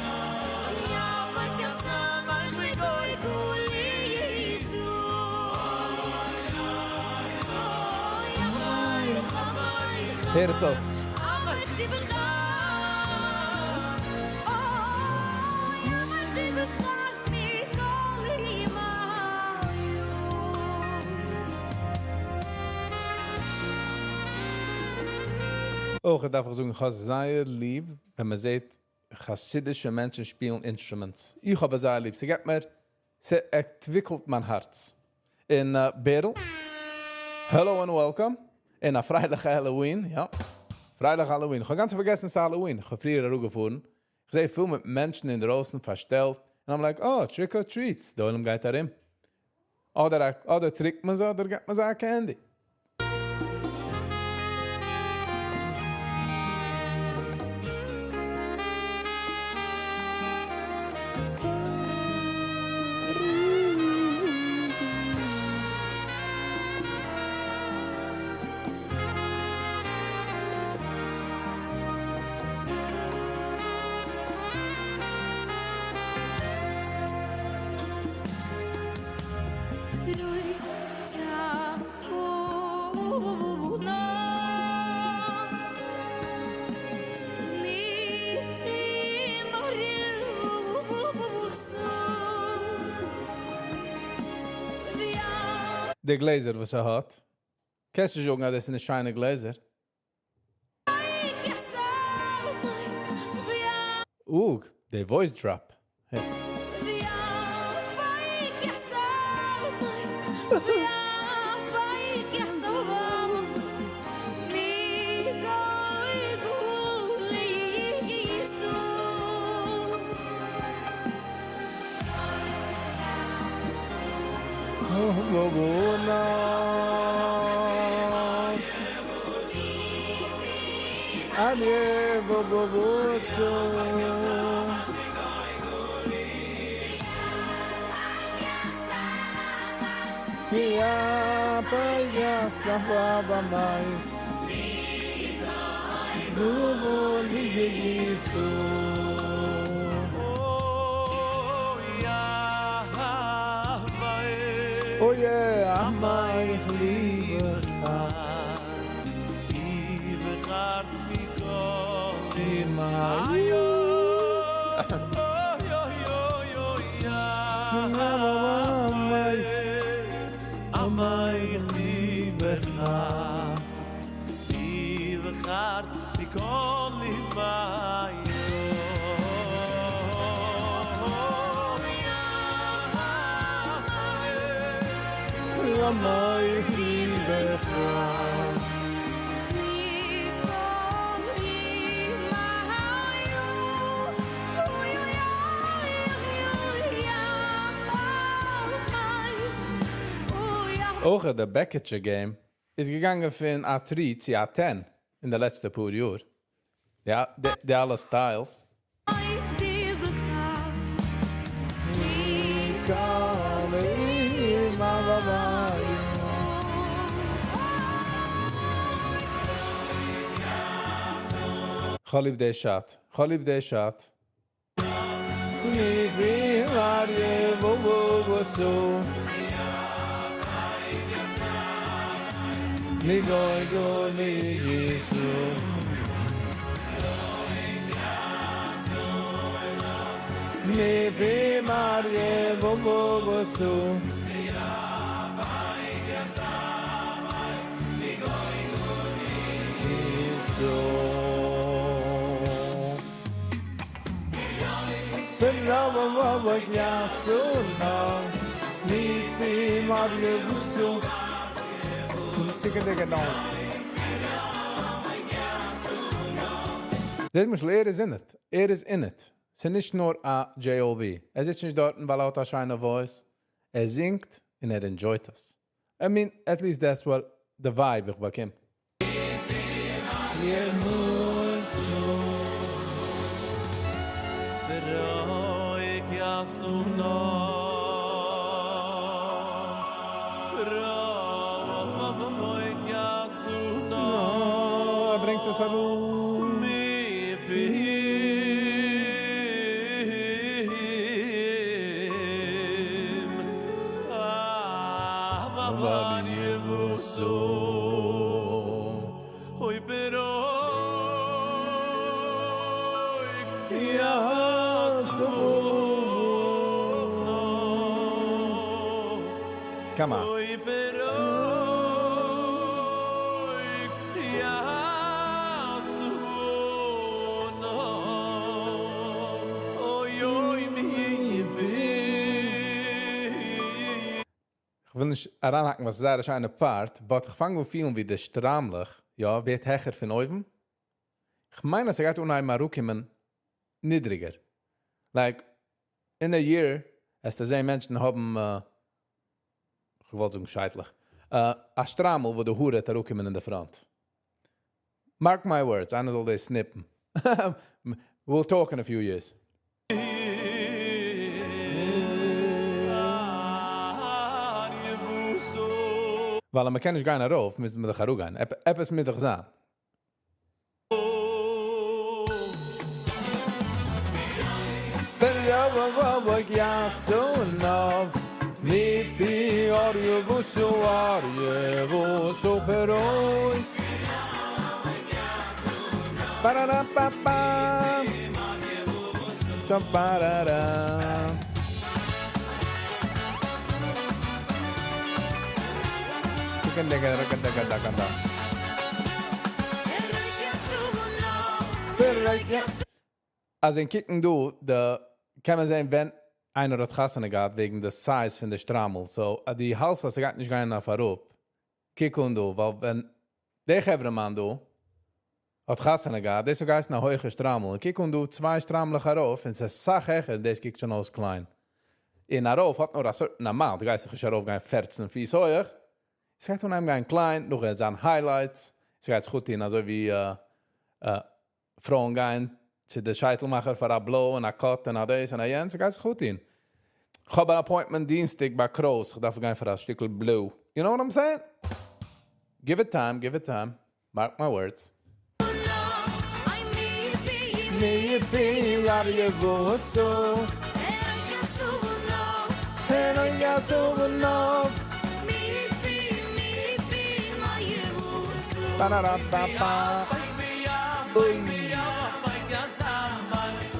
Speaker 1: הער עס אויס. אויך דארף איך זאגן איך האב זייער ליב ווען מען זעט חסידישע מענטשן שפילן instruments, איך האב עס זייער ליב, ס'געבט מיר, ס'ענטוויקלט מיין הארץ. און בערל, hello and welcome, און א פרייליכע Halloween, יא, פרייליכע Halloween, איך האב גאנץ פארגעסן ס'איז Halloween, איך האב פריער אראפגעפארן, איך זע פיל מיט מענטשן אינדרויסן פארשטעלט, און I'm like, אה, trick or treats, די עולם גייט ארום, אדער אדער trick ט מען זיי אדער געבט מען זיי א candy. די גלעזער וואס ער האט, קענסט נישט זאגן אז דאס איז נישט שיינע גלעזער. אוג, די voice drop. אויך די בעקיטשע game איז געגאנגען פון א three צו א ten אין די לעצטע פאר יאר. די אלע styles. כ'האב ליב די shot. כ'האב ליב די shot. זעט למשל ער איז in it, ער איז in it. ס'איז נישט נאר א JOB. ער זיצט נישט דארטן ווייל ער האט א שיינע voice. ער זינגט און ער enjoy ט עס. I mean, at least that's what the vibe איך באקום. ער ברענגט עס אראפ. Come on. איך וויל נישט אריינהאקן וואס איז זייער א שיינע part, but איך פאנג אן פילן ווי די שטריימלעך, יא, ווערט העכער פון אויבן. איך מיין אז ס'גייט אנהייבן אראפקומען נידריגער. Like, in a year, וועסטו זען מענטשן האבן, איך וואלט זאגן שייטלעך, א שטריימל וואו די האר וועט אראפקומען אין די front. Mark my words, איינער זאל דאס snippen. We'll talk in a few years. ווייל מען קען נישט גיין ארויף, מוז מען דאך אראפגיין. עפעס מוז דאך זיין. אז אין קוקן דא, די קען מען זען ווען איינער האט חתונה געהאט וועגן די size פון די שטריימל. So, אז דו האלטסט אז ס'גייט נישט גיין אויף אראפ, קוק אן דא, ווייל ווען דער חברה'מאן דא האט חתונה געהאט, דאס האט געהייסן א הויכע שטריימל. און קוק אן דא צוויי שטריימלעך ארויף, און ס'איז סאך העכער, דאס קוקט שוין אויס קליין. און ארויף האט נאר א certain amount, דו גייסט זיך נישט ארויפגיין 14 פיס הויך. עס גייט אנהייבן גיין קליין, נאך וועט זיין highlights, עס גייט זיך גוט טון, אזוי ווי פרויען גייען צו די שייטל-מאכער פאר א blow און א cut און א דאס און א יענץ, עס גייט זיך גוט טון. איך האב אן appointment דינסטאג ביי קרויס, איך דארף גיין פאר א שטיקל blow. You know what I'm saying? Give it time, give it time. Mark my words. מי פי אריה ווסו Ba-da-da-ba-ba. Oy.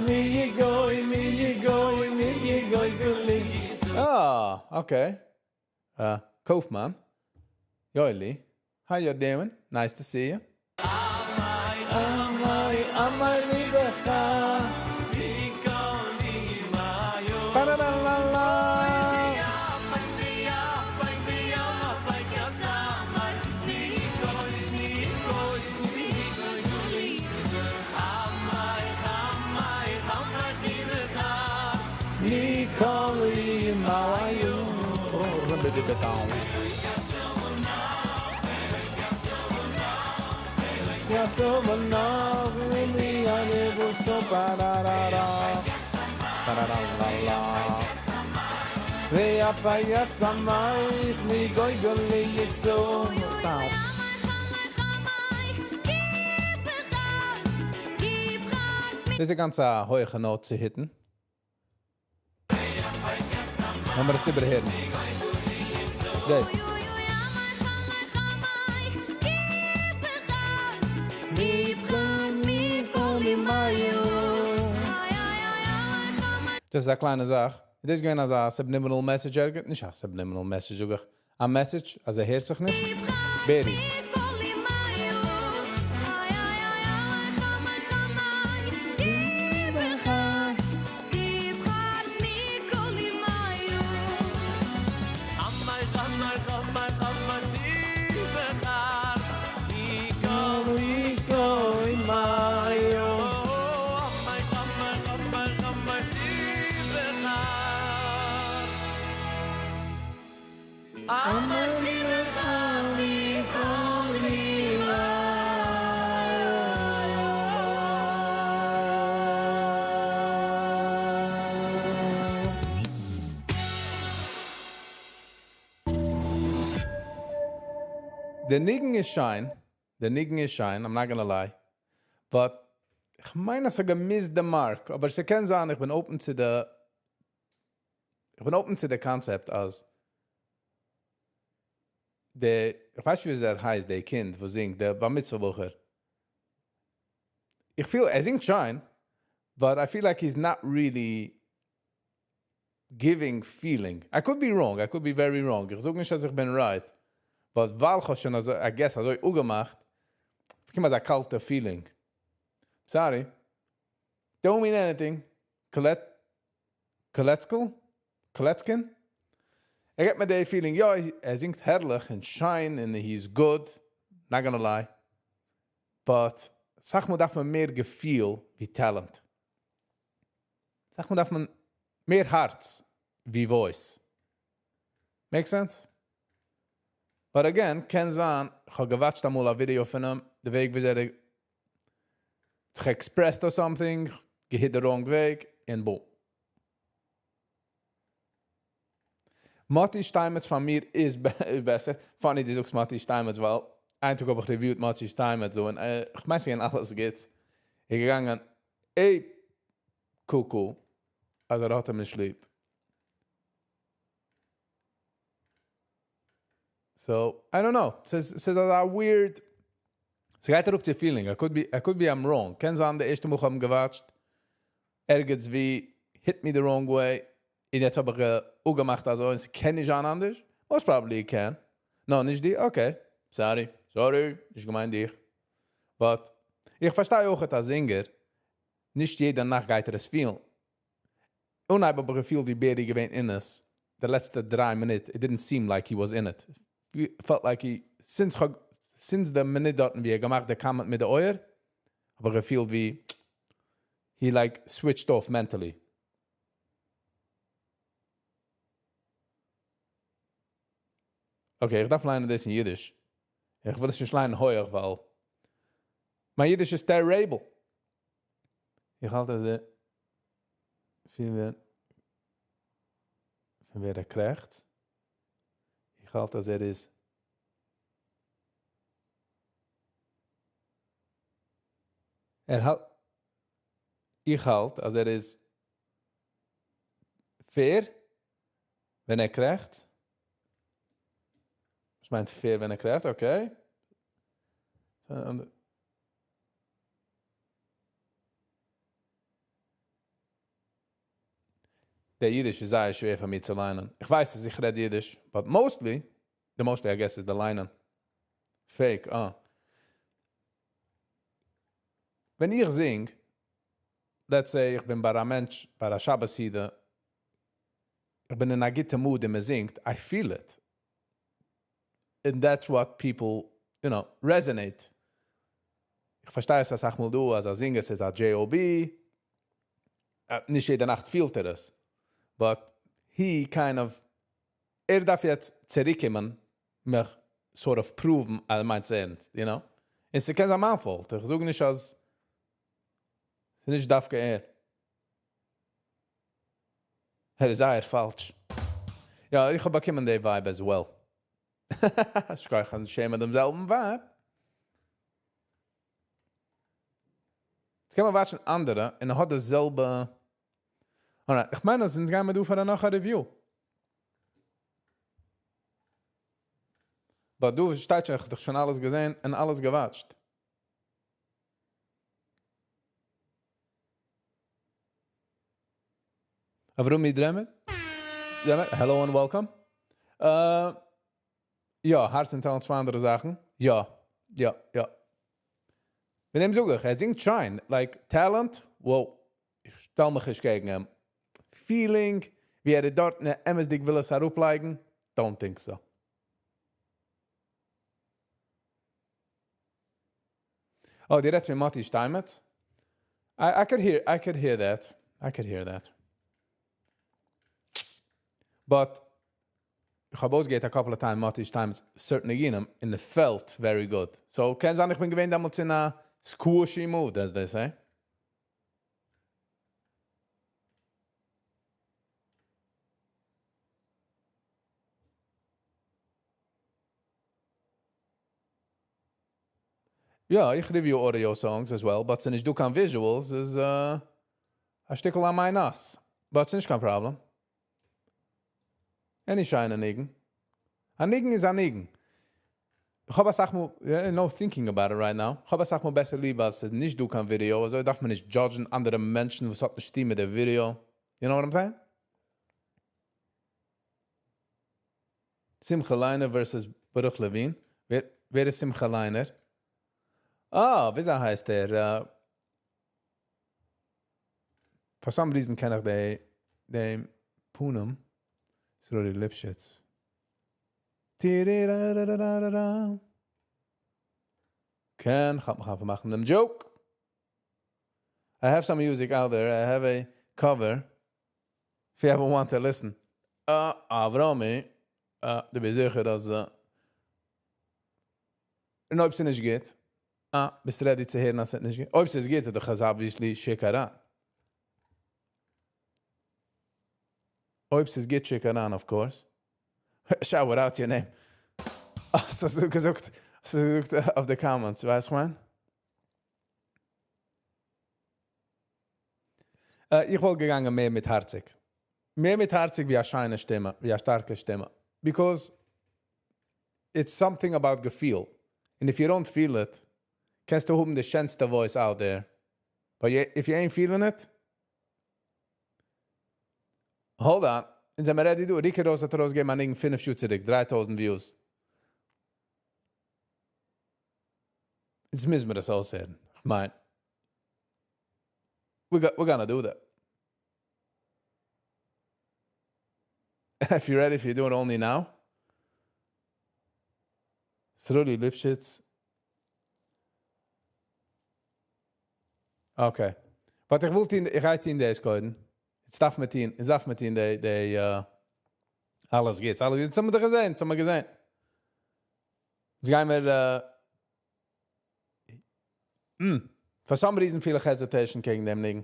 Speaker 1: Mi goy, mi goy, mi goy guli. Ah, okay. Kaufman. Yoeli. How you doing? Nice to see you. Amai, amai libecha. Ba-da-da-la-la. Mi koli mayu. Oh, דאס איז גאנץ א הויכע note צו hit ן. לאמיר עס איבערהערן. דאס. דאס איז א קליינע זאך. דאס איז געווען אזא subliminal message ערגעץ. נישט א subliminal message זאג איך. א message אז ער הערט זיך נישט? בערי. די ניגון איז שיין, די ניגון איז שיין, I'm not gonna lie, but כ'מיין אז ס'האט גע miss ט די mark, אבער ס'קען זיין איך בין open צו די איך בין open צו די קאנצעפט אז די, איך ווייס נישט וויאזוי ער הייסט די קינד וואס זינגט, די בר מצוה בחור, איך פיל ער זינגט שיין, but I feel like he's not really giving feeling, I could be wrong, I could be very wrong, איך זאג נישט אז איך בין right, but ווייל כ'האב שוין אזוי, I guess אזוי אפגעמאכט, באקום אזא קאלטע feeling. Sorry. Don't mean anything. קלעט. קלעצקל? קלעצקין? ער געבט מיר די feeling, יא, ער זינגט הערליך און שיין און he is good, not gonna lie, but אסאך מאל דארף מען מער געפיל ווי talent. אסאך מאל דארף מען מער הארץ ווי voice. Make sense? But again, קען זיין, כ'האב גע watch ט אמאל א ווידיאו פון אים, די וועג וויאזוי ער האט זיך expressed or something, גע hit די wrong וועג, און boom. מאטי שטיינמעץ פאר מיר איז בעסער. Funny דו זאגסט מאטי שטיינמעץ ווייל איין טאג האב איך review ט מאטי שטיינמעץ דא און כ'מיין ס'געווען אלעס גוטס. איז געגאנגען עי קוקו אז ער האט אים נישט ליב. So, I don't know. ס'איז ס'איז אזא weird, ס'גייט אראפ צו feeling. I could be, I could be I'm wrong. קען זיין די ערשטע מאל כ'האב אים גע watch ט ערגעץ ווי hit me the wrong way, און יעצט האב איך אפגעמאכט אזוי און ס'קען נישט זיין אנדערש. Most probably קען. No, נישט די? Okay. Sorry. Sorry. נישט געמיינט דיך. But, איך פארשטיי אויכעט א זינגער, נישט יעדע נאכט גייט ער עס פילן. אנהייב האב איך געפילט ווי בערי געווען אין עס, די לעצטע דריי מינוט, it didn't seem like he was in it. Felt like he, since כ'האב, since די מינוט דארטן ווי ער האט געמאכט די comment מיט די אויער, האב איך געפילט ווי he like switched off mentally. Okay, איך דארף ליינען דאס אין אידיש. איך וויל עס נישט ליינען הויעך ווייל מיין אידיש איז terrible. איך האלט אז ער פיל ווען פון ווער ער קרעכצט. איך האלט אז ער איז ער האלט איך האלט אז ער איז fair ווען ער קרעכצט. וואס מיינט fair ווען ער קרעכצט? Okay. דער אידיש איז זייער שווער פאר מיר צו ליינען. איך ווייס אז איך רעד אידיש, but mostly, די mostly I guess איז די ליינען. Fake, אה. ווען איך זינג, let's say איך בין ביי א מענטש, ביי א שבת סעודה, איך בין אין א גוטע mood און מען זינגט, I feel it. And that's what people, you know, resonate. איך פארשטיי עס אסאך מאל דא אז א זינגער ס'איז א JOB, נישט יעדע נאכט פילט ער עס, but he kind of, ער דארף יעצט צוריקקומען מיך sort of prove ן אז ער מיינט עס ערנסט, you know? און ס'קען זיין מיין fault, איך זאג נישט אז ס'איז נישט דווקא ער. ער איז זייער פאלש. יא, איך האב באקומען די vibe as well. שכוח אן שעמען דעם זעלבן vibe. יעצט קען מען watch ן אנדערע און ער האט די זעלבע. Alright, איך מיין אז אונז גיימער דא פאר א נאך א review. But דא שטייט שוין, איך האב דאך שוין אלעס געזען און אלעס גע watch ט. אברומי דרעמער, דרעמער, hello and welcome. יא, הארץ און talent צוויי אנדערע זאכן. יא, יא, יא. מיט דעם זאג איך, ער זינגט שיין, like talent, wow, איך שטעל מיך נישט קעגן אים. Feeling, ווי ער איז דארט און ער אמת'דיג וויל עס אראפלייגן, don't think so. Oh, דו רעדסט פון מאטי שטיינמעץ? I could hear, I could hear that. I could hear that. But איך האב אויסגעהערט א couple of time מאטי שטיינמעץ certain ניגונים און it felt very good. So קען זיין איך בין געווען דעמאלטס אין א squishy mood, as they say. יא, איך review audio songs as well, but ס'נישט דא קיין visuals איז א שטיקל א minus. But ס'נישט קיין פראבלעם. Any שיינע ניגון. א ניגון איז א ניגון. איך האב אסאך מאל, yeah, no thinking about it right now. איך האב אסאך מאל בעסער ליב אז ס'איז נישט דא קיין ווידעא, אזוי דארף מען נישט judge ן אנדערע מענטשן וואס האט נישט צוטון מיט די ווידעא. You know what I'm saying? שמחה ליינער versus ברוך לעווין. ווער ווער איז שמחה ליינער? אה, וויאזוי הייסט ער? For some reason קען איך די דעם פנים. סרולי ליפשיץ. טירירארארארארא. קען כאפ מיך אויף מאכן דעם joke. I have some music out there. I have a cover. If you ever want to listen. אה, אברומי, אה, דו ביסט זיכער אז און אויב ס'איז נישט גוט, אה, ביסט ready צו הערן אז ס'איז נישט גוט? אויב ס'איז גוט, איז דאך אז obviously שיק אריין. אויב ס'איז גוט, שיק אריין, of course. Shout out your name. האסט עס געזאגט, האסט עס געזאגט אויף די comments, ווייסט איך מיין? איך וואלט געגאנגען מער מיט הארציג. מער מיט הארציג ווי א שיינע שטימע, ווי א שטארקע שטימע. Because it's something about געפיל. And if you don't feel it, קענסטו האבן די שענסטע voice out there. But if you ain't feeling it, hold on. אונז זעמיר ready דא. ריקי ראוז האט ארויסגעגעבן א ניגון פינף שעה צוריק, 3000 views. יעצט מוז מען דאס אויסהערן. כ'מיין, we got, we're gonna do that. If you're ready, if you do it only now. סרולי ליפשיץ. Okay. But איך וויל טון, איך גיי טון דאס קודם. יעצט דארף מען טון, יעצט דארף מען טון די, די, אלעס גוט, אלעס גוט. יעצט האבן מיר דאך געזען, יעצט האבן מיר געזען. יעצט גייען מיר, For some reason פיל איך hesitation קעגן דעם ניגון.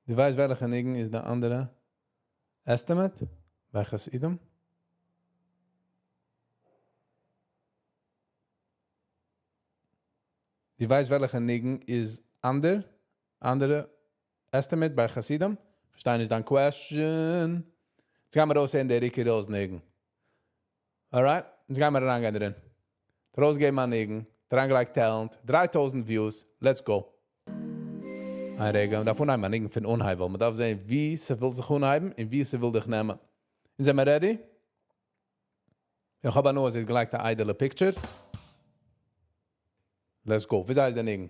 Speaker 1: דו ווייסט וועלכע ניגון איז די אנדערע estimate? ביי חסידים? דו ווייסט וועלכע ניגון איז אנדער, אנדערע estimate ביי חסידים? פארשטיי נישט דיין question. יעצט גיימיר אויסהערן די ריקי ראוז ניגון. Alright, יעצט גיימיר אריינגיין דערין. ארויסגעבן א ניגון, אריינגעלייגט talent, 3000 views, let's go. איין רגע, מען דארף אנהייבן א ניגון פון אנהייב, ווייל מען דארף זען ווי ס'וויל זיך אנהייבן און ווי ס'וויל דיך נעמען. אונז זעמיר ready? איך האב הנאה אז איר האט געלייגט א איידעלע picture. Let's go. ווי אזוי איז דער ניגון?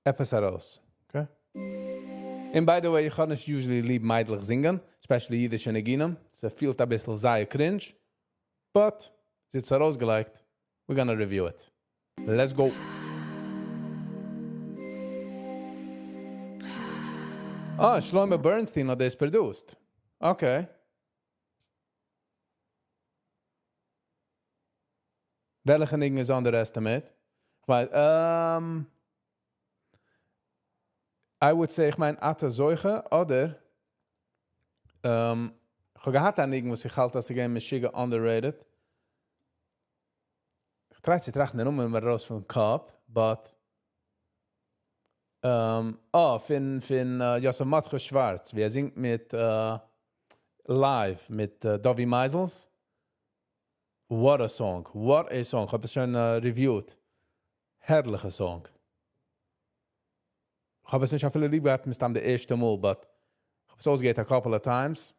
Speaker 1: עפעס ארויס. Okay. And by the way, איך האב נישט usually ליב מיידלעך זינגען, especially אידישע ניגונים. ס'פילט אביסל זייער cringe. But, זי האט עס ארויסגעלייגט. We're gonna review it. Let's go. אה, שלמה Bernstein האט דאס produced. Okay. וועלכע ניגון איז underestimate? כ'ווייס, um, I would say, איך מיין אתה זוכה, אדער, um, איך האב געהאט א ניגון וואס איך האלט אז ס'איז געווען משוגע underrated. איך try צו טראכטן די נאמען מיר ארויס פון קאפ, but um, אה, פון פון יוסף מרדכי שווארץ, ווי ער זינגט מיט live מיט דובי מייזעלס. What a song, what a song. איך האב עס שוין reviewed. הערליכע song. איך האב עס נישט אפילו ליב געהאט מסתם די ערשטע מאל, but איך האב עס אויסגעהערט a couple of times.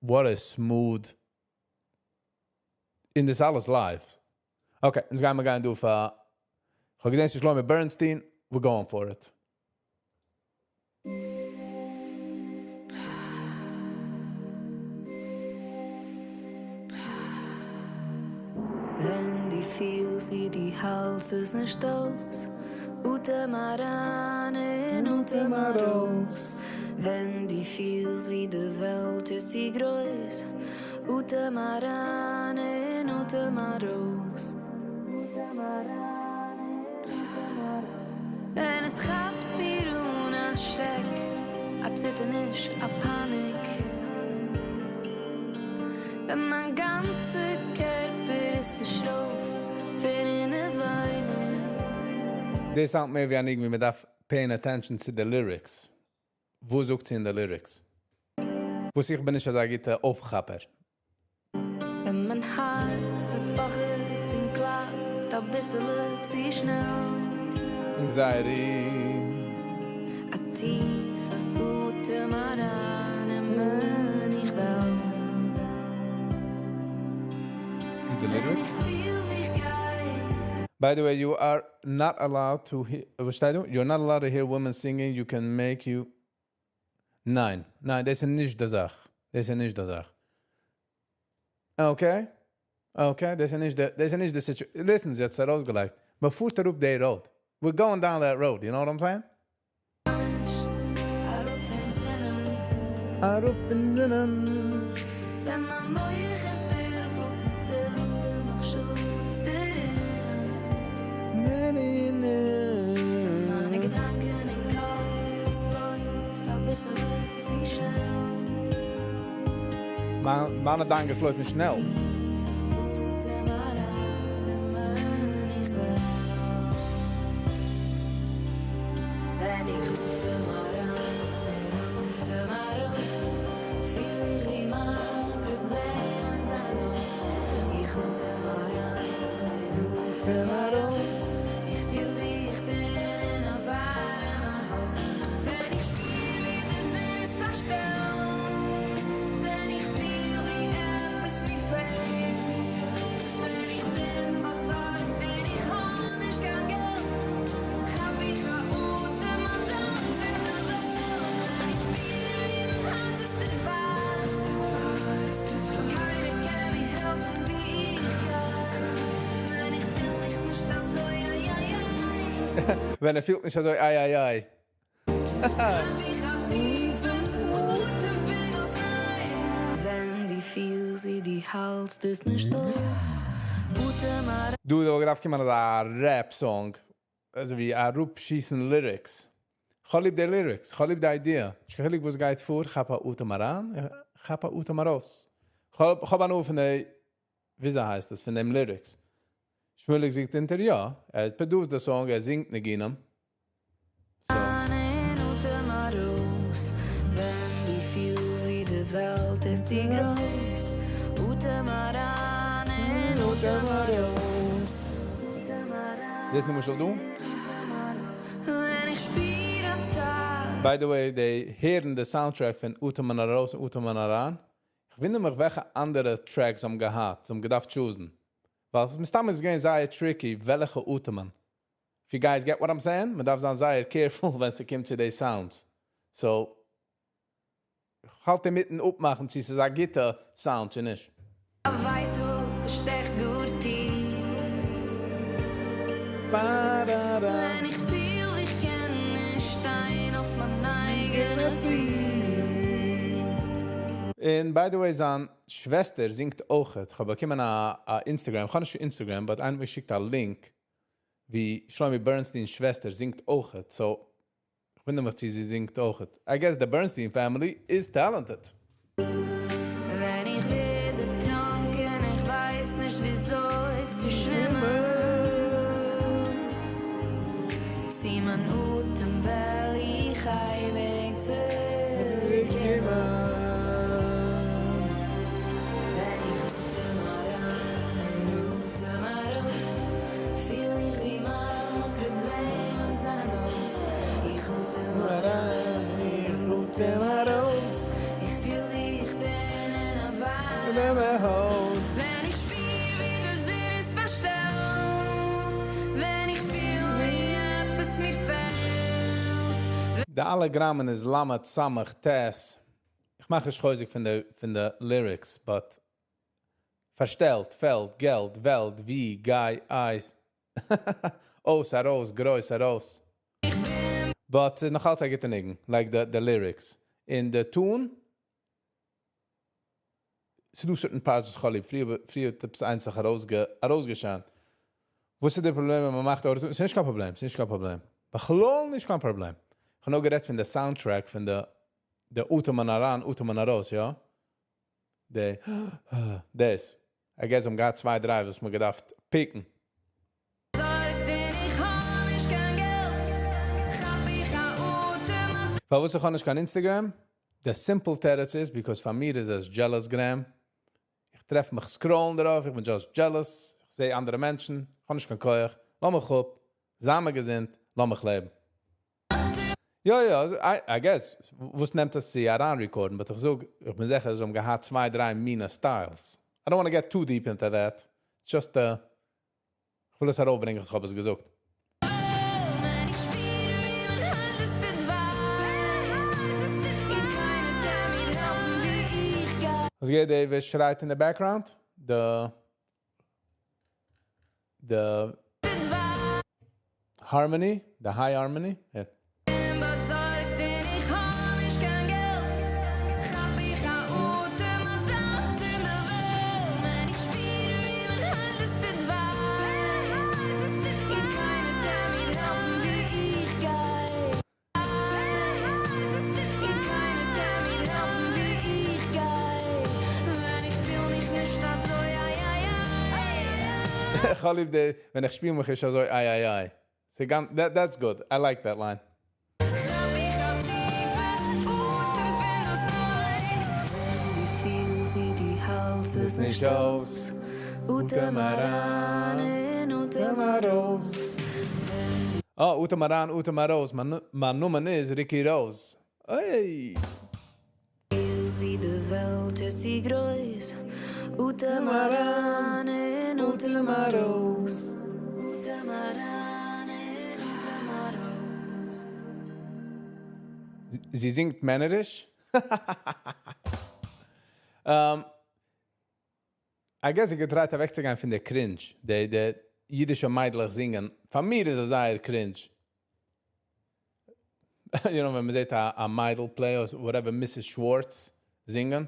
Speaker 1: What a smooth. און דאס אלעס live. Okay, יעצט גייען מיר גיין דא פאר איך האב געזען ס'איז שלמה Bernstein, we're going for it.
Speaker 7: ווען דו פילסט ווי דו האלטסט עס נישט אויס, אטעם אריין און אטעם ארויס. ווען דו פילסט ווי די וועלט איז צו גרויס, אטעם אריין און אטעם ארויס. ווען עס כאפט מיר אן א שרעק, א ציטערניש, א פאניק. ווען מיין גאנצע קערפער איז צושרויפט פון אינעווייניג.
Speaker 1: דאס sound מער ווי א ניגון ווי מען דארף paying attention צו די lyrics. וואס זאגט זי אין די lyrics? וואס איך בין נישט אזא גוטע אויפכאפער.
Speaker 7: ווען מיין הארץ עס באכעט און קלאפט אביסעלע צו שנעל.
Speaker 1: Anxiety.
Speaker 7: א טיפע אטעם אריין און איך וועל.
Speaker 1: די
Speaker 7: ווען
Speaker 1: lyrics?
Speaker 7: איך פיל ווי איך גיי.
Speaker 1: By the way, you are not allowed to hear, וואס שטייט דא? You're not allowed to hear women singing, you can make you ניין, ניין, דאס איז נישט די זאך. דאס איז נישט די זאך. Okay. Okay, דאס איז נישט די, דאס איז נישט די situation. Listen, זי האט עס ארויסגעלייגט. מען פארט אראפ די road. We're going down that road, you know what I'm saying?
Speaker 7: אראפ פון זינען.
Speaker 1: אראפ פון זינען.
Speaker 7: ווען מיין מוח עס ווירבלט מיט ווילדע מחשבות דערינען. מיינע געדאנקען אין קאפ עס לויפט אביסעלע צו שנעל.
Speaker 1: מיינע דאגות לויפן שנעל.
Speaker 7: אטעם אריין און איך וועל. ווען איך אטעם אריין און אטעם ארויס, פיל איך ווי מיין פראבלעמען זענען אויס. איך אטעם אריין און אטעם ארויס, איך פיל ווי איך בין אין א ווארעמע הויז. ווען איך שפיר ווי די זון איז פארשטעלט, ווען איך פיל ווי עפעס מיר פעלט, ווען איך בין באזארגט און איך האב נישט קיין געלט, כאפ איך א אטעם אזאנס אין די וועלט. ווען איך שפיר ווי מיין הארץ עס טוט וויי, קיינער קען מיר העלפן ווי איך גיי, ווען איך פיל מיך נישט אזוי איי איי איי.
Speaker 1: ווען ער פילט נישט אזוי איי איי איי.
Speaker 7: כאפ איך א טיפן אטעם פון דאס ניי. ווען דו פילסט ווי דו האלטסט עס נישט אויס, אטעם אריין.
Speaker 1: דא וואלט געדארפט קומען אזא rap song, אזוי ווי אראפשיסן lyrics. כ'האב ליב די lyrics, כ'האב ליב די idea. נישט קיין חילוק וואס גייט פאר, כאפ א אטעם אריין, כאפ א אטעם ארויס. כ'האב הנאה פון די, וויאזוי הייסט עס, פון דעם lyrics. שמואליק זינגט אונטער, יא. ער האט produced די song, ער זינגט ניגונים. So.
Speaker 7: און אטעם ארויס, ווען דו פילסט ווי די וועלט איז צו גרויס, אטעם אריין און אטעם ארויס.
Speaker 1: דאס למשל דא?
Speaker 7: ווען איך שפיר א צייט.
Speaker 1: By the way, די הערן די soundtrack פון אטעמען ארויס און אטעמען אריין. איך וואונדער מיך וועלכע אנדערע tracks האבן געהאט, זיי האבן געדארפט choose ן. ווייל עס מסתם איז געווען זייער tricky וועלכע אטעמען. If you guys get what I'm saying, מען דארף זיין זייער careful ווען ס'קומט צו די sounds. So, האלט אינמיטן אפמאכן צו ס'איז א גוטע sound צו נישט.
Speaker 7: א ווייטאג שטעכט גאר טיף. ווען איך פיל איך קען נישט שטיין אויף מיין אייגענע פיס.
Speaker 1: און by the way זיין שוועסטער זינגט אויכעט, כ'האב באקומען א א Instagram, כ'האב נישט Instagram but איינער האט מיר געשיקט א link ווי שלומי בערנסטין'ס שוועסטער זינגט אויכעט, so כ'ווינדער מיך צו זי זינגט אויכעט, I guess די Bernstein family איז talented.
Speaker 7: ווען איך ווער דערטראנקען איך ווייס נישט וויאזוי צו שווימען צו מיין אטעם וועל איך אייביג צוריק קומען ווען איך אטעם אריין און אטעם ארויס פיל איך ווי מיין פראבלעמען זענען אויס איך אטעם אריין
Speaker 1: איך אטעם ארויס.
Speaker 7: איך פיל ווי איך בין אין א ווארעמע הויז. ווען איך שפיר ווי די זון איז פארשטעלט. ווען איך פיל ווי עפעס מיר פעלט.
Speaker 1: די אלע גראמען איז למד סמך טית. איך מאך נישט חוזק פון די פון די lyrics but פארשטעלט, פעלט, געלט, וועלט, ווי, גיי, אייז, אויס, ארויס, גרויס, ארויס. But ס'איז נאכאלץ א גוטע ניגון, like די די lyrics און די tune. ס'דא certain parts וואס כ'האב ליב, פריער פריער האט עפעס איינס זיך ארויסגעשיינט. וואס איז די פראבלעם ווען מ'מאכט auto tune? ס'נישט קיין פראבלעם, ס'נישט קיין פראבלעם. בכלל נישט קיין פראבלעם. כ'האב נאר גערעדט פון די soundtrack פון די די אטעמען אריין אטעמען ארויס, יא? די דאס. I guess זיי האבן געהאט צוויי דריי וואס מ'האט געדארפט pick ן.
Speaker 7: זארגט און איך האב נישט קיין געלט, כאפ איך א אטעם אז.
Speaker 1: פארוואס איך האב נישט קיין Instagram? די simple תירוץ איז because פאר מיר איז עס jealous gram, איך טרעף מיך scroll ן דערויף, איך בין just jealous, איך זעה אנדערע מענטשן, איך האב נישט קיין כח, לאז מיך אפ, זיי מיר געזונט, לאז מיך לעבן. יא יא, I guess, וואס נעמט עס צו אריין record ן, but איך זאג, איך בין זיכער אז זיי האבן געהאט צוויי דריי מינע styles. I don't wanna get too deep into that, just איך וויל עס ארויפברענגען וואס איך האב עס געזאגט. וואס גייט דא? ווער שרייט אין די background? די די harmony, די high harmony, הער.
Speaker 7: בין באזארגט און איך האב נישט קיין געלט, כאפ איך א אטעם אזאנס אין די וועלט, ווען איך שפיר ווי מיין הארץ עס טוט וויי, און קיינער קען מיר העלפן ווי איך גיי, און קיינער קען מיר העלפן ווי איך גיי, ווען איך פיל מיך נישט אזוי איי איי איי.
Speaker 1: איך האב ליב די ווען איך שפיר מיך נישט אזוי איי איי איי. ס'גאנ that's good, I like that line.
Speaker 7: כאפ איך א טיפע אטעם פון דאס ניי. ווען דו פילסט ווי דו האלטסט עס נישט אויס, אטעם אריין און אטעם ארויס. ווען דו.
Speaker 1: אה, אטעם אריין אטעם ארויס, מיין נאמען איז ריקי ראוז. אוי!
Speaker 7: פילסט ווי די וועלט איז צו גרויס, אטעם אריין און אטעם ארויס, אטעם אריין און אטעם ארויס.
Speaker 1: זי זינגט מענעריש? I guess זי געטרייט אוועקצוגיין פון די cringe, די די אידישע מיידלעך זינגען, פאר מיר איז עס זייער cringe. You know ווען מ'זעט א א מיידל play or whatever Mrs. Schwartz זינגען,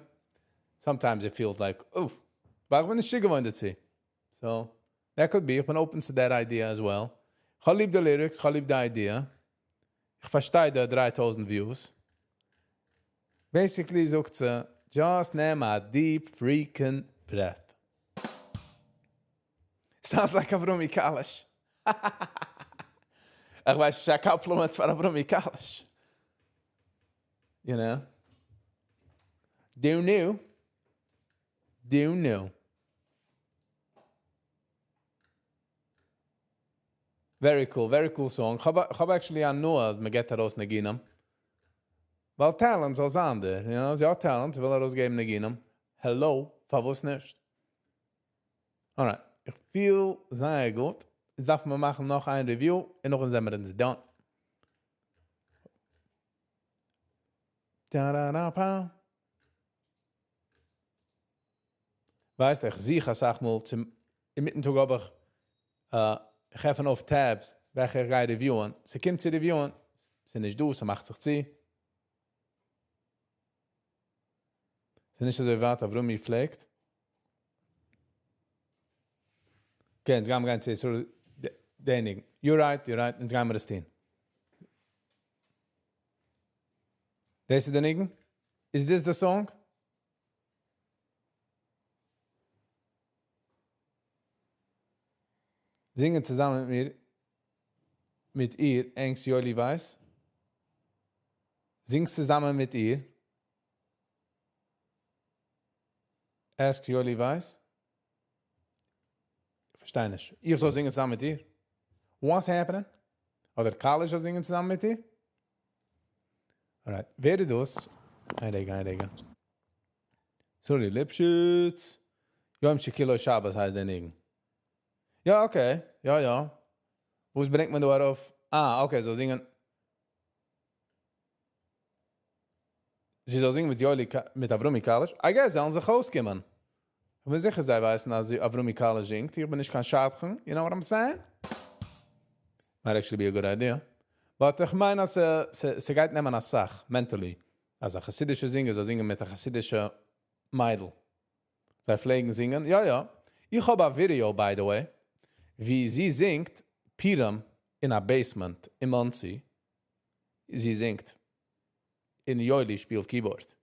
Speaker 1: sometimes it feels like אוף, ווייל איך בין נישט צוגעוואוינט דערצו. So, that could be, איך בין open צו that idea as well. כ'האב ליב די lyrics, כ'האב ליב די idea. איך פארשטיי די 3000 views. Basically זאגט זי, just נעם א deep freaking breath. Sounds like אברומי קאליש. איך ווייס נישט, א compliment פאר אברומי קאליש. You know? Do new. Do new. Very cool, very cool song. כ'האב actually הנאה אז מ'געט ארויס ניגונים. ווייל talent זאל זיין דער, you know, זי האט talent, זי וויל ארויסגעבן ניגונים. Hello, פארוואס נישט? Alright, איך פיל זייער גוט. יעצט דארף מען מאכן נאך איין review און נאכדעם זעמיר אונז done. טא-רא-רא-פא. ווייסט, איך זוך אסאך מאל צום אינמיטן טאג האב איך איך עפן אויף tabs וועלכע איך גיי review ען, ס'קומט צו review ען, ס'איז נישט דא, ס'מאכט זיך צו. ס'איז נישט אזוי ווייט אברומי פלעגט. Okay, אונז גיימיר גיין צו ישראל די ניגון. You're right, you're right, אונז גיימיר עס טון. דאס איז די ניגון? Is this the song? זינגען צוזאמען מיט מיר, מיט איר, ענגסט יואלי ווייס. זינגסט צוזאמען מיט איר. Ask יואלי ווייס. פארשטיי נישט. איך זאל זינגען צוזאמען מיט איר? What's happening? אדער קאליש זאל זינגען צוזאמען מיט איר? Alright, ווער איז דאס? איין רגע, איין רגע. Sorry, ליפשיץ. יום שכולו שבת הייסט דער ניגון. יא, okay. יא, יא. וואס ברענגט מען דא ארויף? אה, okay, זאל זינגען. זי זאל זינגען מיט יואלי, מיט אברומי קאליש. I guess, זאלן זיך אויסקומען. איך בין זיכער זיי ווייסן אז אברומי קאליש זינגט. איך בין נישט קיין שדכן. You know what I'm saying? Might actually be a good idea. But איך מיין אז ס'גייט נעמען אסאך, mentally. אז א חסידישע זינגער זאל זינגען מיט א חסידישע מיידל. זיי פלעגן זינגען, יא יא. איך האב א video, by the way, ווי זי זינגט פורים אין א basement אין מאנסי. זי זינגט. און יואלי שפילט keyboard.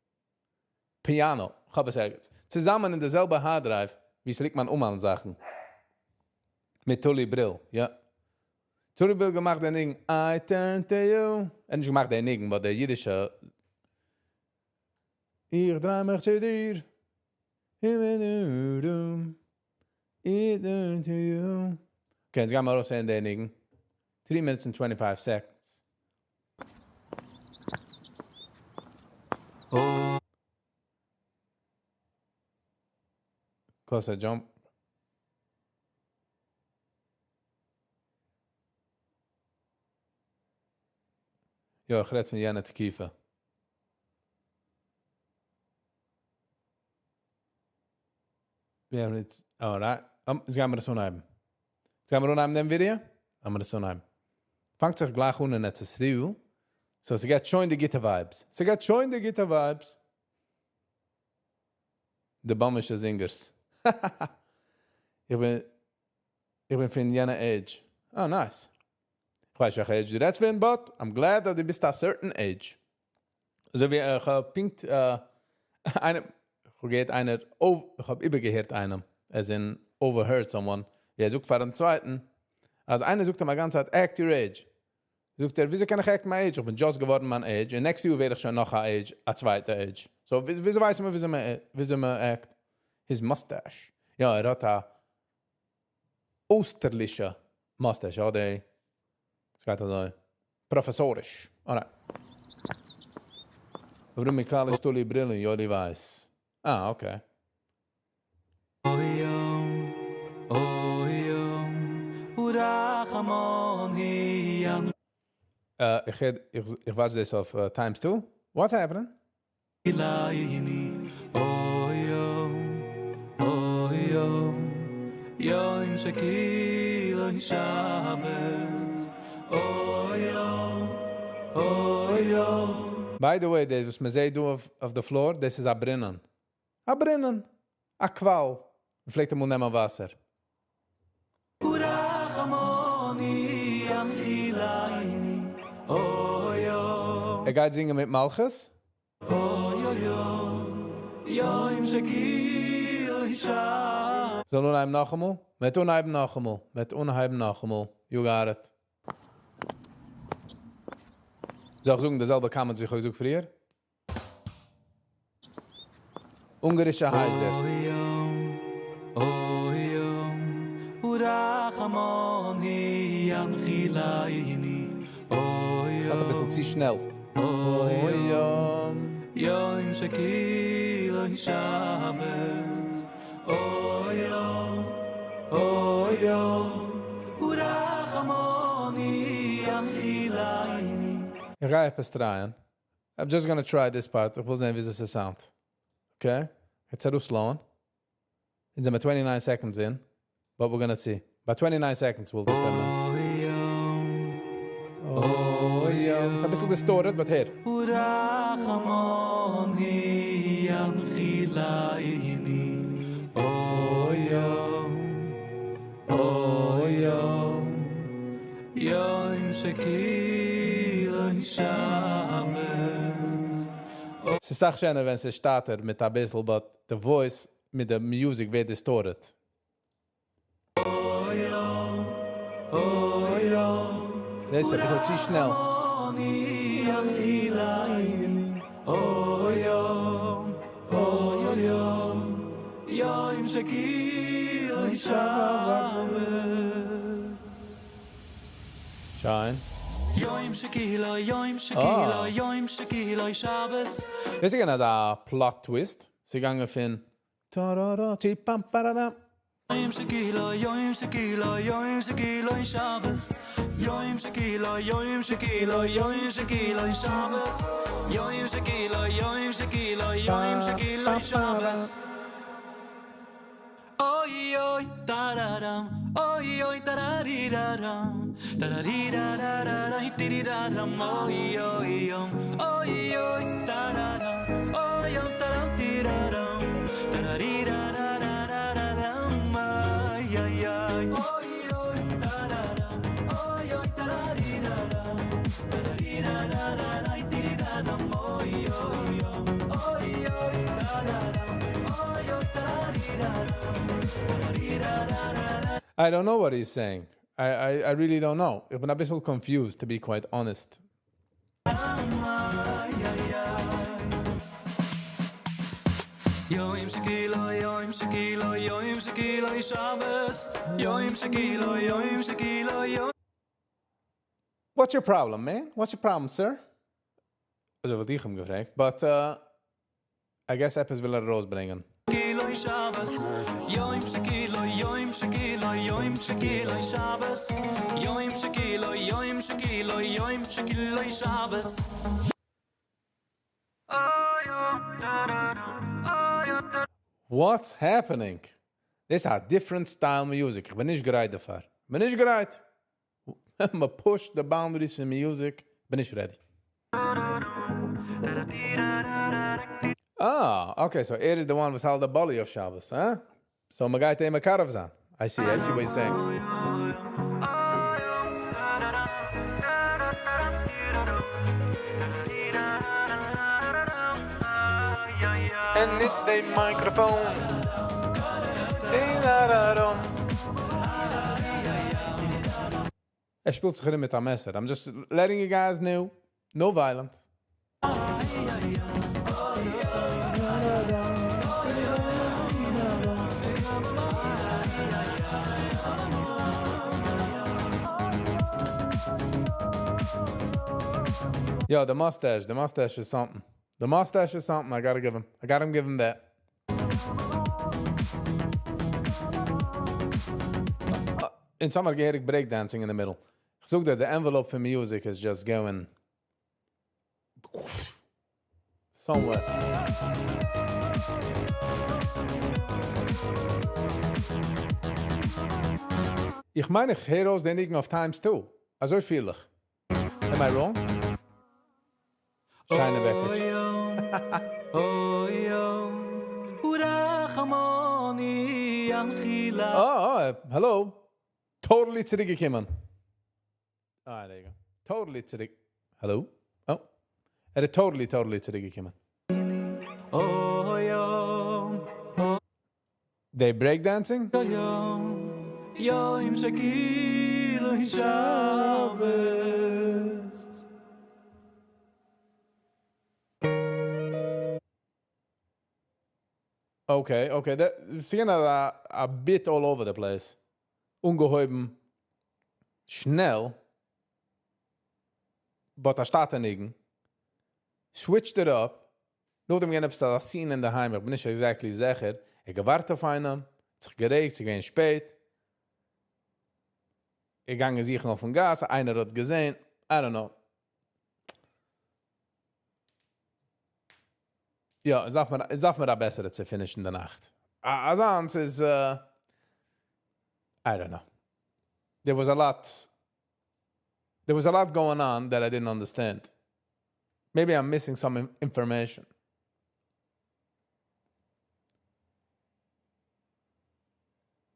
Speaker 1: Piano, איך האב עס ערגעץ. צוזאמען אין די זעלבע hard drive, ווי ס'ליגט מיין אומאן זאכן. מיט טולי בריל, יא. טולי בריל געמאכט דער ניגון, I turn to you. ער האט נישט געמאכט דער ניגון, but דער אידישע איך דריי מיך צו דיר. I turn to you. Okay, יעצט גייען מיר ארויסהערן דער ניגון. 3 minutes and 25 seconds.
Speaker 2: Oh.
Speaker 1: Cause I jump. יא, איך רעד פון יענע תקופה. מיר האבן יעצט, alright. יעצט גייען מיר עס אנהייבן. יעצט גייען מיר אנהייבן דעם ווידעא. גייען מיר עס אנהייבן. פאנגט זיך גלייך אן אין ארץ ישראל. So, ס'געט שוין די גוטע vibes. ס'געט שוין די גוטע vibes. די באמישע זינגערס. איך בין פון יענע age. Ah, nice. איך ווייס נישט וועלכע age דו רעדסט פון, but I'm glad that דו ביסט a certain age. אזוי ווי איך האב פונקט איינער, איך האב געהערט איינער, oh, איך האב איבערגעהערט איינעם, as in overheard someone, ווי ער זאגט פאר דעם צווייטן, אז איינער זאגט אים א גאנצע צייט, act your age. זאגט ער, וויאזוי קען איך act my age? איך בין just געווארן מיין age, און next year ווער איך שוין נאך א age, א צווייטע age. So, וויאזוי ווייסט מען, וויאזוי מען act? His mustache. יא, ער האט א אויסטערלישע mustache, יא, דער, עס גייט אזוי, פראפעסאריש. Alright. אברומי קאליש טולי בריל און יואלי ווייס. Ah, okay.
Speaker 2: אוי יום, אוי יום, ורחמון ים.
Speaker 1: איך watch דאס אויף times 2. What's happening?
Speaker 2: אליני, אוי יום, אוי יום, יום שכולו שבת. אוי יום, אוי יום.
Speaker 1: By the way, דאס וואס מען זעט דא אויף the floor, דאס איז א ברונען. א ברונען. א קוואל. מען פלעגט אמאל נעמען וואסער.
Speaker 2: ורחמוני ינחילני, אוי יום.
Speaker 1: ער גייט זינגען מיט מלכות?
Speaker 2: אוי אוי יום, יום שכולו שבת.
Speaker 1: זאל אנהייבן נאכאמאל? מ'וועט אנהייבן נאכאמאל. מ'וועט אנהייבן נאכאמאל. You got it. זאל איך זאגן די זעלבע comments ווי איך האב געזאגט פריער? אונגארישע הייזער.
Speaker 2: אוי יום, אוי יום, ורחמוני ינחילני, אוי
Speaker 1: יום. ס'האט אביסל צו שנעל.
Speaker 2: אוי יום, יום שכולו שבת. אוי יום, אוי יום, ורחמוני ינחילני.
Speaker 1: איך גיי עפעס try ען. I'm just gonna try this part. איך וויל זען, ווי עס sound. Okay? יעצט ארויסלאזן. אונז זענען 29 seconds in. But we're gonna see. By 29 seconds we'll determine.
Speaker 2: אוי יום,
Speaker 1: אוי יום. ס'איז אביסל distorted, but הער.
Speaker 2: ורחמני ינחילני אוי יום אוי יום יום שכולו שבת
Speaker 1: ס'איז אסאך שענער ווען ס'איז שטאטער מיט אביסל but די voice מיט די music ווערט distorted. דאס איז אביסל צו שנעל. שיין. אה. דאס איז געווען אזא plot twist. ס'איז געגאנגען פון טארארא צו פאם פאראדאם.
Speaker 2: יום שכולו יום שכולו יום שכולו שבת יום שכולו יום שכולו יום שכולו שבת יום שכולו יום שכולו יום שכולו שבת אוי אוי טאראראם אוי אוי טאראריראראם טאראריראראראי טיריראראם אוי אוי יום אוי אוי טאראראם אוי יום טאראם טיראראם טאראריראראראראראם איי איי איי אוי אוי טאראראם אוי אוי טאראריראראם טאראריראראראי טיריראראם אוי אוי יום אוי אוי טאראראם אוי אוי טאראריראראם טארארירארארארא
Speaker 1: I don't know what he's saying. I, I, I really don't know. איך בין אביסל confused, to be quite honest.
Speaker 2: יום שכולו יום שכולו יום שכולו שבת יום שכולו יום שכולו יום
Speaker 1: What's your problem, man? What's your problem, sir? אזוי וואלט איך אים געפרעגט, but uh, I guess עפעס וויל ער ארויסברענגען.
Speaker 2: שכולו שבת יום שכולו יום שכולו יום שכולו שבת יום שכולו יום שכולו יום שכולו שבת
Speaker 1: What's happening? דאס איז א different style music, איך בין נישט גרייט דערפאר. בין נישט גרייט! מען push ט די boundaries פון music, בין נישט ready. אה, okay, so ער איז the one וואס האלט די באלי אויף שבת, הא? So מען גייט אים מקרב זיין. I see, I see what you're saying. און נוץ די microphone. ער שפילט זיך ארום מיט א מעסער, I'm just letting you guys know, no violence. יא, די mustache, די mustache איז something. די mustache איז something, I gotta give him, I gotta give him that. אונז האמיר געהעריג break dancing אין די middle. כ'זאג דיר, די envelope פון music איז just going somewhere. איך מיין איך הער אויס די ניגון אויף times two. אזוי פיל איך. Am I wrong? שיינע בעקיטשעס. אה, hello. Totally צוריקגעקומען. אה, there you go. Totally צוריק. Hello? אה. ער איז totally totally צוריקגעקומען. They break dancing?
Speaker 2: יום שכולו שבת.
Speaker 1: Okay, okay, דער ס'געווען א א bit all over the place. אנגעהויבן שנעל, but א שטאטע ניגון. Switched it up. נאכדעם געווען עפעס אזא scene אינדערהיים, איך בין נישט exactly זיכער, ער האט געווארט אויף איינעם, האט זיך גערעגט, ס'איז געווען שפעט, ער געגאנגען זוכן אויפן גאס, איינער האט געזען, I don't know. יא, עס דארף מען, עס דארף מען א בעסערע צו finish ן די נאכט. אזאנס איז, I don't know. There was a lot, there was a lot going on that I didn't understand. Maybe I'm missing some information.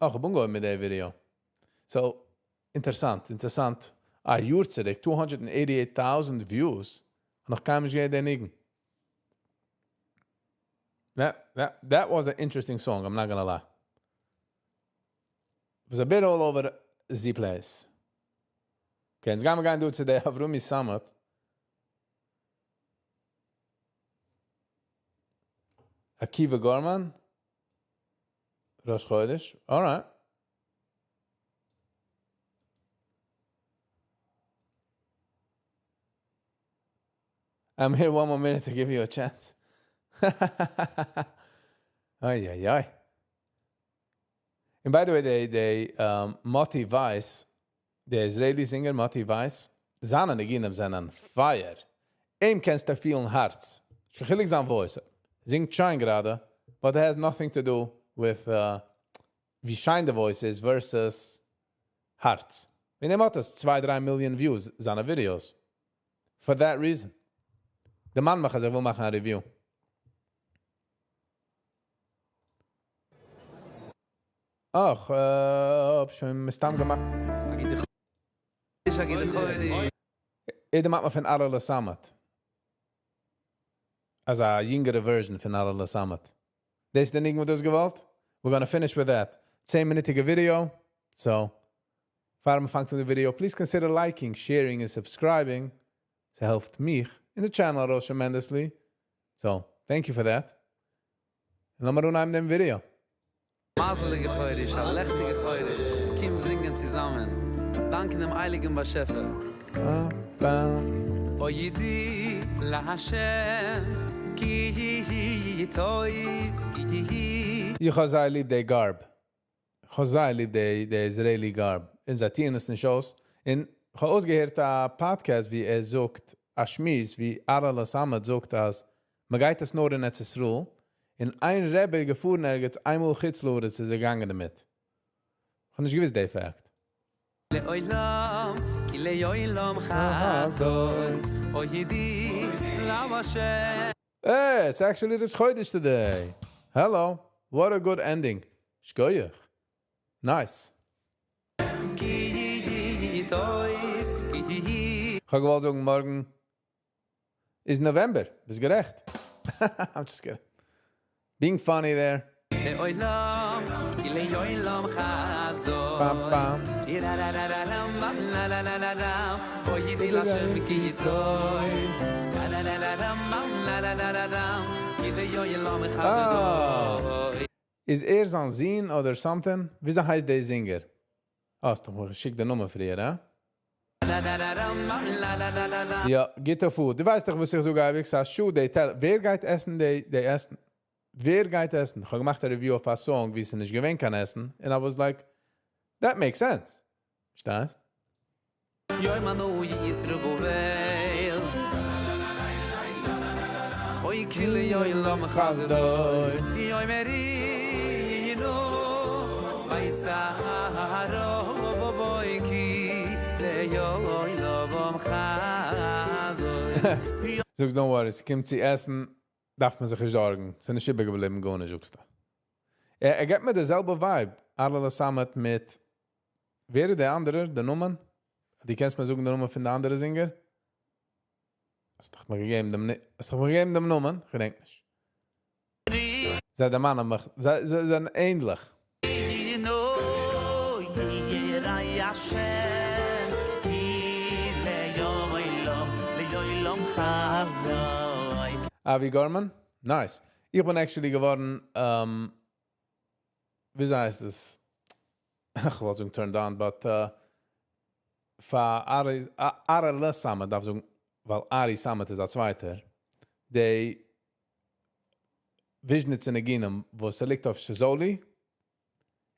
Speaker 1: אה, כ'האב אנגעהויבן מיט די ווידעא. So, אינטערעסאנט, אינטערעסאנט. א יאר צוריק, 288 טויזנט views. נאך קיינמאל נישט געהערט די ניגון. That was an interesting song, I'm not gonna lie. It was a bit all over the place. Okay, יעצט גייען מיר גיין דא צו דער Avrumi Samet. Akiva Gorman. ראש חודש. All right. I'm here one more minute to give you a chance. Ay, ay, ay. And by the way, they Moti Weiss, the Israeli singer Moti Weiss, זיינע ניגונים זענען fire. אים קענסטו פילן הארץ. קיין חילוק זיין voice. זינגט שיין גראדע, but it has nothing to do with ווי שיין the voice is versus הארץ. ווען ער האט עס 2, 3 מיליאן views, זיינע videos. For that reason. דער מאן מאכט, אז ער וויל מאכן א review. אך, האב שוין מסתם געמאכט. יעדער מאכט מאל פון Arele Samet. אלזא א יונגערע version פון Arele Samet. דאס איז דער ניגון, וואס דו האסט געוואלט? We're gonna finish with that. 10-מינוטיגע video. So, פאר מען פאנגט אן די video, please consider liking, sharing and subscribing. ס'העלפט מיך אין the channel ארויס tremendously. So, thank you for that. און לאמיר אנהייבן דעם video.
Speaker 9: מזל'דיגע חודש, א לעכטיגע חודש, קום זינגען צוזאמען, דאנקען דעם הייליגן באשעפער. הודו להשם כי טוב כי
Speaker 1: איך האב זייער ליב די garb. איך האב זייער ליב די Israeli garb. און זיי טוען עס נישט אויס. און איך האב אויסגעהערט א podcast ווי ער זאגט, א שמועס, ווי Arele Samet זאגט, אז מען גייט עס נאר אין ארץ ישראל, און איין רבי געפארן ערגעץ איינמאל חוץ לארץ איז ער געגאנגען דערמיט. איך האב נישט געוואוסט די fact.
Speaker 9: לעולם כי לעולם חסדו הודו להשם
Speaker 1: Hey, it's actually this חודש today. Hello. What a good ending. שכוח. Nice.
Speaker 9: כי טוב כי
Speaker 1: איך האב געוואלט זאגן, מארגן איז November. ביסט גערעכט. I'm just kidding. Being funny there.
Speaker 9: לעולם כי לעולם חסדו
Speaker 1: Bam, bam.
Speaker 9: לה לה לה לה לה הודו להשם כי טוב לה לה לה לה לה לה לה לה לה כי לעולם חסדו
Speaker 1: איז ער זיין זון אדער something? וויאזוי הייסט דער singer? אה, האסט דאך מיר געשיקט די נומער פריער, הא? יא, גוטע food. דו ווייסט דאך, וואס איך זאג, איך זאג, שו, די tell, ווער גייט עסן די עסן? ווער גייט עסן? איך האב געמאכט א review אויף א song, ווי עס איז נישט געווען קיין עסן. And I was like, that makes sense. פארשטייסט?
Speaker 9: יאמר נא ישראל אוי כי לעולם חסדו יאמרו נא ויסערו כי לעולם חסדו
Speaker 1: זאגסט, don't worry, עס קומט צו עסן, דארף מען זיך נישט זארגן. עס איז נישט איבערגעבליבן, גארנישט, זאגסטו. ער גיבט מיר די זעלבע vibe. Arele Samet מיט... ווער איז דער אנדערער, דער נאמען? דו קענסט מיר זאגן די נאמען פון דער אנדערע singer? האסט דאך מיר געגעבן דעם, האסט דאך מיר געגעבן דעם נאמען? איך געדענק נישט. זיי דערמאנען מיך, זיי זענען ענליך.
Speaker 2: השם כי לעולם לעולם חסדו
Speaker 1: Avi Gorman? Nice. איך בין actually געווארן, ווי הייסט עס? איך וואלט זאגן turned on, but פאר Arele Samet, דארף זאגן, ווייל Ari Samet איז א צווייטער, די וויזשניצער ניגונים, וואס ער ליגט אויף Shazoli,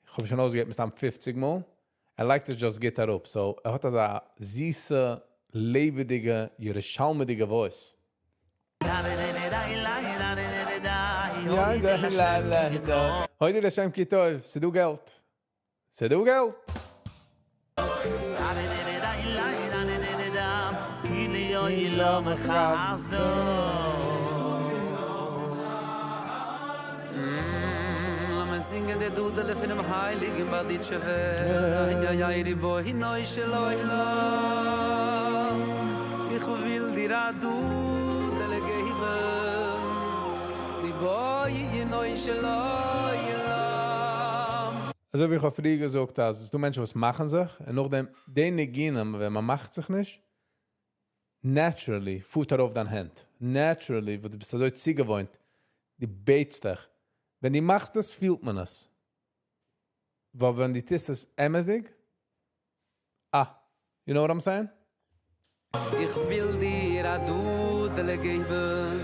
Speaker 1: איך האב שוין אויסגעהערט מסתם 50 מאל, ער לייגט עס just גוט אראפ, so ער האט אזא זיסע, לעבעדיגע, ירושלמי'דיגע voice. יא, לה, לה, לה. הודו להשם כי טוב, ס'דא געלט. ס'דא געלט.
Speaker 9: oy lo mechasdo Lass singen de Dudele von dem heiligen Barditschewer. Ay, ay, ay, di boi noi shel oy la. Ich will dir a Dudele geben. Di boi noi shel oy la.
Speaker 1: אזוי ווי איך האב פריער געזאגט, אז ס'דא מענטשן וואס מאכן זיך, און נאכדעם, די ניגונים, ווען מען מאכט זיך נישט, naturally, פארט ארויף דיין הענט. Naturally, וואס דו ביסט אזוי צוגעוואוינט, דו בעטסט דיך. ווען דו מאכסט עס, פילט מען עס. ווייל ווען דו טוסט עס אמת'דיג, ah, you know what I'm saying?
Speaker 9: איך וויל דיר א דודעלע געבן.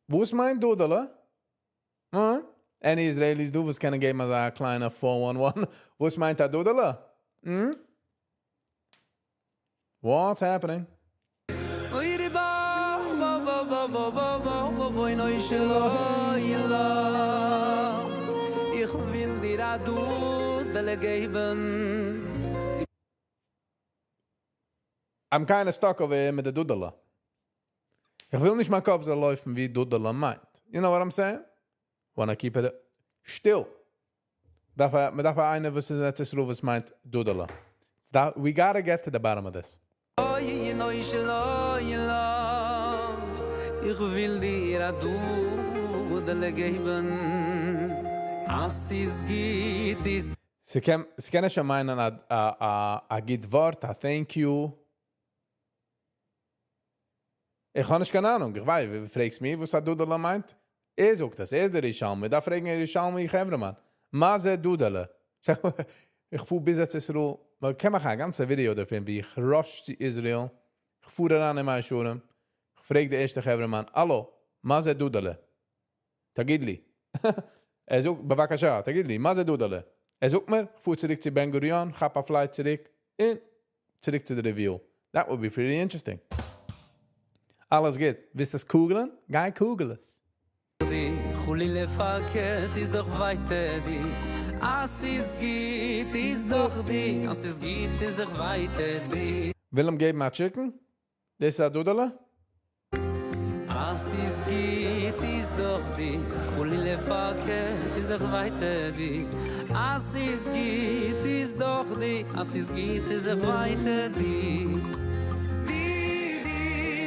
Speaker 1: וואס מיינט דודעלע? Huh? Any Israelis דא וואס קענען געבן אזא קליינע 411? וואס מיינט א דודעלע? Hmm? What's happening?
Speaker 9: Oy di ba ba ba ba ba ba ba ba boy noi shelo ila. Ich will dir a dudele geben.
Speaker 1: I'm kind of stuck over here מיט די דודעלע. איך וויל נישט מיין קאפ זאל לויפן ווי דודעלע מיינט. You know what I'm saying? Wanna keep it still. דארף ער, מען דארף איינער וואס איז ארץ ישראל וואס מיינט דודעלע. That, we gotta get to the bottom of this.
Speaker 9: Oy noi shelo ila. Ich will dir a dudele geben. As is git is
Speaker 1: ס'קען, ס'קען שוין מיינען א, א, א, א גוט ווארט, א thank you. איך האב נישט קיין אהנונג. איך ווייס, דו פרעגסט מיר, וואס א דודעלע מיינט? ער זאגט דאס, ער איז דער ירושלמי. דארף פרעגן ירושלמי חברהמאן. מה זה דודעלע? איך פאר ביז ארץ ישראל. ווייל איך קען מאכן א גאנצע ווידיאו דערפון, ווי איך rush צו Israel. איך פאר אריין אין מאה שערים. איך פרעג דער ערשטע חברהמאן, האלא, מה זה דודעלע? תגיד לי. ער זאגט, בבקשה, תגיד לי, מה זה דודעלע? ער זאגט מיר, איך פאר צוריק צו בן גוריון, כאפ א flight צוריק, און צוריק צו די review. That would be pretty interesting. אלעס גוט. ווילסט עס google'ן? גיי google עס.
Speaker 9: די חלילה פארקערט איז דאך ווייטער די אז ס'איז גוט איז דאך די אז ס'איז גוט איז דאך ווייטער די
Speaker 1: וויל אים געבן א chicken? דאס איז א דודעלע?
Speaker 9: אז ס'איז גוט איז דאך די חלילה פארקערט איז דאך ווייטער די אז ס'איז גוט איז דאך די אז ס'איז גוט איז דאך ווייטער די די די די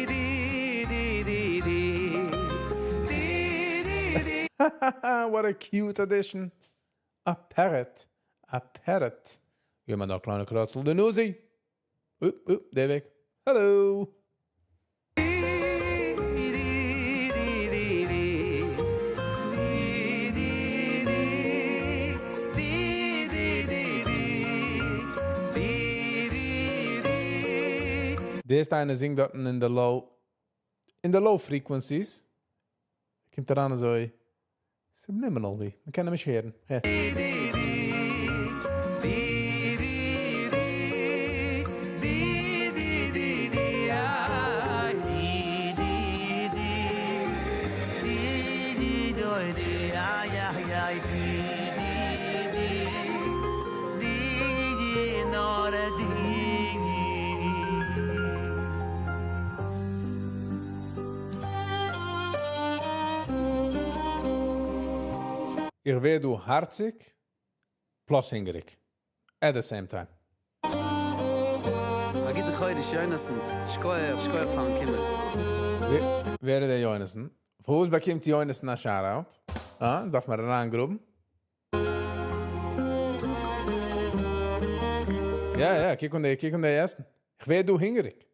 Speaker 9: די די די די די די די
Speaker 1: What a cute addition. A parrot. A parrot. גיב מיר נאך א קליינע קראצל די נאז. אופ, אופ, דער וועג. Hello.
Speaker 9: די די די די די די די די די די די די
Speaker 1: דער איז איינער זינגט דארט אין the low frequencies. קומט אריין אזוי subliminally. מען קען אים נישט הערן. הער.
Speaker 9: די די די די די די די די איי די די די די די די די איי איי איי די די די די די נאר די.
Speaker 1: איך ווער דא הארציג plus הונגעריג. At the same time.
Speaker 22: א גוטן חודש, יונתן. שכוח, שכוח פארן קומען.
Speaker 1: ווער איז דער יונתן? וואו באקומט יונתן א shout-out? אה, דארף מען אריינגראבן? יא, יא, קוק אן די, קוק אן די עסן. איך ווער דא הונגעריג.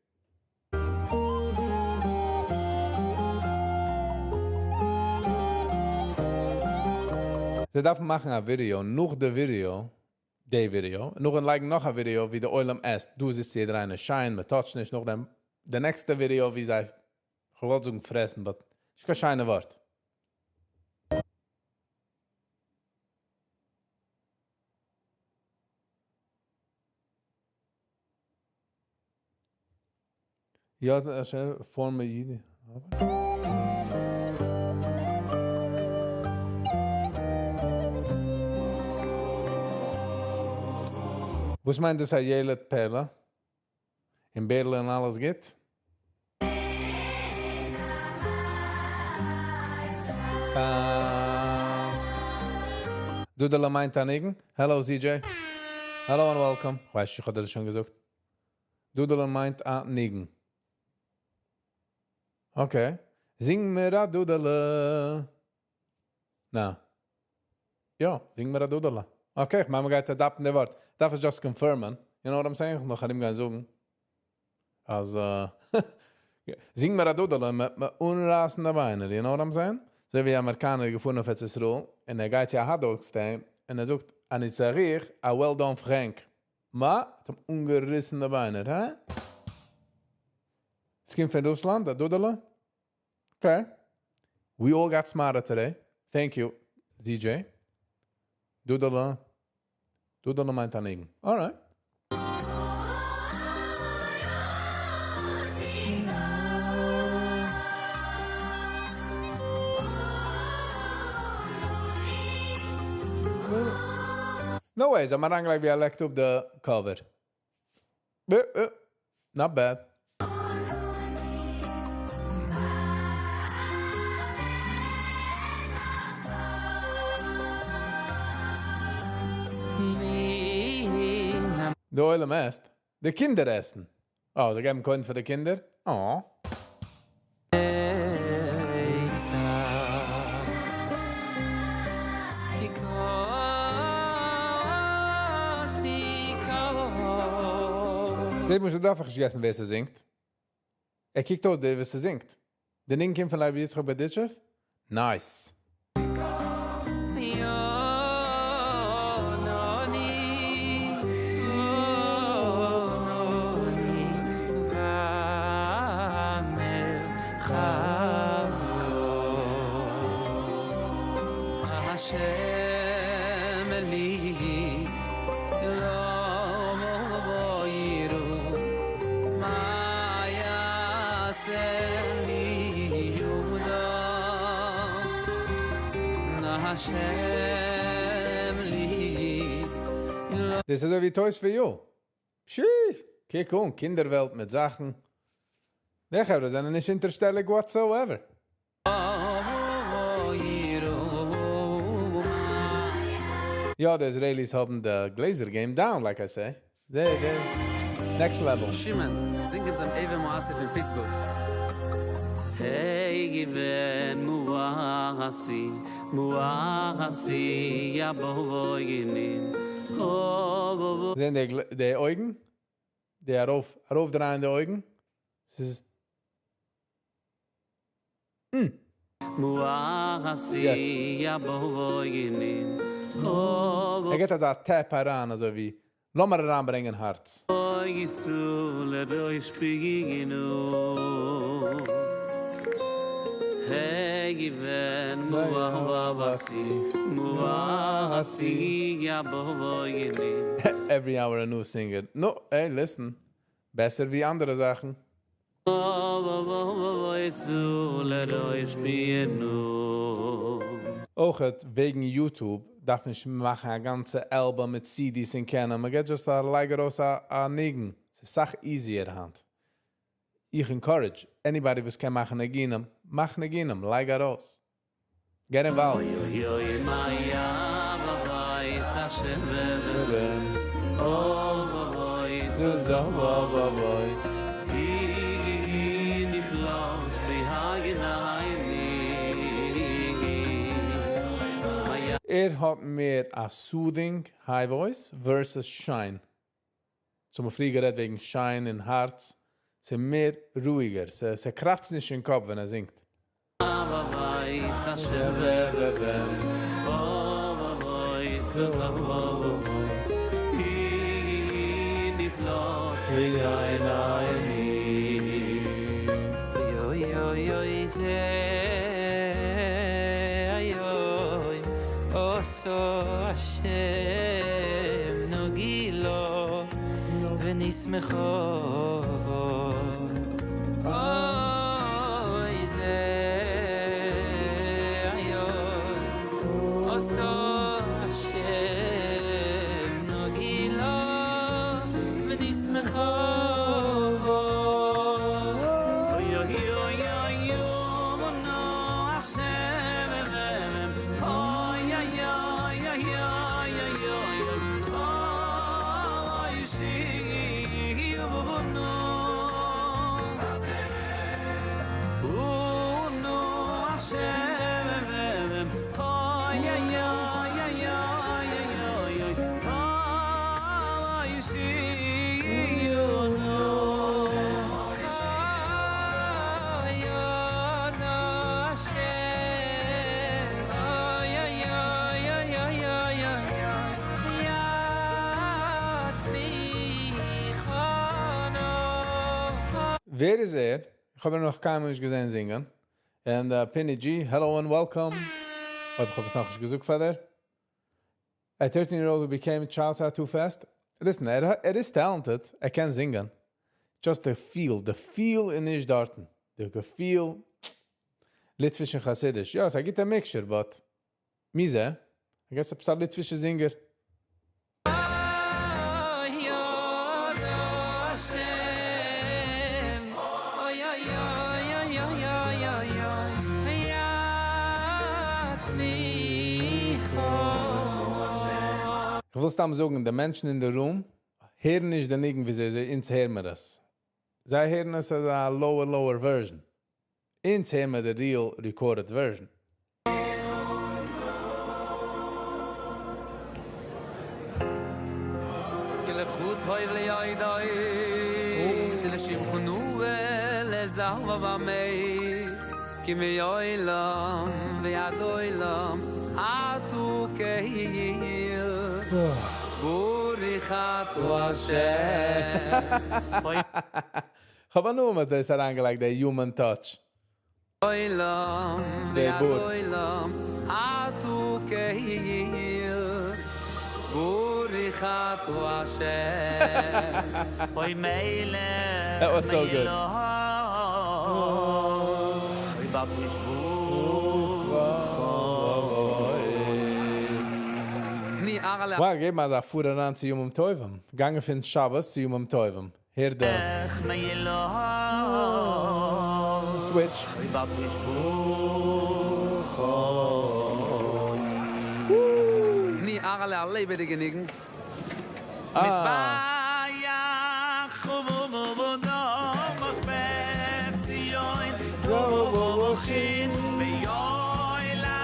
Speaker 1: זיי דארפן מאכן א ווידיאו, נאך די ווידיאו, די ווידיאו, נאך לייגן נאך א ווידיאו, ווי דער עולם עסט. דא זיצט יעדער איינער שיין, מען touchט נישט, נאכדעם, די נעקסטע ווידיאו, ווי זיי, איך וואלט זאגן פרעסן, but איז קיין שיינע ווארט. יא, דאס איז א former איד. וואס מיינט דאס א ילד פלא? און בערל און אלעס גוט? דודעלע מיינט א ניגון? Hello ZJ. Hello and welcome. כ'ווייס נישט איך האב דיר דאס שוין געזאגט. דודעלע מיינט א ניגון. Okay. זינג מיר א דודעלע. נא. יא, זינג מיר א דודעלע. Okay, איך מיין מ'גייט adopt ן די ווארט. דארף עס just confirm ען. You know what I'm saying? נאך ארום גיין זאגן אז זינג מיר א דודעלע מ'עט מיר אנרייסן די ביינער. You know what I'm saying? אזוי ווי א אמעריקאנער איז געפארן אויף ארץ ישראל און ער גייט צו א hot dog stand און ער זאגט אני צריך א well done frank. מע האט אים אנגעריסן די ביינער, הא? עס קומט פון רוסלאנד, א דודעלע? Okay. We all got smarter today. Thank you, ZJ. דודעלע. דודעלע מיינט א ניגון. Alright. No way, זיי האבן אריינגעלייגט ווי ער לעקט אפ די cover. Not bad. די עולם עסט. די קינדער עסן. אה, זיי געבן קודם פאר די קינדער? אה. די משל דארף איך נישט guess ן ווער ס'זינגט. ער קוקט אויס דער וואס ס'זינגט. די ניגון קומט פון לוי יצחק בארדיטשוב? Nice. דאס איז אזוי ווי Toys for You. פשי! קוק אן, קינדער וועלט מיט זאכן. די חברה זענען נישט אונטערשטעליג whatsoever. יא, די Israelis האבן די גלעזער game down, like I say. They, they, next level.
Speaker 9: שמעון, זינגען זיי אבר מואסי פון פיטסבורג. היי געווען מואסי, מואסי, יא בויגנים.
Speaker 1: זען די, די אויגן? די ארויף, ארויפדרייען די אויגן? ס'איז...
Speaker 9: מואסי, יא בויגנים.
Speaker 1: ער גיבט אזא tap אריין, אזוי ווי, לאמיר אריינברענגען הארץ.
Speaker 9: אוי גיסו לרוי שפיגינו. היי געווען מואסי, מואסי, יא בויגנים.
Speaker 1: Every hour a new singer. No, hey, listen. בעסער ווי אנדערע זאכן.
Speaker 9: לרוי שפיגינו.
Speaker 1: אויך וועגן YouTube דארף נישט מאכן א גאנצע album מיט CDs און קענען. מען געט just א לייג ארויס א ניגון. ס'איז סאך easier היינט. איך encourage anybody וואס קען מאכן ניגונים, מאך ניגונים, לייג ארויס. Get involved.
Speaker 9: אוי אוי מאיה בבית השם אוי אוי
Speaker 1: זו
Speaker 9: כי נפלא בהגנני
Speaker 1: ער האט מער א soothing high voice versus shine. So מ'האט פריער גערעדט וועגן shine און הארץ. ס'איז מער רואיגער. ס'קראצט נישט אין קאפ ווען ער זינגט.
Speaker 9: בבית השם אוי זו כי נפלא בהגנני אוי אוי אוי זה אוי אוסו השם נוגילו ונשמחו אוי זה אוי אוסו השם נוגילו ונשמחו.
Speaker 1: ווער איז ער? איך האב אים נאך קיינמאל נישט געזען זינגען. And Pinny G, hello and welcome. אויב איך האב עס נאכנישט געזאגט פאר דיר. A 13 year old who became a child star too fast. Listen, ער, ער איז talented, ער קען זינגען. Just the feel, the feel איז נישט דארטן. The געפיל, ליטוויש און חסידיש. יא, ס'איז א גוטע mixture, but מי זה? I guess עפעס א ליטווישע זינגער. איך וויל סתם זאגן, די מענטשן אין די room הערן נישט די ניגון ווי אזוי אונז הערן מיר עס. זיי הערן עס as a lower, lower version. אונז הערן מיר the real recorded version.
Speaker 9: כי לך טוב ליודעי, ולשמך נאוה לזהבה במי, כי מעולם ועד עולם אתה קל. ברוך אתה השם.
Speaker 1: כ'האב הנאה מ'האט דאס אריינגעלייגט די human touch.
Speaker 9: עולם
Speaker 1: די
Speaker 9: ועד
Speaker 1: בארד.
Speaker 9: עולם אתה קל. ברוך אתה השם.
Speaker 2: אוי מלך
Speaker 1: That was so good.
Speaker 2: אוי באבוש
Speaker 9: ני ארלה.
Speaker 1: וואו, געב מיר אזא פאר אריין צו ימים טובים. געגאנגען פון שבת צו ימים טובים. הער די. Switch.
Speaker 2: אוי באבוש
Speaker 9: ני ארלה א לעבעדיגע ניגון.
Speaker 1: אה.
Speaker 2: מזבח ובודמוס בציון ובוכין ויואלה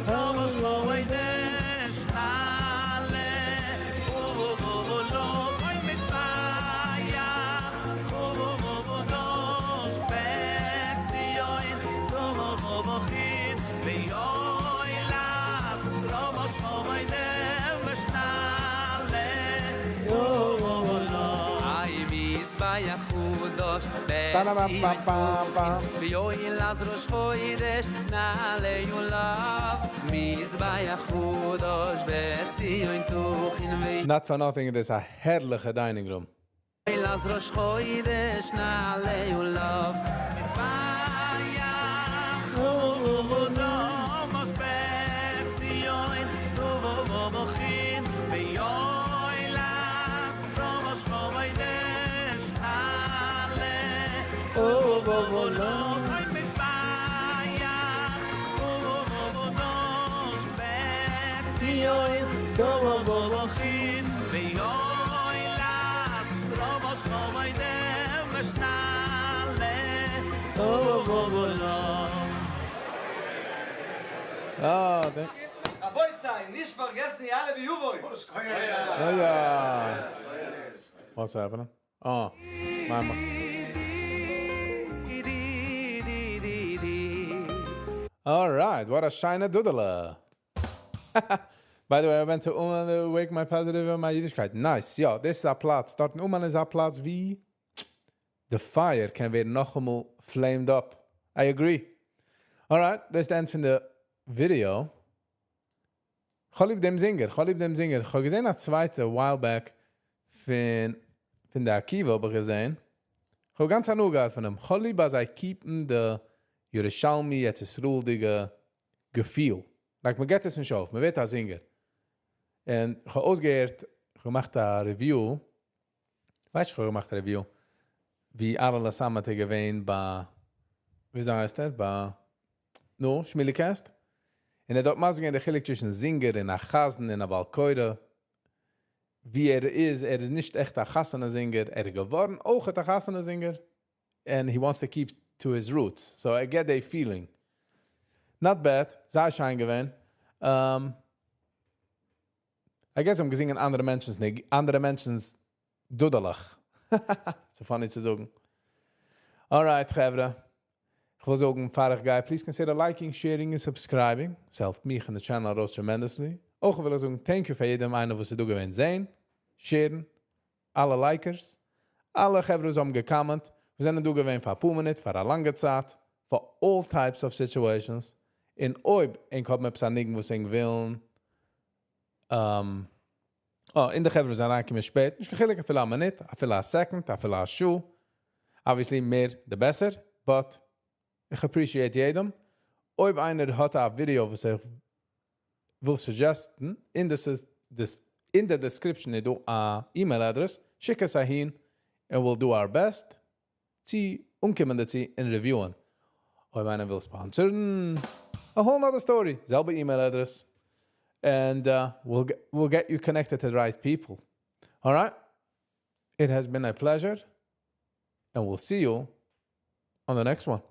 Speaker 2: רבוש חוידש נעלה ובובולו אוי מזבח ובודמוס בציון ובוכין ויואלה רבוש חוידש נעלה ובובולו
Speaker 9: איי מזבח חודש ויואל אז ראש חודש נעלה יולב מזבח חודש בציון תוכין וי
Speaker 1: Not for nothing, דאס איז א הערליכע dining room.
Speaker 9: ויואל אז ראש חודש נעלה יולב
Speaker 2: מזבח ובודמוס בציון ובוכין ויואל אז ראש חודש נעלה ובובולו אוי מזבח ובודמוס בציון ובוכין ויואל אז ראש חודש נעלה ובובולו
Speaker 1: אה, דעם.
Speaker 10: רבותי, נישט פארגעסן, יעלה ויבוא.
Speaker 1: Oh yeah. What's happening? Oh, mama. All right, what a שיינע דודעלע. By the way, I went to Uman to wake my positive on my יידישקייט. Nice. יא, דאס איז א פלאץ. דארט אין אומאן איז א פלאץ ווי the fire קען ווערן נאכאמאל flamed up. I agree. All right, that's the end פון די video. איך האב ליב דעם זינגער, איך האב ליב דעם זינגער. איך האב געזען א צווייטע while back פון פון די עקיבא האב איך געזען. איך האב גאנץ הנאה געהאט פון אים. איך האב ליב אז זיי keep ן די ירושלמי ארץ ישראל'דיגע געפיל. Like מען געבט עס נישט אויף, מען ווערט א זינגער. און איך האב אויסגעהערט, איך האב געמאכט א review. ווייסט איך האב געמאכט א review ווי אהרן סאמעט איז געווען ביי ווי הייסט ער? ביי נו, שמילי קעסט. און ער האט דארט מסביר געווען די חילוק צווישן זינגער און א חזן און א בעל קורא. ווי ער איז, ער איז נישט עכט א חתונה זינגער, ער איז געווארן אויך א חתונה זינגער. And he wants to keep to his roots. So I get a feeling. Not bad. זייער שיין געווען. I guess האבן געזינגען אנדערע מענטשנ'ס, אנדערע מענטשנ'ס דודעלעך. So funny צו זאגן. Alright, חברה. איך וויל זאגן, פאר איך גיי, please consider liking, sharing and subscribing. עס העלפט מיך און די channel ארויס tremendously. אויך וויל איך זאגן, thank you פאר יעדעם איינער, וואס איז דא געווען זען, share ן, אלע likers, אלע חברה וואס האבן גע comment, מיר זענען דא געווען פאר א פאר מינוט, פאר א לאנגע צייט, for all types of situations, און אויב ענק האבן עפעס א ניגון וואס ענק ווילן, um, אה, און די חברה זענען אריינגעקומען שפעט, נישט קיין חילוק אפילו א מינוט, אפילו א second, אפילו א שעה, obviously מער די בעסער, but איך appreciate יעדעם. אויב איינער האט א ווידיאו וואס ער וויל suggest ן, אין די אין די description איז דא א email address, שיק עס אהין, and we'll do our best צו אנקומען דערצו און review ען. אויב איינער וויל sponsor ן, a whole nother story, זעלבע email address, and we'll we'll get you connected to the right people. Alright? It has been a pleasure, and we'll see you on the next one.